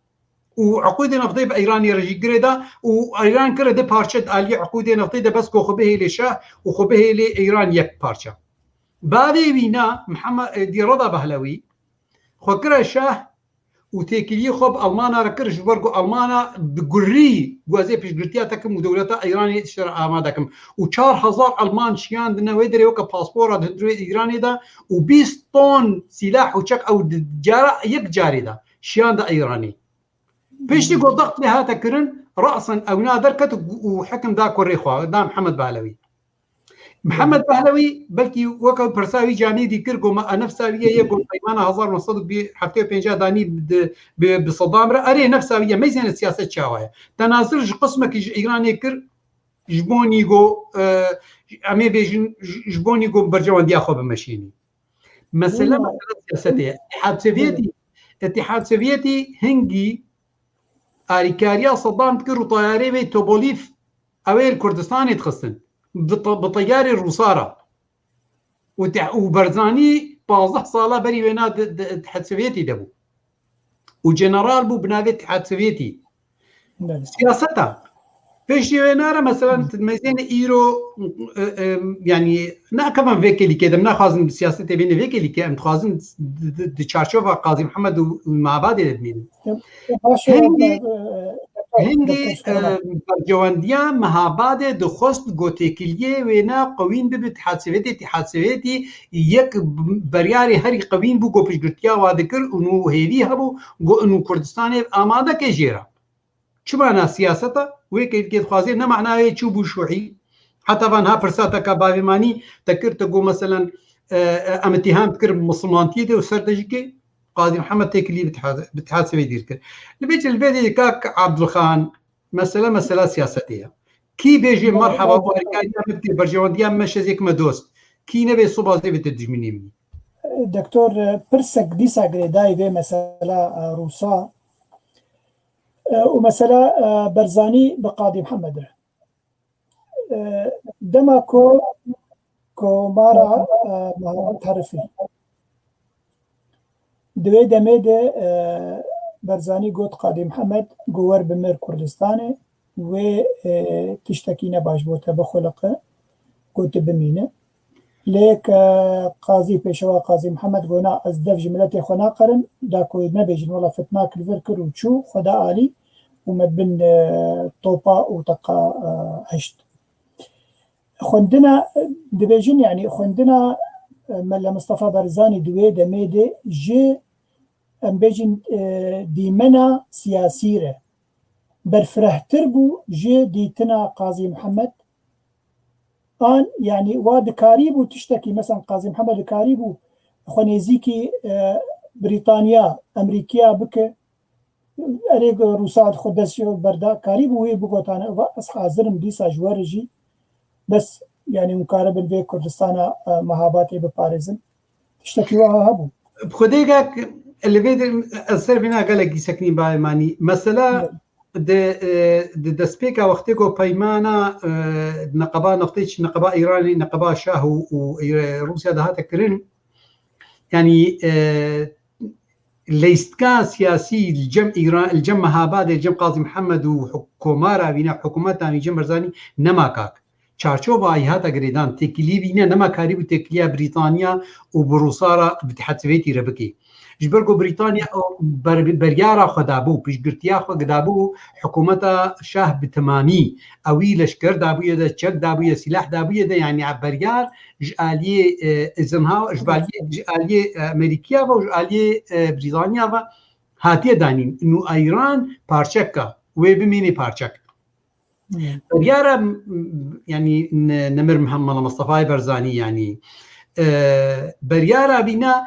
û eqûdê neftê bi Îranê re jî girê da û Îran kire di parçe di aliyê eqûdê neftê de bes ku xwe bihêlê şah û xwe bihêlê Îran yek parça. Bavê wî na, Mihemed, e, dî Rida Behlewî, xwe kire şah û têkiliyê xwe bi Almana re kir, ji ber ku Almana bi gurî got ez ê piştgirtiya te kim û dewleta Îranê ji te re amade kim. Û çar hezar Alman şiyandine wê derê weke paspora di hundirê Îranê de û bîst ton sîlah û çek ew di cara, yek carê de şiyande Îranê. Piştî ku dext lê hate kirin, rasan ewna derket û, û hekim da kurê xwe, da Mihemed Behlewî. Mihemed Behlewî belkî weke pirsa wî canî dî kir, got me, a nefsa wî ye, ye got peymana hezar neh sed û heftê û pênc danî bi, bi, bi Sedam re. Erê, nefsa wî ye. Meyzêne siyaset çawa ye? Te nazir ji qismekî ji Îranê kir, ji bo nîgo, e, em ê bêjin, ji, ji bo nîgo berjewendiya xwe bimeşînî. Mesele, mesele siyasetê ye. Îtîhad Sovîetî, Îtîhad Sovîetî hingî alîkariya Sedam dikir û teyarê wê Tobolîf ew ê li Kurdistanê dixistin. Bi te-, bi teyarê Rûsa re. Û te-, û Barzanî pazdeh sala berî wêna di, di Îtîhad Sovîetî de bû. Û general bû bi navê Îtîhad Sovîetî. Belê. Siyaseta. Pêşî wê nare, mesela, tu meyzêne îro, e, e, yanî, ne, kevin vê kêlîkê de, em naxwazin siyasetê bêne vê kêlîkê, em dixwazin di, di, di çarçova Qazî Mihemed û, û Mehabadê de bimînin. Ya, ya, baş e, Hingî, e, e, hingî, Doktor Süleyman. E, berjewendiya Mehabadê dixwest ku têkiliyê wêna qewîn bibe, Îtîhad Sovîetî, Îtîhad Sovîetî yek b-, beryarê herî qewîn bû ku piştgirtiya wa dikir û nû hêvî hebû ku û Kurdistanê amade ke jê re. Çima na siyaseta wê kêlîkê dixwazê ne manayê çûbû şûhî. Heta van ha pirsa te ka bavê manî te kir, te got, meselen, e, e, em îtîham dikir misilmantiyê de û ser de jî kê Qazî Mihemed têkilî bi Îtîhad-, bi Îtîhad Sovîetî dikir. Li vê çi, li vê dê kak Abdulxan, mesele, mesela siyasetê ye. Kî bêjê merhaba, û alîkariya me bikê, berjewendiya me şezê kime dost. Kî nebê soba zê bête dijminê min. Doktor, e, pirsek dîsa girêdayî vê mesela, e, Rûsa, e, û mesela, e, Barzanî bi Qadî Mihemed re. E, dema ku komara, e, Mehabad herifî. Di wê demê de, e, Barzanî got Qadî Mihemed, got wer bimir Kurdistanê, wê, e, tiştekî ne baş bo te bixuliqe, got tu bimîne. Lê ke Qazî, Pêşewa Qazî Mihemed got na, ez dev ji miletê xwe naqerim, da ku nebêjin wela fitnak li vir kir û çû, xwe da alî û me bin, e, topa û teqa, e, hişt. Xwendina, dibêjin, yanî xwendina, e, Mele Mistefa Barzanî di wê demê de ji, em bêjin, e, dîmena siyasî re berfirehtir bû ji dîtina Qazî Mihemed. An, yanî wa dikarîbû tiştekî, mesela Qazî Mihemed dikarîbû xwe nêzîkî, e, Brîtanya, Emerîkiya bike, erê Rûsa xwe dest jê berda, karîbû wê bigotane, va ez hazir im dîsa ji we re jî, bes, yanî hûn karibin vê Kurdistana, e, Mehabatê biparêzin. Tiştekî wiha hebû. Bi Xwedê kak, li vê de ez ser vêna gelekî sekinî bavê manî. Mesela di, e, di destpêka wextê ku peymana, e, neqeba neftê çi neqeba Îranê, neqeba Şah û, û, e, Rûsya de hate kirin, yanî, e, leyistka siyasî li cem Îran, li cem Mehabadê, li cem Qazî Mihemed û huk-, komara wî ne, hikûmeta wî cem Barzanî nema kak. çarçovayî hate girêdan, têkiliyê wî ne, nema karîbû têkiliya Brîtanya û bi Rûsa re, bi Îtîhad Sovêtî re bike. Ji ber ku Brîtanya ber-, beryara xwe dabû, piştgirtiya xwe dabû hikûmeta şah bi temamî. Ewî leşker dabûye de, çek dabûye, sîlah dabûye de, yanî beryar ji aliyê, e, Eisenhower, ji aliyê, ji aliyê, e, Amerîkiya ve û ji aliyê, e, Brîtanya ve hatiye danîn. Nû Îran parçek e, wê bimînê parçek. Hmm. Beryara, m-, m-, yanî ne-, Nemir Mihem-, Mela Mistefayê Barzanî, yanî, e, beryara vîna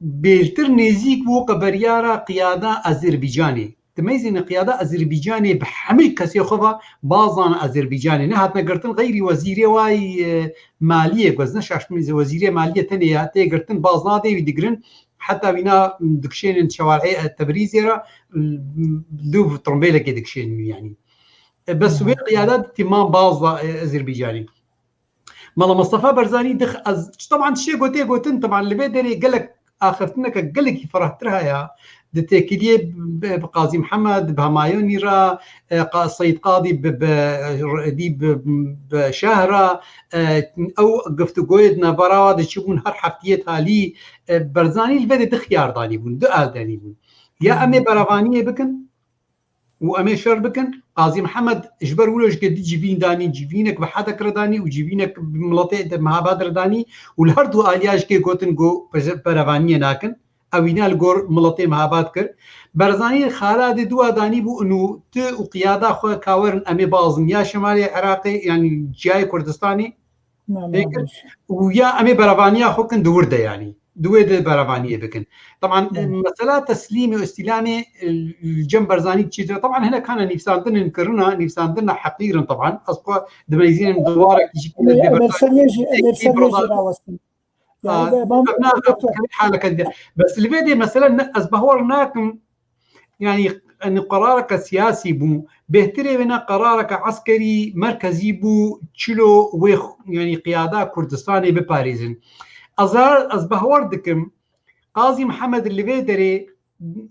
bêltir nêzîk bû qe beryara qiyada Azerbaycanê. Dimeyzîne qiyada Azerbaycanê bi hemî kesê xwe ve bazan Azerbaycanê. Nehatine girtin, xeyrî wezîrê wayî, e, maliyê, ku ez ne şaş bim, wezîrê maliyê tenê ya tê girtin, baz nadê wî digirin. Heta wîna dikişênin şewarê, e, Tebrîzê re, l-, lûv trombêlekê dikişênin wî, yanî. E, bes wê qiyada tîman baz da, e, Azerbaycanê. Mela Mistefa Barzanî dix-, ez, teban tiştê gotê gotin, teban li vê derê gelek axiftineke gelekî firehtir heye. Di têkiliyê bi, bi Qazî Mihemed, bi Hemayonî re, e, Qa-, Seyîd Qadî bi, bi, dî bi, bi Şah re, e, ew guftûgoyê di navbera wa de çi bûn her heftiyê talî, e, Barzanî li vê de du xiyar danî bûn, du al danî bûn. Ya em ê berevaniyê bikin, û em ê şer bikin. Qazî Mihemed ji ber wilo jike dî civîn danî, civînek bi hedek re danî û civînek bi miletê de Mehabad re danî û li her du aliya jike gotin ku berevaniyê nakin. Ew îna li gor miletê Mehabad kir. Barzanî xala dê dua danî bû û tu û qiyada xwe kawerin em ê bazin ya şimalê Iraqê, yanî ciyayê Kurdistanê, Pêkir. Û ya em ê berevaniya xwe kin di wir de, yanî di wê de berevaniyê bikin. Teban, e, mesela teslîmê û îstîlamê, e, li cem Barzanî çi dire? Teban hinek hene nivîsandinên kirina, nivîsandina heqîr in teban. Ez xwe dimeyzînim di warekî jî Em ê, em ê ser wê jî, em ê ser wê jî rawestin. Yanî, e, ban-, haleke dide. Bes li vê de mesela ne, ez bawer nakim, yanî, yanî qerareke siyasî bû. Bêhtirê wêna qerareke eskerî merkezî bû, çilo wê xu-, yanî qiyada Kurdistanê biparêzin. Ez, ez bahwer dikim, Qazî Mihemed li vê derê,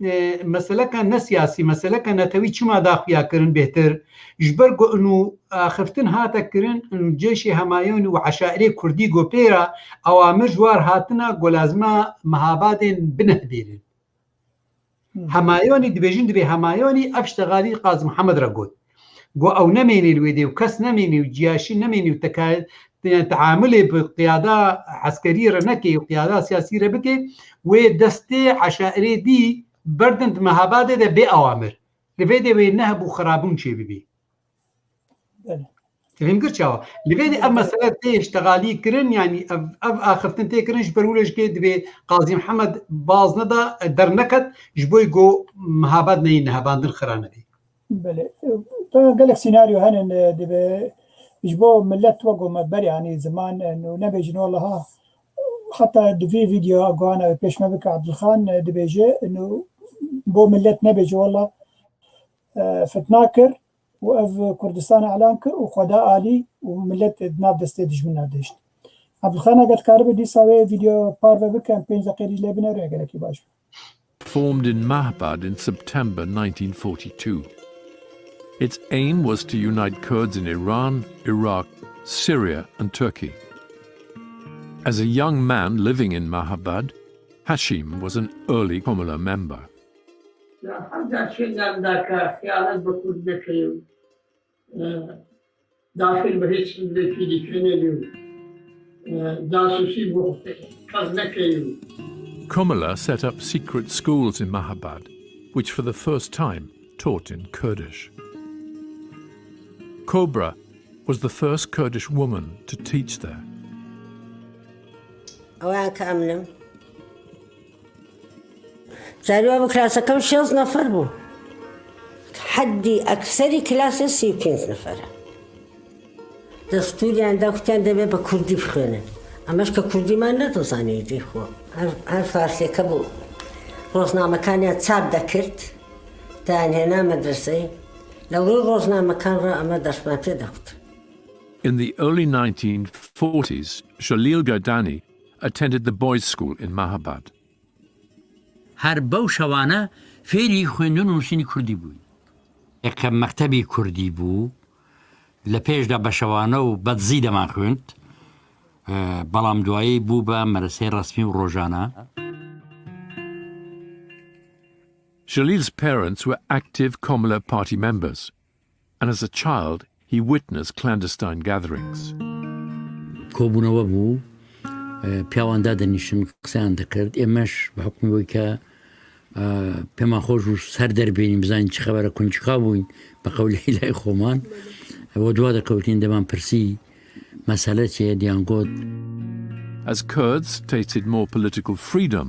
e, meseleke ne siyasî, meseleke netewî çima da xuya kirin bêhtir? Ji ber ku inu axiftin hate kirin, inu cêşê Hemayonî û eşairê Kurdî ku pê re awamir ji war hatine ku lazima Mehabadên bineh bêrin. Hemayonî dibêjin, dibê Hemayonî ev ştexalî Qazî Mihemed re got. Got ew nemênê li wê dê û kes nemênê û ciyaşî nemênê û teka-, te-, teamulê bi qiyada eskerî re neke û qiyada siyasî re bike, wê destê eşairê dî berdin di Mehabadê de bê awamir. Li vê dê wê nehebû xirabûn çêbibî. Belê. Fehim kir çawa? Li vê de ev mesele tê ştexalî kirin, yanî ev, ev axiftin tê kirin, ji ber wilo jikê dibê Qazî Mihemed baz neda, derneket, ji bo ku Mehabad neyê nehabandin xira nebê. Belê. Gelek senaryo hene, e, dibe ji bo millet wek ku me berê, yanî ziman, e, nû nebêjin welaha, heta di vî videoya guhana pêş me bike Abdulxan, e, dibêje, nû bo millet nebêje wela, e, fitna kir û ev Kurdistan îlan kir û xwe da alî û millet di nav destê dijminan de dihişt. Abdulxan, eger dikaribî dîsa wê video parve bike, em pênc deqê jî lê binerin, gelekî baş bû. Formed in Mahabad in September nineteen forty-two. Its aim was to unite Kurds in Iran, Iraq, Syria, and Turkey. As a young man living in Mahabad, Hashim was an early Komala member. Ya, hemca çi nerdake, xiyanet bi Kurd neke û, e, daxil bi hiç milekî dî kenê û, e, casusî bo kes neke û. Komala set up secret schools in Mahabad, which for the first time taught in Kurdish. Kobra was the first Kurdish woman to teach there. Ewan ke em nim. Carî we bi klaseke şêst nefer bû. Heddî ekserî klasê sî û pênc nefer e. Destûriyan dawkitiyan dibê bi kurdî bixwînin. Em ji ke kurdî me nedizanî dî xwe. Her, her farsêke bû. Roznamekan ya çap dekirt. Te hêna medreseyê. Lewrê roznamekan re em dersman pê dixwit. In the early nineteen forties, Jalil Gurdani attended the boys' school in Mahabad. Her bew şewane fêrî xwendin û nûsînî kurdî bûyî. Eke mektebî kurdî bû, لە پێشدا بە شەوانە و بە دزی دەمان خوێند، بەڵام دوایی بوو بە مەرەسەی ڕەسمی و ڕۆژانە. Jalil's parents were active Komala Party members, and as a child, he witnessed clandestine gatherings. کۆبوونەوە بوو، پیاوان دادەنیشتن قسەیان دەکرد، ئێمەش بە حکمی وەی کە پێمان خۆش و سەر دەربێنین، بزانین چ خەبەرە، کونجکا بووین بە قەولەی لای خۆمان. وە دوا دەکەوتین، دەمان پرسی مەسەلە چیە، دیان گۆت. As Kurds tasted more political freedom,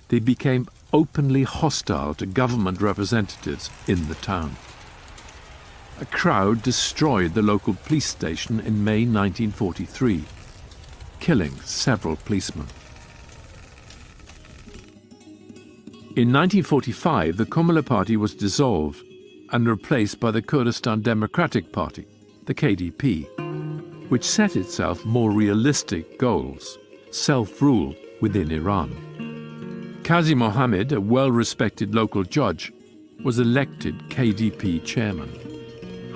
they became openly hostile to government representatives in the town. A crowd destroyed the local police station in May nineteen forty-three, killing several policemen. In nineteen forty-five, the Komala Party was dissolved and replaced by the Kurdistan Democratic Party, the K D P, which set itself more realistic goals, self-rule within Iran. Qazi Mohammed, a well-respected local judge, was elected K D P chairman.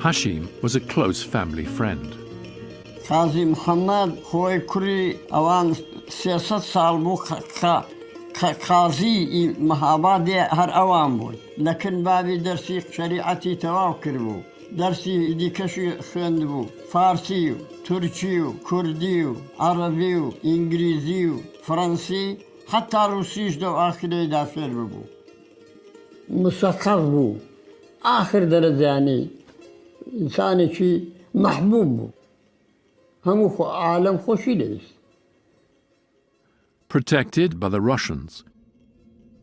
Hashim was a close family friend. Qazî Mihemed xwê kurî ewan sê sed sal bû qazî î Mehabadê her ewan bû. Lekin bavî dersî şerîetî tewaw kiribû. Dersî dîke jî xwendibû. Farsî û Tirkî û Kurdî û Erebî û Îngilîzî û Fransî heta Rûsî ji dev axirê de fêr bibû. Museqef bû. Axir derece yanî însanekî mehbûb bû. Hemû xwe alem xweşî dewîst. Protected by the Russians,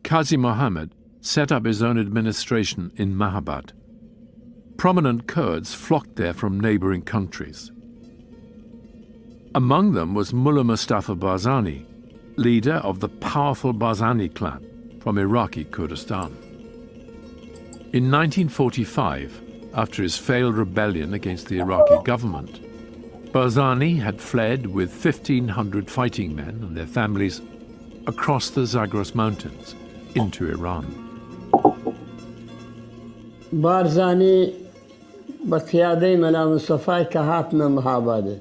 Qazi Mohammed set up his own administration in Mahabad. Prominent Kurds flocked there from neighbouring countries. Among them was Mullah Mustafa Barzani, leader of the powerful Barzani clan from Iraqi Kurdistan. In nineteen forty-five, after his failed rebellion against the Iraqi government, Barzani had fled with fifteen hundred fighting men and their families across the Zagros Mountains into Iran. Barzani bi qiyadeyê Mela Mistefayê ke hatine Mihabadê.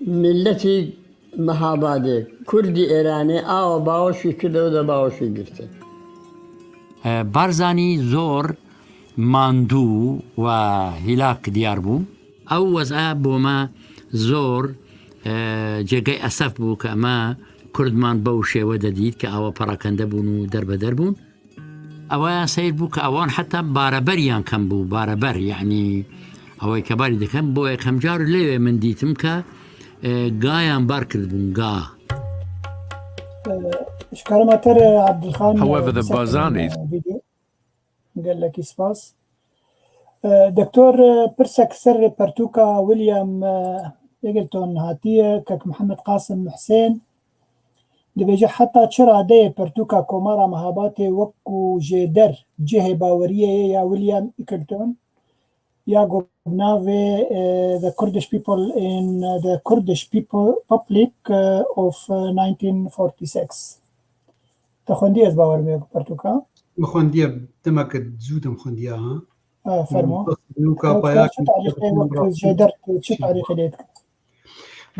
Miletî Mihabadê, Kurdî Êranê awa baweşî kirde û de baweşî girtin. Barzanî zor mandû û hîlak diyar bû. Ew wez'a bo me zor cêgey esef bû ke me Kurdman bew şêwe de dît ke awa perakende bûn û derbeder bûn. Ewa ya seyr bû ke ewan heta bareberiyan kem bû, bareber, yanî ewê ke barî dikin, bo yekemcar lêwê min dîtim ke gayan bar kirdibûn, ga. Ji karema te re Abdulxan. However, the Barzani. Gelekî spas. Doktor, pirsek ser pertûka William Eggleton hatiye, kek Mihemed Qasim Husên. Dibêje heta çi radeyê pertûka Komara Mehabatê wek ku jêder cihê baweriyê ye ya William Eggleton ya ku bi navê The Kurdish People in the Kurdish People Public of nineteen forty-six. Te xwendî ez bawer bûye pertûka? Min xwendiye demeke zû dem xwendiya ha. Fermo. Çi tarîxê wek jêder çi tarîxê lê dikin?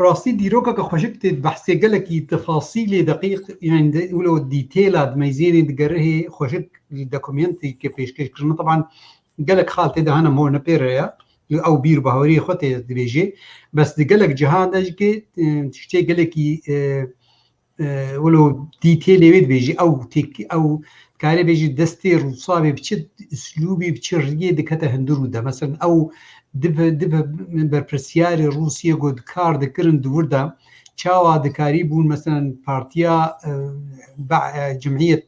Rastî dîrokeke xweşik tê, behsê gelekî tefasîlê deqîq, yani wilo dîtêla di meyzênê digerihê xweşik dokumentêke pêşkêş kirine. Teban gelek xal tê de hene mor ne pê re ye. Ew bîr baweriyê xwe tê dibêjê. Bes di gelek cihan de jî ke tiştê gelekî wilo dîtêlê wê dibêjî, ew têk-, ew dikarê bêjî destê Rûsavê bi çi uslûbî, bi çi riyê dikete hundir û de. Meselen ew dibe, dibe berpirsiyarê Rûsiyê ku dikar dikirin di wir de, çawa dikarîbûn, meselen partiya, e, Ba-, e, Cimhiyet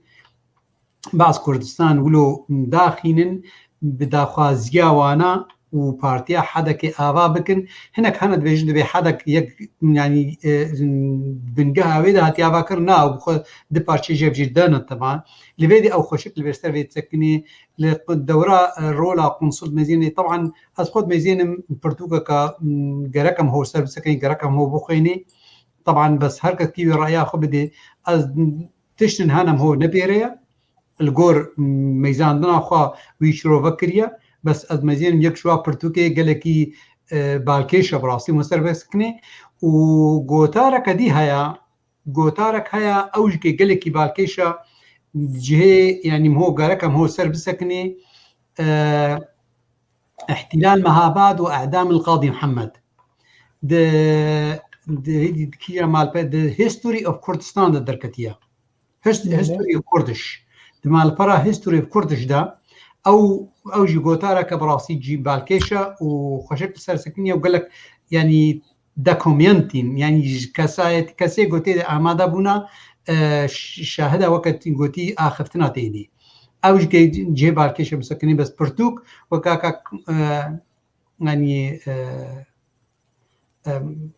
Baz Kurdistan wilo daxînin bi daxwaziya wana û partiya Hedekê ava bikin. Hinek hene dibêjin divê Hedek yek, yanî, e, bingeha wê de hatiye ava kirin. Na, ew bi xwe du parçe jê bi jî dene teban. Li vê de ew xweşik li vê ser vê disekinê. Li dewra, e, rola qunsul dimezînê. Teban ez xwe dimezînim pirtûkeke, m, gerek em ho ser bisekinê, gerek em ho bixwênê. Teban bes her kes kî wê raya xwe bidê. Ez tiştin henem ho nepêre ye. Li gor meyzandina xwe wî şirove kiriye. Bes ez mezênim yek ji wa pirtûkê gelekî, e, balkêş e bi rastî hûn serbest dikinê û gotareke dî heye, gotarek heye, ew jî kê gelekî balkêş e, cihê, yanî ho gerek em ho ser bisekinê, e, Îhtîlal Mehabad û Îdam el Qadî Mihemed. Di, di, di kîja malpe-, di History of Kurdistan de derketiye. Hist-, Belê. History of Kurdish. Di malpera History of Kurdish de ew, ew jî gotareke bi rastî cî balkêş e û xweşik li ser sekiniye û gelek, yanî, dokumentîn, yanî ji kesayet-, kesê ku tê de amade bûna, e, ş-, şahida weke tî-, gotî axiftina tê dî. Ew jî kê cihê balkêş e bi sekinî bes pirtûk weka kak, e, yanî, e, e,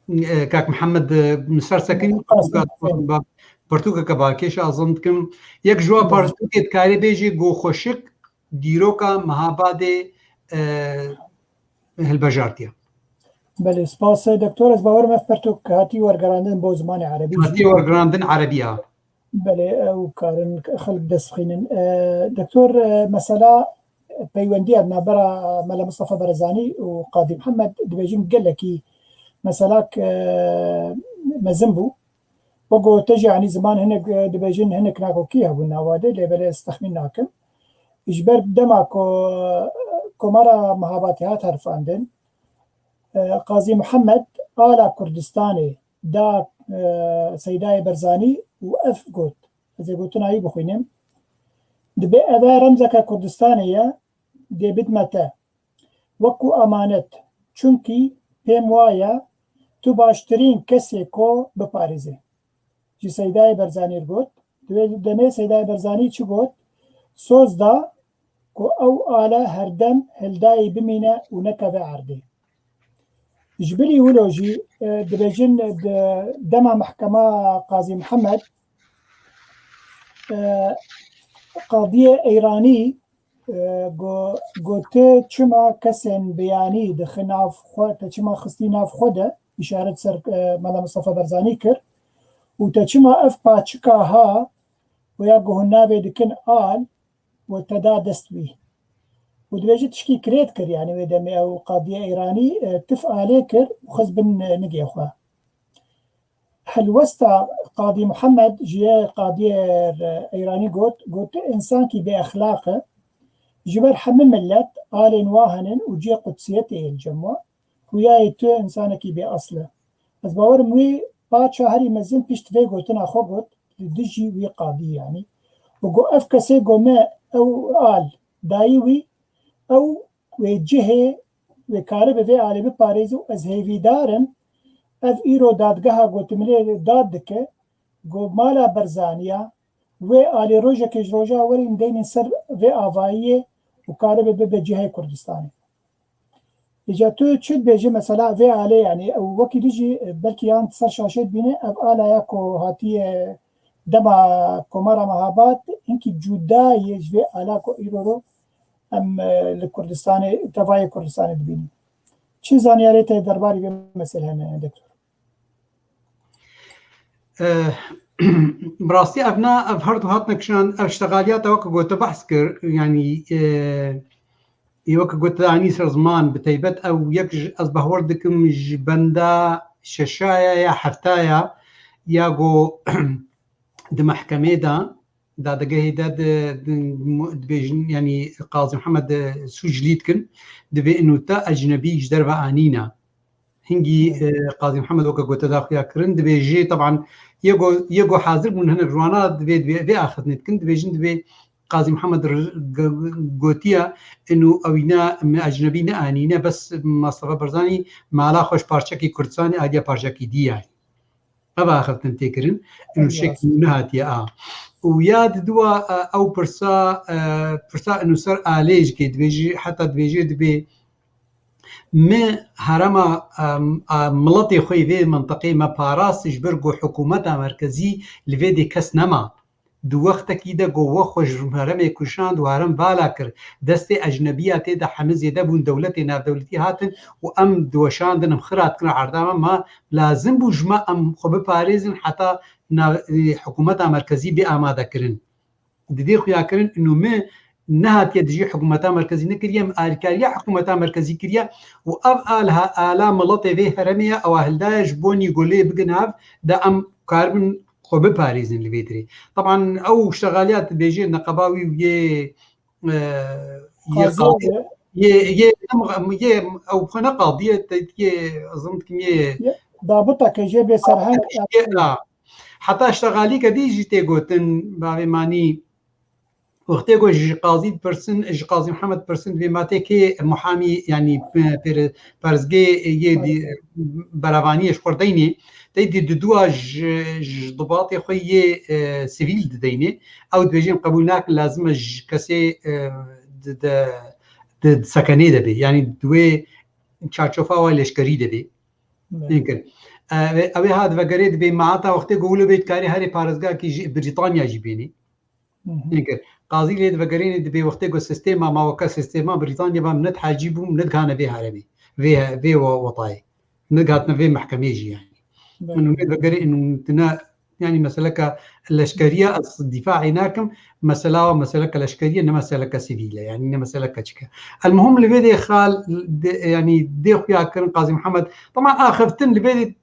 e, kak Mihemed, e, min ser sekinî, Qasim, pirtûka-, evet. Pirtûkeke balkêş e, ez zan dikim. Yek ji wa Evet. Pirtûkê dikarê bêjî ku xweşik dîroka Mehabadê, e, hilbejartiye. Belê, spas, e, doktor. Ez bawerim ev pirtûk hatî wergerandin bo zimanê erebî jî. Hatî wergerandin erebî ya. Belê, ew karin xelk dest bixînin. E, doktor, e, mesela peywendiya navbera Mela Mistefa Barzanî û Qadî Mihemed dibêjin gelekî meselak, e, mezin bû. Wek ku te jî, yanî ziman hinek, e, dibêjin hinek nakokî hebûn nava de, lê belê ez texmîn nakim. Ji ber dema ku, e, Komara Mehabatê hat herifandin, e, Qazî Mihemed ala Kurdistanê da, e, Seydayê Barzanî û ev got, ez ê gotina wî bixwînim. Dibê ev e remzeke Kurdistanê ye, dê bidme te. Wekû emanet. Çunkî pêm wa ye, tu baştirîn kesê ko biparêzê. Ji Seydayê Barzanî re got. Di wê demê Seydayê Barzanî çi got? Soz da ku ew ale herdem hildayî bimîne û nekeve erdê. Ji bilî wilo jî, e, dibêjin di dema mehkema Qazî Mihemed, e, qadiyê Eyranî, e, go-, gote çima kesên biyanî dixi nav xwe, te çima xistî nav xwe de, îşaret ser, e, Mela Mistefa Barzanî kir û te çima ev paçika ha, wê ya ku hûn navê dikin al, û te da dest wî. Û dibêje tişkî kirêt kir, yanî wê demê ew qadiyê Eyranî, e, tif alê kir û xist bin, e, nigê xwe. Helwesta Qadî Mihemed ji yê qadiyê, e, Eyranî got, got, tu însankî bêexlaq e, ji ber hemî millet alên wa henin û cihê qudsiyetê yê li cem we, hûyayê tu însanekî bêasl e. Ez bawerim wî paça herî mezin pişt vê gotina xwe got, li dijî wî qadî, yanî. Û got, ev kesê ku me ew al dayî wî, ew wê cihê, wê karibe vê alê biparêze û ez hêvîdar im, ev îro dadgeha gotimilê dad dike, ku mala Barzaniya, wê alê rojekê ji roja werî em deynin ser vê avayiyê û karibe bibe cihê Kurdistanê. Îca tu çi dibêjî mesela vê alê, yanî ew wekî tu jî, e, belkî yan ser şaşê dibîne, ev ala ya ku hatiye dema Komara Mehabad hinkî cuda ye ji vê ala ku îro ro em, e, li Kurdistanê, tevayê Kurdistanê dibînin. Çi zanyarê te derbarî vê meselê hene, doktor? Eh, bi rastî ev na, ev her du hatine kişan, ev ştexaliya te weke ku te behs kir, yanî, eh, ê weke ku te anî ser ziman, bi teybet ew yek ji, ez bahwer dikim ji benda şeşaya ya heftaya ya ku di mehkemê de, dadegehê de di, di, dibêjin, yanî Qazî Mihemed, e, sûc lî dikin, divê inu te ecnebî ji derve anîne. Hingî, e, Qazî Mihemed weke gote da xuya kirin, divê jê, teban, yê go, yê go hazir bûn hinek ji wana divê, divê vê axiftinê dikin, dibêjin divê Qazî Mihemed r-, g-, gotiye, inu ewîne me ecnebî ne anîne, bes Mustafa Barzanî mala xwe ji parçekî Kurdistanê adiye parçekî dî ye. Ev axiftin tê kirin, inu şek nehatiye a. Û ya di dua, e, ew pirsa, e, pirsa inu ser alê jikê dibêjî, heta dibêjî dibê, me herema, e, a, miletê xwe yê vê mintiqê me parast ji ber ku hikûmeta merkezî li vê dê kes nema. Di wextekî de ku we xwe ji heremê kuşand û herem vala kir, destê ecnebiya tê de hemî zêde bûn, dewletê navdewletî hatin û em diweşandin, em xira dikin erda me, ma lazim bû ji me em xwe biparêzin heta na-, hikûmeta merkezî bê amadekirin. Di vê xuyakirin û min nehatiye dijî hikûmeta merkezî nekiriye, em alîkariya hikûmeta merkezî kiriye û ev alha ala miletê vê herêmê ye, ewa hildaye ji bo nîgolê bigin hev de em karibin xwe biparêzin li vê dirê. Teban ew şexaliya dibêje neqeba wî û yê, e, yê Qazî qadî, yê, yê, yê ew xwe ne qadî ye, te yê zin dikim yê Ye, dabiteke jê bê serheng. Yê, a. Heta şexalîke dî jî tê gotin, bavê manî, wextê ku ji Qazî dipirsin, ji Qazî Mihemed dipirsin, divê ma tê kê muhamî, yanî, pe-, pêre-, perezgê yê dî, berevaniyê ji xwe deynê, tê dî di dua ji, ji dibatê xwe yê, e, sivîl dideynê. Ew dibêjin qebûl nakin, lazim e ji kesê, e, di, di, di, di sekenê de bê. Yanî di wê çarçofa wa leşkerî de bê. Evet. Pêkir. Ew ê, ew ê ha divegerê dibê ma heta wextê ku wilo bê dikarê herê parêzgakî ji Brîtanya jî bênê. Hı hı. Pêkir. Qazî lê divegerênê dibê wextê ku sîstema ma weke sîstema Brîtanya va min nedihecî bû, min nedigihane vê herêmê, vê, vê we-, wetayê. Min nedihatine vê mehkemê jî yanî. Evet. Min wê divegerê û tine, yanî meseleke leşkerî ye, ez dîfaê nakim, mesela wa meseleke leşkerî ye, ne meseleke sivîl e, yanî ne meseleke çik e. Elmuhim li vê dê xal, de, yanî dê xuya kirin Qazî Mihemed. Teban axiftin li vê dê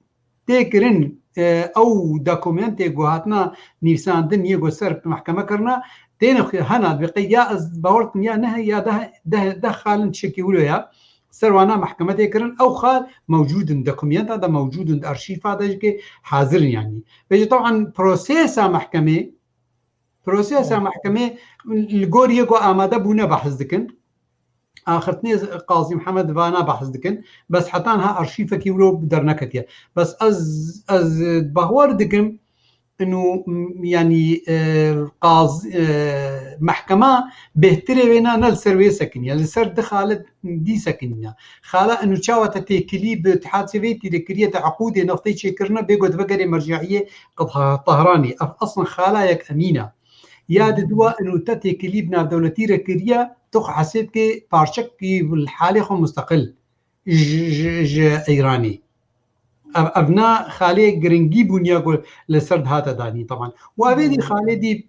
tê kirin, e, ew dokumentê ku hatina nivîsandin yê ku ser mehkeme kirina, têne xuya hena dibê qey ya ez bawer dikim ya ne ya deh, deh, deh xalin tiştekî wilo ya. Ser wana mehkeme tê kirin, ew xal mewcûd in, dokumenta de mewcûd in, di arşîfa de jî hazir in yanî. Vêjî teban prosesa mehkemê, prosesa Evet. mehkemê li gor yê ku amade bûne behs dikin. Axirtinê Qazî Mihemed vana behs dikin. Bes heta niha arşîfekî wilo derneketiye. Bes ez, ez bawer dikim, inu, yanî, e, qaz-, e, mehkema bêhtirê wêna ne li ser wê sekiniye, li ser di xale dî sekiniye. Xala inu çawa te têkilî bi Îtîhad Sovîetî de kiriye, te eqûdê neftê çêkirine, bê ku divegerê merceiyê Qed-, Tehranê. Ev eslin xala yek emîn e. Ya di dua inu te têkilî bi navdewletî re kiriye, tu xwe hesê dikê parçekî li halê xwe musteqil ji, ji, ji Îranê. Ev, ev na xalê giringî bûn ya ku li ser dihate danî, teban. Û evê dî xalê dî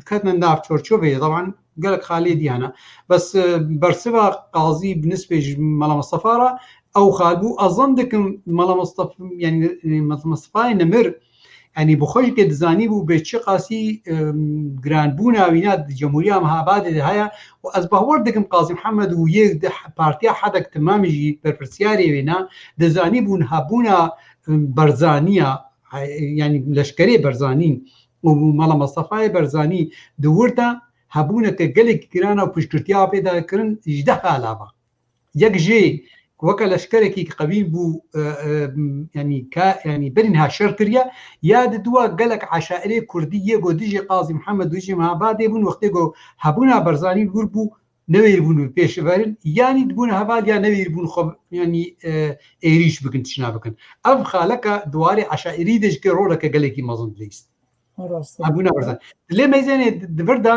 ketine nav çorçoveyê, teban, gelek xalê dî hene. Bes, e, bersiva Qazî bi nisbê ji Mela Mistefa re ew xal bû. Ez zan dikim Mela Mistefa, yanî, e, Mela Mistefayê Nemir, yanî bi xwe jî ke dizanî bû bê çi qasî, e, giranbûna wîna di Cemhuriya Mehabadê de heye. Û ez bawer dikim Qazî Mihemed û yê de partiya Hedek Temamî jî berpirsiyarê wêna, dizanî bûn hebûna, e, Berzaniya, e, yanî leşkerê Berzanî û Mela Mistefayê Berzanî di wir de hebûneke gelekî giran û piştgirtiya pê de kirin ji deh alava. Yek jê weke leşkerekî qewî bû, e, e, yanî ka, yanî berî niha şer kiriye, ya di dua gelek eşairê kurdî yê ku dijî Qazî Mihemed û dijî Mehabadê bûn, wextê ku hebûna Berzanî li wir bû, newêribûn bi pêş verin, yanî dibûn heval ya newêribûn xwe, yanî, e, êrîş bikin, tişna bikin. Ev xaleke di warê eşairî de jî roleke gelekî mezin dileyist. Rast e. Hebûna Berzanî. Lê meyzênê di vir de,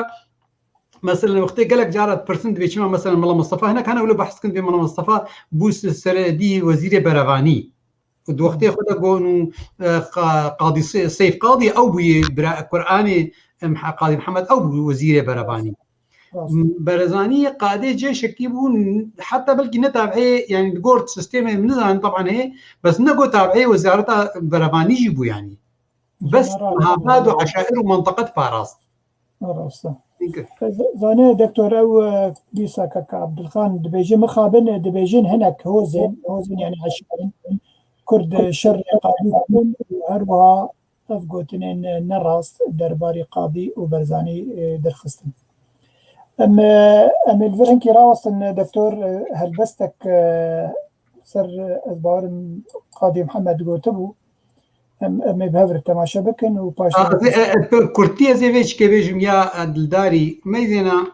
mesela wextê gelek cara dipirsin dibê çima mesela Mela Mistefa, hinek hene wilo behs dikin dibê Mela Mistefa bû se-, seredî wezîrê berevanî. Û di wextê xwe de got û, e, qa-, Qadî Se-, Seyf Qadî ew bûyê bira Kur'anê, em, Qadî Mihemed ew bû wezîrê berevanî. Rast. Berzanî qadê cêşekî bû, heta belkî ne tabiê, yanî di gor sîstemê min nizanin teban heye, bes ne got tabiê wezareta berevanî jî bû yanî. Bes Mehabad û eşair û menteqe diparast. Rast e. Pêkir. Z-, zanê doktor ew, e, dîsa kaka Abdulxan dibêje mixabin, e, dibêjin hinek hozên, hozên yanî eşarin Kurd şerê qadî dikin û her wiha ev gotinên, e, ne rast derbarê Qadî û Berzanî, e, derxistin. Em, e, em ê li vir hinkî rawestin, e, doktor, e, helbestek, e, ser, e, ez bawerim Qadî Mihemed gotibû. Em, em ê bi hev re temaşe bikin û paşê... A, ez ê, e, e, bi kurtî ez ê vê çikê bêjim ya, e, Dildarî. Meyzêna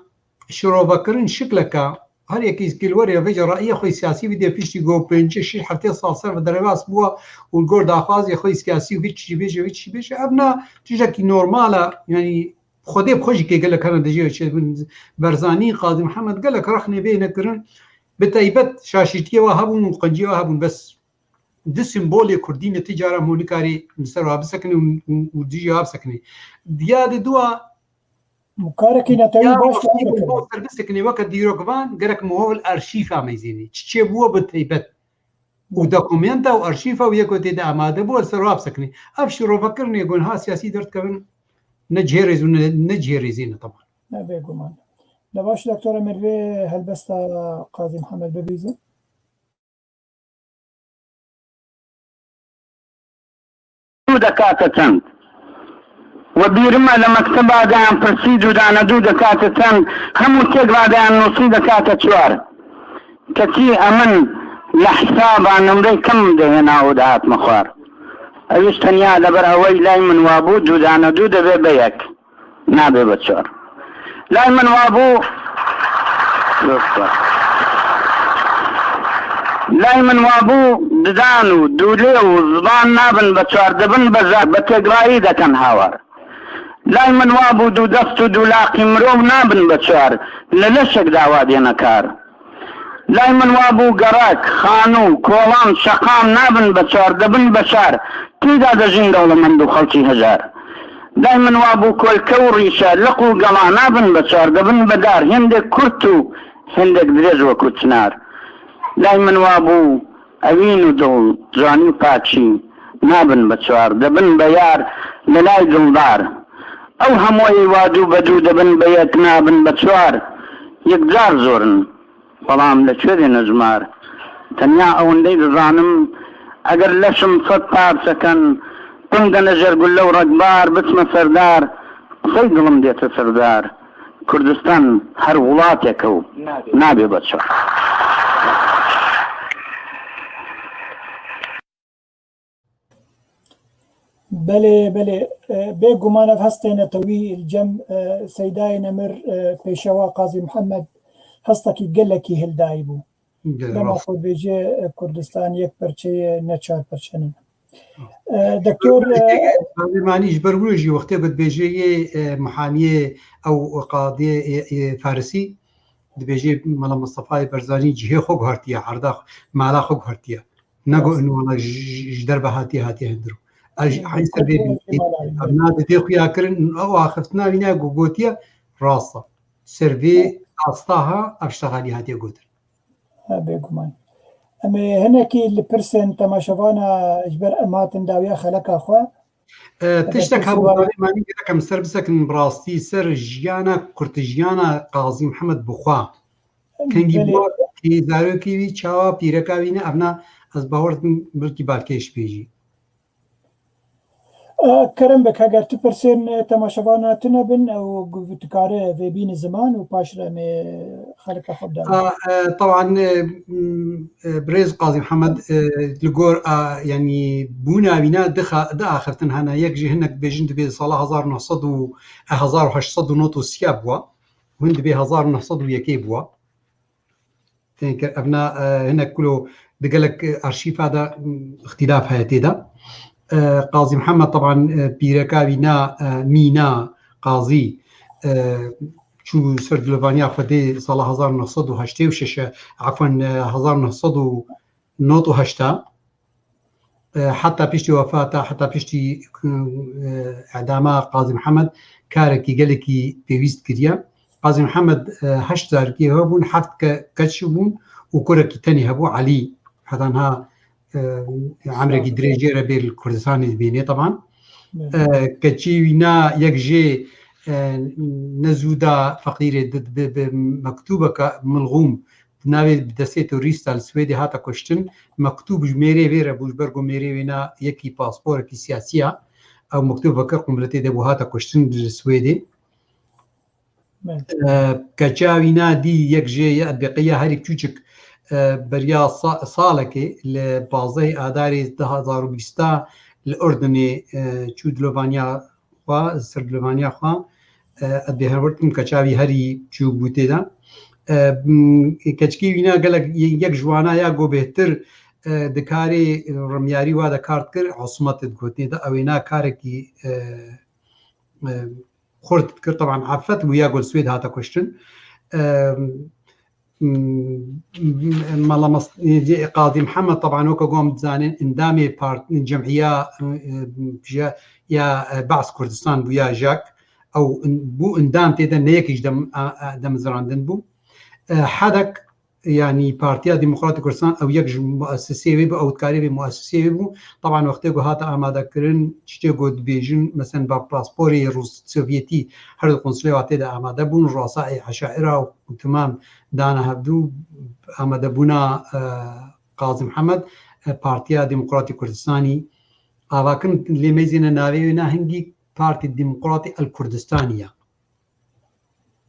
şirovekirin şikleka, her yekî zikî li werê vêce rayî xwe siyasî bidê piştî ku pêncî şeş heftê sal ser ve derbas bûwa û li gor daxwazê xwe siyasî û vî çî bêje, vî çî bêje. Ev na tiştekî normal e, yanî Xwedê bi xwe jî kê gelek hene dijî çêbin. Berzanî, Qazî Mihemed gelek rexnê vê nekirin. Bi taybet şaşîtiyê wa hebûn û qenciyê wa hebûn, bes di simbolê kurdî ne ti cara hûn nikarî li ser wa bisekinî û, û, û dijî wa bisekinî. Diya di dua Karekî netewî baş wan dikirin. Bo ser bisekine weke dîrokvan gerek miho li arşîfa meyzînî. Çi çêbûye bi teybet. Û dokumenta û arşîfa û yeko tê de amade bû, li ser wa bisekine. Ev şîrovekirinê ku niha siyasî derdikevin ne cihê rêz û ne, ne cihê rêzê ne teban. Ne bêguman. Ne baş doktor Emir vê helbesta Qazî Mihemed bibîzin. Dû dekate çend? We bîrime li mekteba de em pirsî dû dane dû dekate çend? Hemû têk va de em nûsî dekate çar. Keçî emin li hesaba nimrê kim dihêna û dihatme xwar. Ew ji tenya leber ewey lay min wabû dû dane dû divê be yek. Nabe be çar. Lay min wabû, lay min wabû didan û dûlê û ziban nabin be çar, dibin be zar, be têgvayî dekin hawar. Lay min wabû dû dest û dû laqî mirov nabin be çar, li leşek dawa dêne kar. Lay min wabû gerek, xanû, kolan, şeqam nabin be çar, dibin be şar, tîda dejîn dewlemend û xelkî hejar. Lay min wabû kolke û rîşe, liq û gela nabin be çar, dibin be dar, hindek kurt û hindek dirêj wekû çinar. Lay min wabû ewîn û dil, canî û pakî nabin be çar, dibin be yar li lay dildar. Ew hemoyê wa dû be dû dibin be yek nabin be çar, yekcar zor in. Belam li çê de nejmar. Tenya ewendey dizanim, eger leşim sed parçe ken, pingene jer gulle û rekbar, biçme serdar, qisey dilim dê te sirdar. Kurdistan her welatek e û nabê be çar. Belê, belê. E, bê guman ev hestê netewî li cem, e, Seydayê Nemir, e, Pêşewa Qazî Mihemed hestekî gelekî hildayî bû. Dema xwe dibêje, e, Kurdistan yek perçe ye, ne çar perçe ne. E, Doktor, e, Qazî Manî ji ber wilo jî wextê ku dibêje yê, e, mihamiyê ew qadiyê, e, e, Farisî, dibêje Mela Mistefayê Barzanî cihê xwe guhertiye, erda xwe, mala xwe guhertiye. Negot wala ji, ji, ji derve hatiye, hatiye hundir. Ez ji, eynî ser vê bî. Ev na didê xuya kirin, ew axiftina wî ne ku gotiye, rast e. Ser vê asta ha, ev ştehalî hatiye gotin. Ha, bêguman. Em ê hinekî li pirsên temaşevana ji ber em hatin dawiya xeleka xwe. E, tiştek hebû, Qazî Manî, gerek em ser bisekin, bi rastî ser jiyana, kurtjiyana Qazî Mihemed bi xwe. Kengî bû, kî zarokî wî, çawa pîreka wî ne, evna ez bawer dikim belkî balkêş bê jî. E, kerem bik, heger tu pirsên, e, temaşevana tune bin, ew gu-, tu kare vê bîne ziman û paş re em ê xeleka xwe bidane. A, e, teban, e, m, e, birêz Qazî Mihemed, e, li gor, a, yanî bûna wî ne dixa-, diaxiftin hene. Yek jî hinek dibêjin dibê sala hezar û neh sed û, e, hezar û heşt sed û nod û sî bûa. Hûn dibê hezar û neh sed û yekê bûa. Tên kir. Evna, e, hinek kulo di gelek, e, arşîfa de, m, îxtîlaf heye tê de. E, Qazî Mihemed, teban, e, pîreka wî na, e, Mîna Qazî, e, çû ser dilovaniya Xwedê sala hezar û neh sed û heştê û şeş, efwen, e, hezar û neh sed û nod û heşt. E, heta piştî wefata, heta piştî, e, edama Qazî Mihemed karekî gelekî pêwîst kiriye. Qazî Mihemed, e, heşt zarikê hebûn, heft ke-, keç bûn û kurekî tenê hebû, Elî. Heta niha, e, emrekî dirêj jê re bê li Kurdistanê dibînê, teban. E, keçî wî na yek jê, e, ne zû da feqîrê di, bi, bi mektûbeke milxûm di navê bi destê terorîsta li Swêdê hate kuştin. Mektûb ji mêrê vê re bû, ji ber ku mêrê wê na yekî pasporekî siyasî ya. Ew mektûbeke qumbiletê de bû, hate kuştin li Swêdê. E, keça wî na dî yek jê ye, Edbeqiya herî çûçik, e, beriya sa-, salekê li pazdehê Adarê du hezar û bîsta li Urdunê, e, çû dilovaniya xwe, ser dilovaniya xwe, e, ez bê hevir dikim keça wî herî çû bû tê de. E, m, keçikê wî na gelek ye-, yek ji wana ya ku bêhtir, e, dikarê rimyarî wa de kar dikir, Osmet digotinê de, ew ê na karekî, e, e, xurt dikir. Teban efet bû ya ku li Swêd hate kuştin. E, m, m, Mala Mas-, Qazî Mihemed, teban weke ku em dizanin, endamê part-, cem'iya, e, e, ya, e, Be's Kurdistan bû ya JAK. ew in-, bû endam tê de, ne yekî ji dem-, a, a, demizrandin bû. E, HADEK, yanî Partiya Demokratîk Kurdistan, ew yek ji muesisê wê bû, ew dikarê vê muesisê wê bû. Taban wextê ku hate amadekirin, tiştê ku dibêjin, mesela ba pasporê Rûs Sovyetî her du konsulê wa tê de amade bûn, ruasa ê eşaira û temam dana hevdû, amadebûna, e, Qazî Mihemed, e, Partiya Demokratîk Kurdistanî ava kirin, lê meyzêne navê wê na hingî Partî Demokratî El Kurdistanî ya.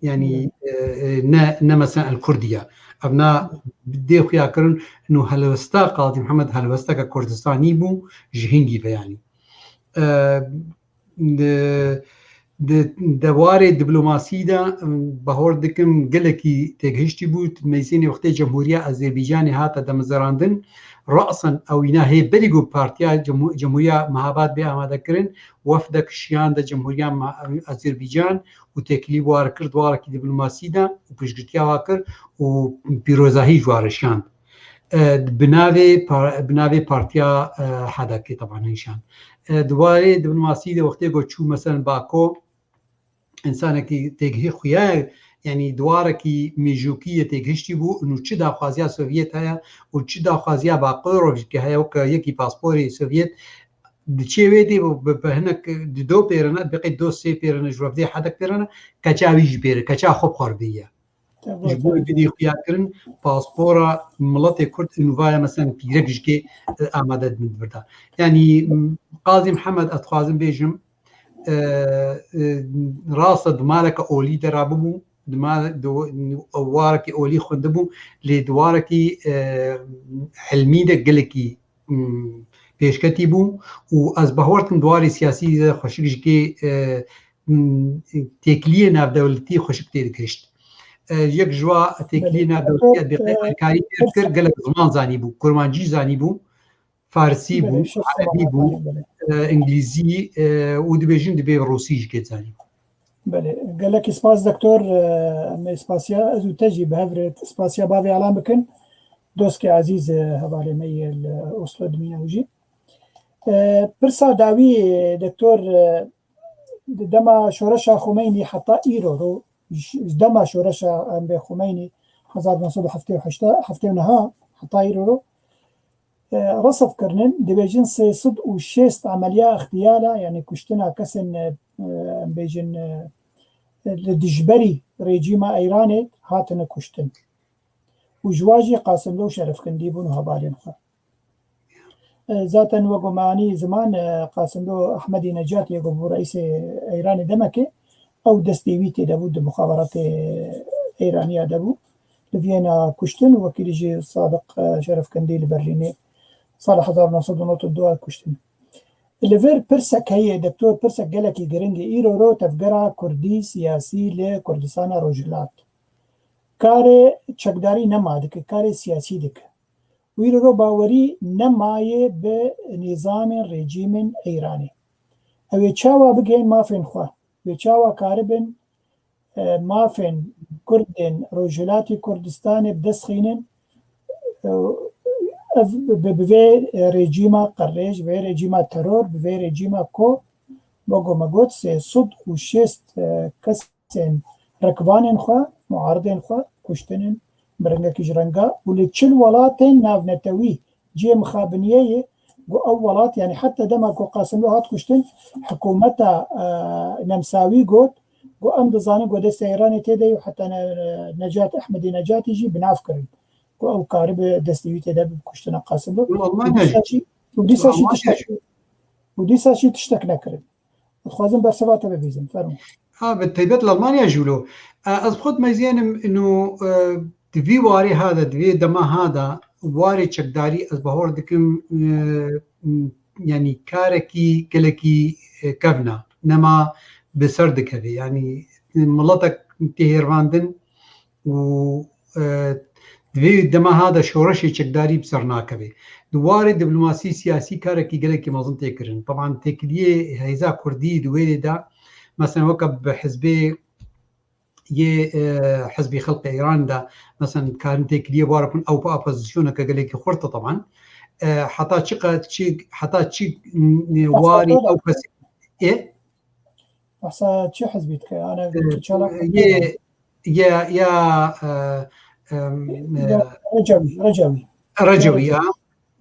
Yanî, e, e, ne, ne mesela El Kurdiya. Ev na dê xuya kirin, nû helwesta Qazî Mihemed helwesteke Kurdistanî bû, ji hingî ve yanî. E, di, di, di warê diplomasî de, em, bahor dikim gelekî têgihiştî bû, meyzênê wextê Cemhuriya Azerbaycanê hate demizerandin, rasen ew îna hê berî ku Partiya Cemhu-, Cemhuriya Mehabad bê amade kirin, wefdek şiyande Cemhuriya Ma-, Azerbaycan û têkilî bi wa re kir di warekî diplomasî de û piştgirtiya wa kir û pîrozahî ji wa re şiyand. E, bi navê par-, bi navê Partiya, e, HADEKê teban nîşan. E, di warê diplomasî de wextê ku çû, meselen Bako, însanekî têgihî xuya, yanî di warekî mêjûkî yê têgihiştî bû, û çi daxwaziya Sovyet heye û çi daxwaziya Bakoyê Rojikê heye, weke yekî pasporê Sovyet diçê wê dê bi, bi, bi hinek di do pêrine, bi qey do sê pêrine, ji wefdê HADEK pêrine, keça wî jî pêre, keça xwe bi xwe re bêye. Ji bo vê dê xuya kirin, paspora miletê Kurd û nûvaya, mesela pîrek jikê, e, amade min birda. Yanî, m, Qazî Mihemed, ez dixwazim bêjim, e, e, rasta di maleke olî de rabibû, di mal-, di w-, ew warekî olî xwendibû, lê di warekî, e, hilmî de gelekî, m, pêşketî bû û ez bawer dikim di warê siyasî de xweşik jikê, e, m, têkiliyê navdewletî xweşik tê digihişt. E, yek ji wa têkiliyê Belê. navdewletî ez bê qey Doktor, e, alkarî pir kir, gelek ziman zanîbû, kurmancî zanîbû, farsî Belê, bû, şeş erebî ziman bû, zanî, belê. e, îngilîzî, e, û dibêjin dibê rûsî jikê zanîbû. Belê, gelekî spas doktor, e, em ê spasiya, ez û te jî bi hev re spasiya bavê Alan bikin. Doskê ezîz, e, hevalê me yê li Oslo dimîne û jî. E, pirsa dawî, doktor, e, di dema şoreşa Xumeynî heta îro ro, ji, ji dema şoreşa em bê Xumeynî hezar neh sed û heftê û heşt, heftê û neh heta îro ro, e, resef kirinin, dibêjin sê sed û şêst emeliya îxtiyala, yanî kuştina kesên, e, e, em bêjin, e, li dijberî rejîma Îranê hatine kuştin. Û ji wan jî Qasimlo û Şerifkindî bûn û hevalên xwe. E, zaten wek ku me anî ziman, e, Qasimlo Ehmedî Necatî ye ku bû reîsê Îranê demekê, ew destê wî tê de bû, di muxaberatê Îraniya de bû. Li Viyana kuştin û wekî jî Sadiq, e, Şerifkindî li Berlînê sala hezar neh sed û nod û du kuştin. Li vir pirsek heye, doktor, pirsek gelekî giring e. Îro ro tevgera kurdî siyasî li Kurdistana Rojhilat karê çekdarî nema dike, karê siyasî dike. Wî re bawerî nemaye bi nîzamên rejîmên Îranê. Ew ê çawa bigihên mafên xwe? Wê çawa karibin, e, mafên Kurdên Rojhilatî Kurdistanê bi dest xînin? E, ev bi, bi vê rejîma qerrêj, vê rejîma teror, bi vê rejîma ku, wek me got, sê sed û şêst, e, kes kesên, rikvanên xwe, muaridên xwe kuştinin, bi rengekî ji renga û li çil welatên navnetewî cihê mixabiniyê ye ku ew welat, yanî heta dema ku Qasimlo hat kuştin, hikûmeta, e, Nemsawî got ku em dizanin ku destê Îranê tê de ye û heta ne-, Necat, Ehmedî Necatî jî bi nav kirin ku ew karibe destê wî tê de bi kuştina Qasimlo. Û Almanya jî. Û dîsa jî, û dîsa jî Almanya tiştek, jî. û dîsa jî tiştek nekirin. Dixwazim berseva te bibîzim, fermo. Ha, bi taybet li Almanya jî wilo. E, ez xwe dimeyzênim, ino, e, di vî warê ha de, di vê dema ha de, warê çekdarî ez bahor dikim, e, m, yanî karekî gelekî, e, kevn e. Nema bi ser dikeve. Yanî miletek tê hêrvandin, û, e, di vê dema ha de şoreşê çekdarî bi ser nakeve. Di warê diplomasî siyasî karekî gelekî mezin tê kirin. Teban têkiliyê hêza kurdî di wê de, mesela weke bi hizbê yê, e, Hizbî Xelqê Îran de, mesela dikarin têkiliyê ware bikin, ew bi opozisyoneke gelekî xurt e teban. E, heta çi qe-, çi, heta çi, n-, warî ew kesê ê? Behsa çi hizbî dike? Ana, e, çalak yê, ya, ya, e, em, e, Recewî, Recewî. Recewî, ya.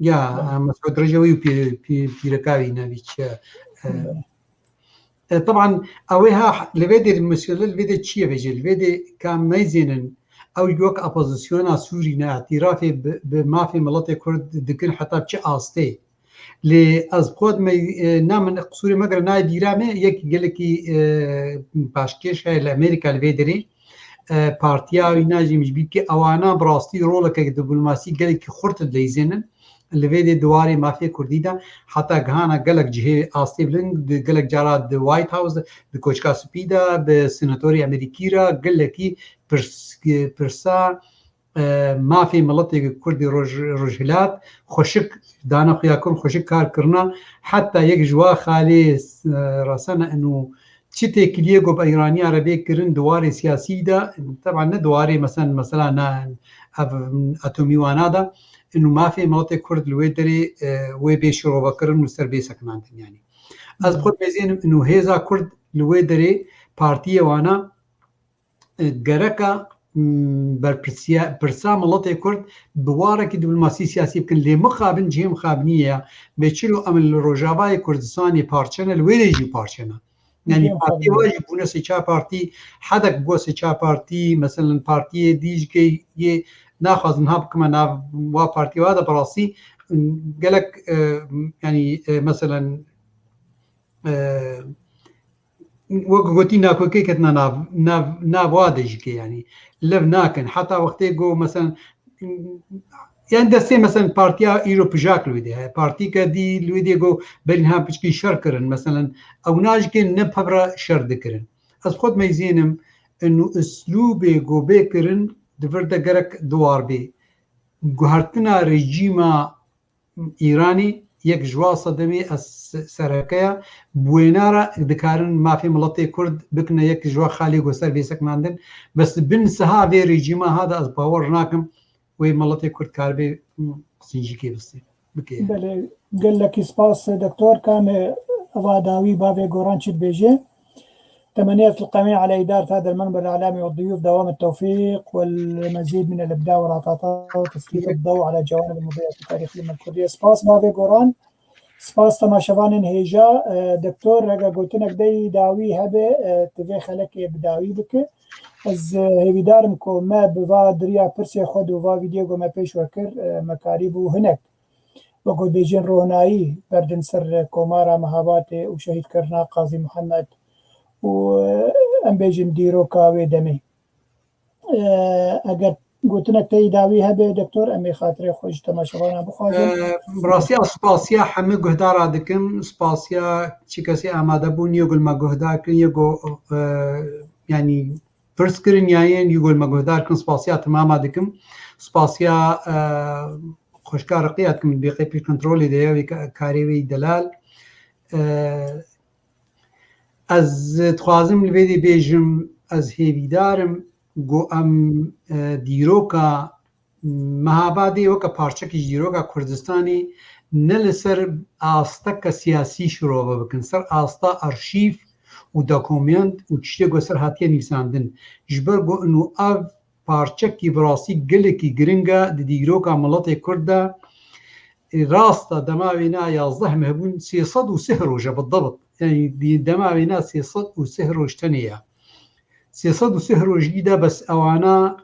Ya, e, Mesûd Recewî û pî-, pî-, pîreka wî navî çi ye? E, e, teban, ew ê ha, li vê de mesele, li vê de çi ye bêje? Li vê de ka meyzênin, ew wek opozisyona Sûrî ne, îtirafê bi, bi mafê miletê Kurd dikin heta çi astê? Lê ez xwe me, e, na min qisûrê me gere nayê bîra me, yek gelekî, e, paşkêş heye li Amerîka li vê derê. E, partiya wî najîm ji bî ke ewana bi rastî roleke diplomasî gelekî xurt dileyzênin. Li vê dê diwarê mafê Kurdî de heta gihana gelek cihê astê bilind, di gelek cara di White House de, di Koçka Spî de, bi senatorê Amerîkî re gelekî pirs-, pirsa e, mafê miletê Kurdî Roj-, Rojhilat xweşik dane xuya kirin, xweşik kar kirina. Heta yek ji wa xalê, e, rasena inu çi têkiliyê ku bi Îraniya re bê kirin di warê siyasî de, teban ne di warê mesen-, mesela ne ev atomî wana de, inu mafê miletê Kurd li wê derê, e, wê bê şirove kirin û ser bê sekinandin yanî. Ez xwe dibêzênim inu hêza Kurd li wê derê partiyê wana e, gereka, m, berpirsiya, pirsa miletê Kurd bi warekî diplomasî siyasî bikin. Lê mixabin cihê mixabiniyê ya. Bê çilo em li Rojavayê Kurdistanê parçe ne, li wê de jî parçe ne. Yanî Cihê partiyê mixabiniyê. Wa jî bûne sê çar partî, hedek bû sê çar partî, meselen partiyê dî jî ke yê naxwazin ha bikime nav wa partî wa de bi rastî, m, gelek, e, yanî, e, meselen, e, wek gotî nakokê ketina nav, nav, nav wa de jî ke yanî lev nakin. Heta wextê go, meselen, yani destê, meselen, partiya îro pijak li wê de heye. Partîke dî li wê de go belî niha piçkî şer kirin. Meselen, ew najike ne pevre şer dikirin. Ez xwe dimeyzênim, inu uslûbê go bê kirin, di vir de gerek duwar bê. Guhertina rejîma Îranê yek ji wa sedemê ez se-, sereke ya. Bi wêna re dikarin mafê miletê Kurd bikine yek ji wa xalê ku ser vê sekinandin. Bes bin siha vê rejîma ha de ez bawer nakim wê miletê Kurd karibe, m, qisincîkê bistê, bike. Belê, gelekî spas, Doktor. Ka em ê eva dawî bavê Goran çi dibêje? تمنيت القميع على إدارة هذا المنبر الإعلامي والضيوف دوام التوفيق والمزيد من الإبداع والعطاءات وتسليط الضوء على الجوانب المضيئة في تاريخ الأمة الكردية. سپاس bavê Goran. Spas temaşevanên hêja. E, Doktor, eger gotinek dey dawî hebe, e, tu vê xelekê bi dawî bike. Ez, e, hêvîdar im ku me bi va diriya pirsê xwe û va vîdeo ku me pêş ve kir, e, me karîbû hinek, wek ku bêjin, ronayî berdin ser Komara Mehabatê û şehîdkirina Qazî Mihemed û, e, em bêjin dîroka wê demê. E, eger gotinek te yî dawî hebe, Doktor, em ê xatirê xwe ji temaşevana bixwazin. E, bi rastî ez spasiya hemî guhdara dikim, spasiya çi kesê amade bûn, yê ku li me guhdar kirin, yê ku, e, yanî pirs kirin ya yên, yê ku li me guhdar kirin, spasiya temama dikim. Spasiya, e, xweşka Riqiya dikim, bê qey pîr kontrolê de ye, wê ka-, karê wê yî delal. E, ez dixwazim li vê dê bêjim, ez hêvîdar im ku em, e, dîroka Mehabadê weke parçekî ji dîroka Kurdistanê ne li ser asteke siyasî şirove bikin, ser asta arşîv û dokument û tiştê ku ser hatiye nivîsandin. Ji ber ku ino ev parçekî bi rastî gelekî giring e di dîroka miletê Kurd de. E, rast e, dema wêna yazdeh meh bûn, sê sed û sih roj e, bi debit. Yanî dî-, dema wêna sê sed û sih roj tenê ye. Sê sed û sih rojî de bes ewana,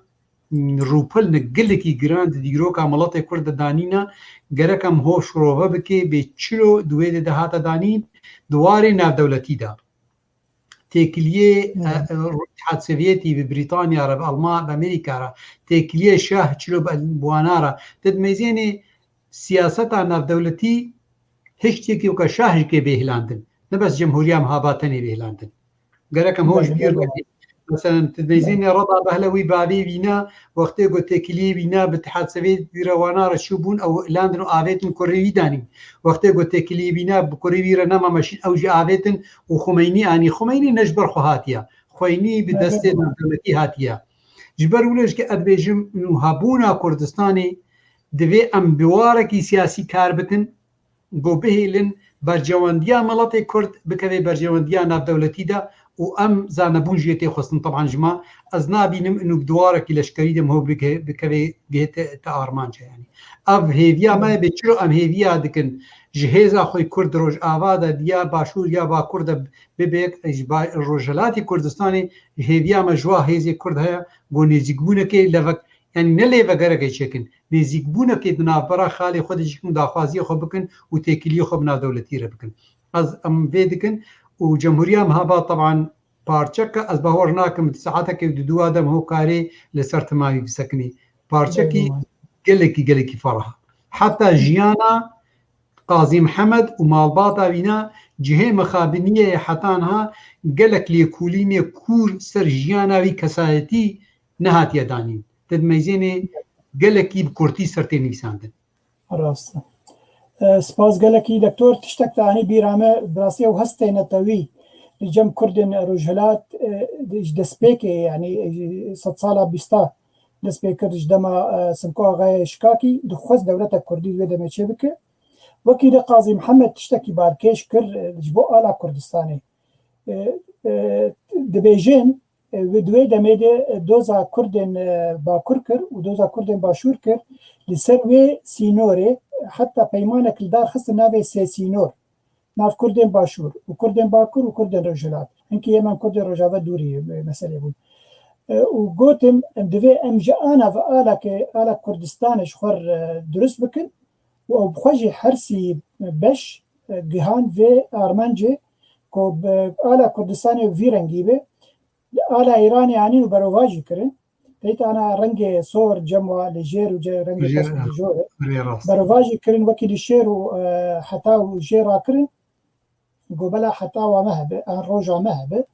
m, rûpilnik gelekî giran di dîroka miletê Kurd de danîne, gerek em ho şirove bike, bê çilo di wê de, de hate danîn, di warê navdewletî de. Têkiliyê, Hmm. e, e, Îtîhad Sovyetî bi Brîtanya re, bi Alman, bi Amerîka re, têkiliyê şah çilo bi, bi wana re. Te dimeyzênê siyaseta navdewletî hiç têkî weke şah jî kê bê hilandin. Ne bes Cemhuriya Mehaba tenê bê hilandin. Gerek em ho ji Belê, bîr belê. nekin. Mesela, tu dibêjî Belê. Reda Behlewî bavê wîna, wextê ku têkiliyê wîna bi Îtîhad Sovyetî re wana re çûbûn, ew hilandin û avêtin kurê wî danîn. Wextê ku têkiliyê wîna bi kurê wî re nema meşîn, ew jî avêtin û Xumeynî anî. Xumeynî ne ji ber xwe hatiye. Xumeynî bi Belê. destê navdewletî hatiye. Ji ber wilo jî ke ez dibêjim, û hebûna Kurdistanê divê em bi warekî siyasî kar bikin, ku bihêlin berjewendiya miletê Kurd bikeve berjewendiya navdewletî de û em zanebûn jê tê xwestin. Teban ji me, ez nabînim inu bi duwarekî leşkerî de miho bike-, bikeve gihê te, te armanca, yanî. Ev hêviya me bê, çiro em hêviya dikin ji hêza xwe Kurd Rojava de, ya Başûr ya Bakur de bibe, ji ba-, Rojhilatî Kurdistanê hêviya me ji wa hêzê Kurd heye, ku nêzîkbûnekê levek, yanî ne lêvegereke çêkin, nêzîkbûnekê di navbera xalê xwe de jî bikin, daxwaziyê xwe bikin û têkiliyê xwe bi navdewletî re bikin. Ez em vê dikin û Cemhuriya Mehaba teban parçeke, ez bawer nakim di saetekê û di dûa de miho karê li ser timamî bisekinî. Parçekî Bêguman. gelekî, gelekî ferah. Heta jiyana Qazî Mihemed û malbata wîna cihê mixabiniyê ye heta niha gelek lêkolînê kûr ser jiyana wî kesayetî nehatiye danîn. Te di meyzênê gelekî bi kurtî ser tê nivîsandin. Rast e. E, spas gelekî doktor, tiştek te anî bîra me, bi rastî ew hestê netewî li cem Kurdên Rojhilat, e, ji destpêkê, yanî, e, sedsala bîsta dest pê kir, ji dema, e, Simko Axayê Şikakî dixwest dewleta Kurdî di wê demê çêbike. Wekî de Qazî Mihemed tiştekî balkêş kir, e, ji bo ala Kurdistanê. E, e, dibêjin, e, wê di wê demê de, e, doza Kurdên, e, Bakur kir û doza Kurdên Başûr kir. Li ser wê sînorê heta peymanek li dar xistin navê sê sînor. Nav Kurdên Başûr û Kurdên Bakur û Kurdên Rojhilat. Hinkî yê me Kurdên Rojava dûrî, e, meselê bûn. E, û gotin, em divê em ji ana ve ala ke, ala Kurdistanê ji xwe re, e, dirust bikin û ew bi xwe jî hersî beş, e, gihan vê armancê ku bi ala Kurdistanê vî rengî be, ala Îranê anîn û berovajî kirin. Teyt ana rengê sor cem wa li jêr û ce-, rengê Jêr, kesk li jor e. Rê rast. Berovajî kirin wekî li şêr û, e, heta û jê rakirin. Go bela heta wa me hebe, an roja me hebe.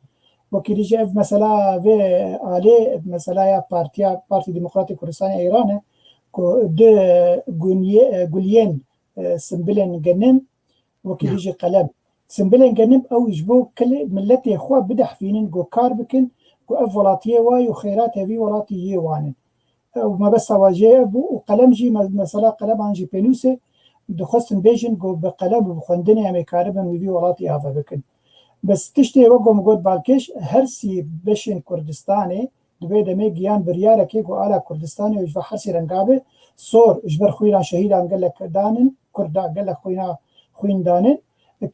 Wekî dî jî ev mesela vê alê, mesela ya partiya, Partî Demokratîk Kurdistanê Îran e, ku du gunye-, e, guliyên, e, simbilên genim, wekî Ya. dî jî qelem. Simbilên genim ew ji bo kil-, miletê xwe bidehfînin, ku kar bikin, ku ev welatiyê wa ye û xêratê vî welatî yê wan in. Ew mebesta wa jê ev bû û qelem jî me-, mesela qeleman jî pênûsê dixwestin bêjin ku bi qelem û bi xwendinê em ê karibin wî vî welatî ava bikin. Bes tiştê wek ku min got balkêş, hersî beşên Kurdistanê di vê demê giyan biryarekê ku ala Kurdistanê ji ve hersî renga be, sor ji ber xwîna şehîdan gelek danin, Kurda gelek xwîna xwîn danin,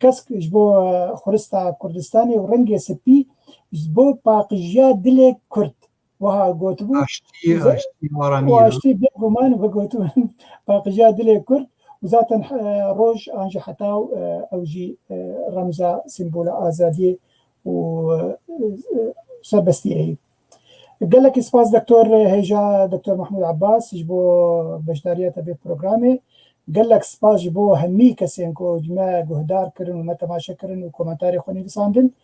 kesk ji bo, e, xurista Kurdistanê û rengê spî ji bo paqijiya dilê Kurd. Wiha gotibû. Aştî, Ze-, aştî, û aramî. aştî bêguman ve gotibûn paqijiya dilê Kurd û zaten, e, roj an jî heta, e, ew jî, e, remza, sîmbola azadiyê û, e, serbestiyê ye. Gelekî spas doktor Hêja, doktor Mahmûd Abbas ji bo beşdariya te vê programê. Gelek spas ji bo hemî kesên ku me guhdar kirin û me temaşe kirin û komentarê xwe nivîsandin.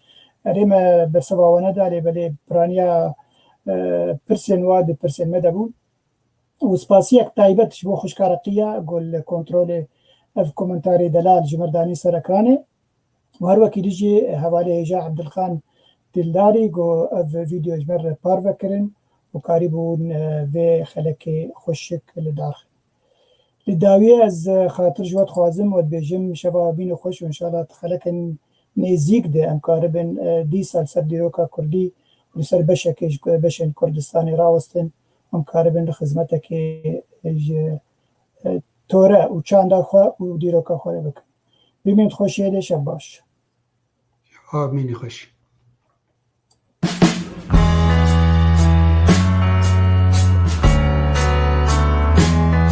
Erê me bersiva we neda, lê belê piraniya, e, pirsên wa di pirsên me de bû. Û spasiyek taybet ji bo xwişka Reqiya ku li kontrolê ev komentarê delal ji me re danî ser ekranê. Û her wekî dî jî hevalê hêja Ebdilxan Dildarî ku ev vîdeo ji me re parve kirin û karîbûn, e, vê xelekê xweşik li dar xin. Li dawiyê ez, e, xatir ji we dixwazim û dibêjim şeva bîne xweş û înşallah di xelekên nêzîk de em karibin, e, dîsa li ser dîroka Kurdî û li ser beşekê ji ku-, beşên Kurdistanê rawestin, em karibin li xizmetekê, e, ji, e, tore û çanda xwe û dîroka xwe re bikin. Bimînin xweşiyê de, şev baş. Şeva bimînî xweş.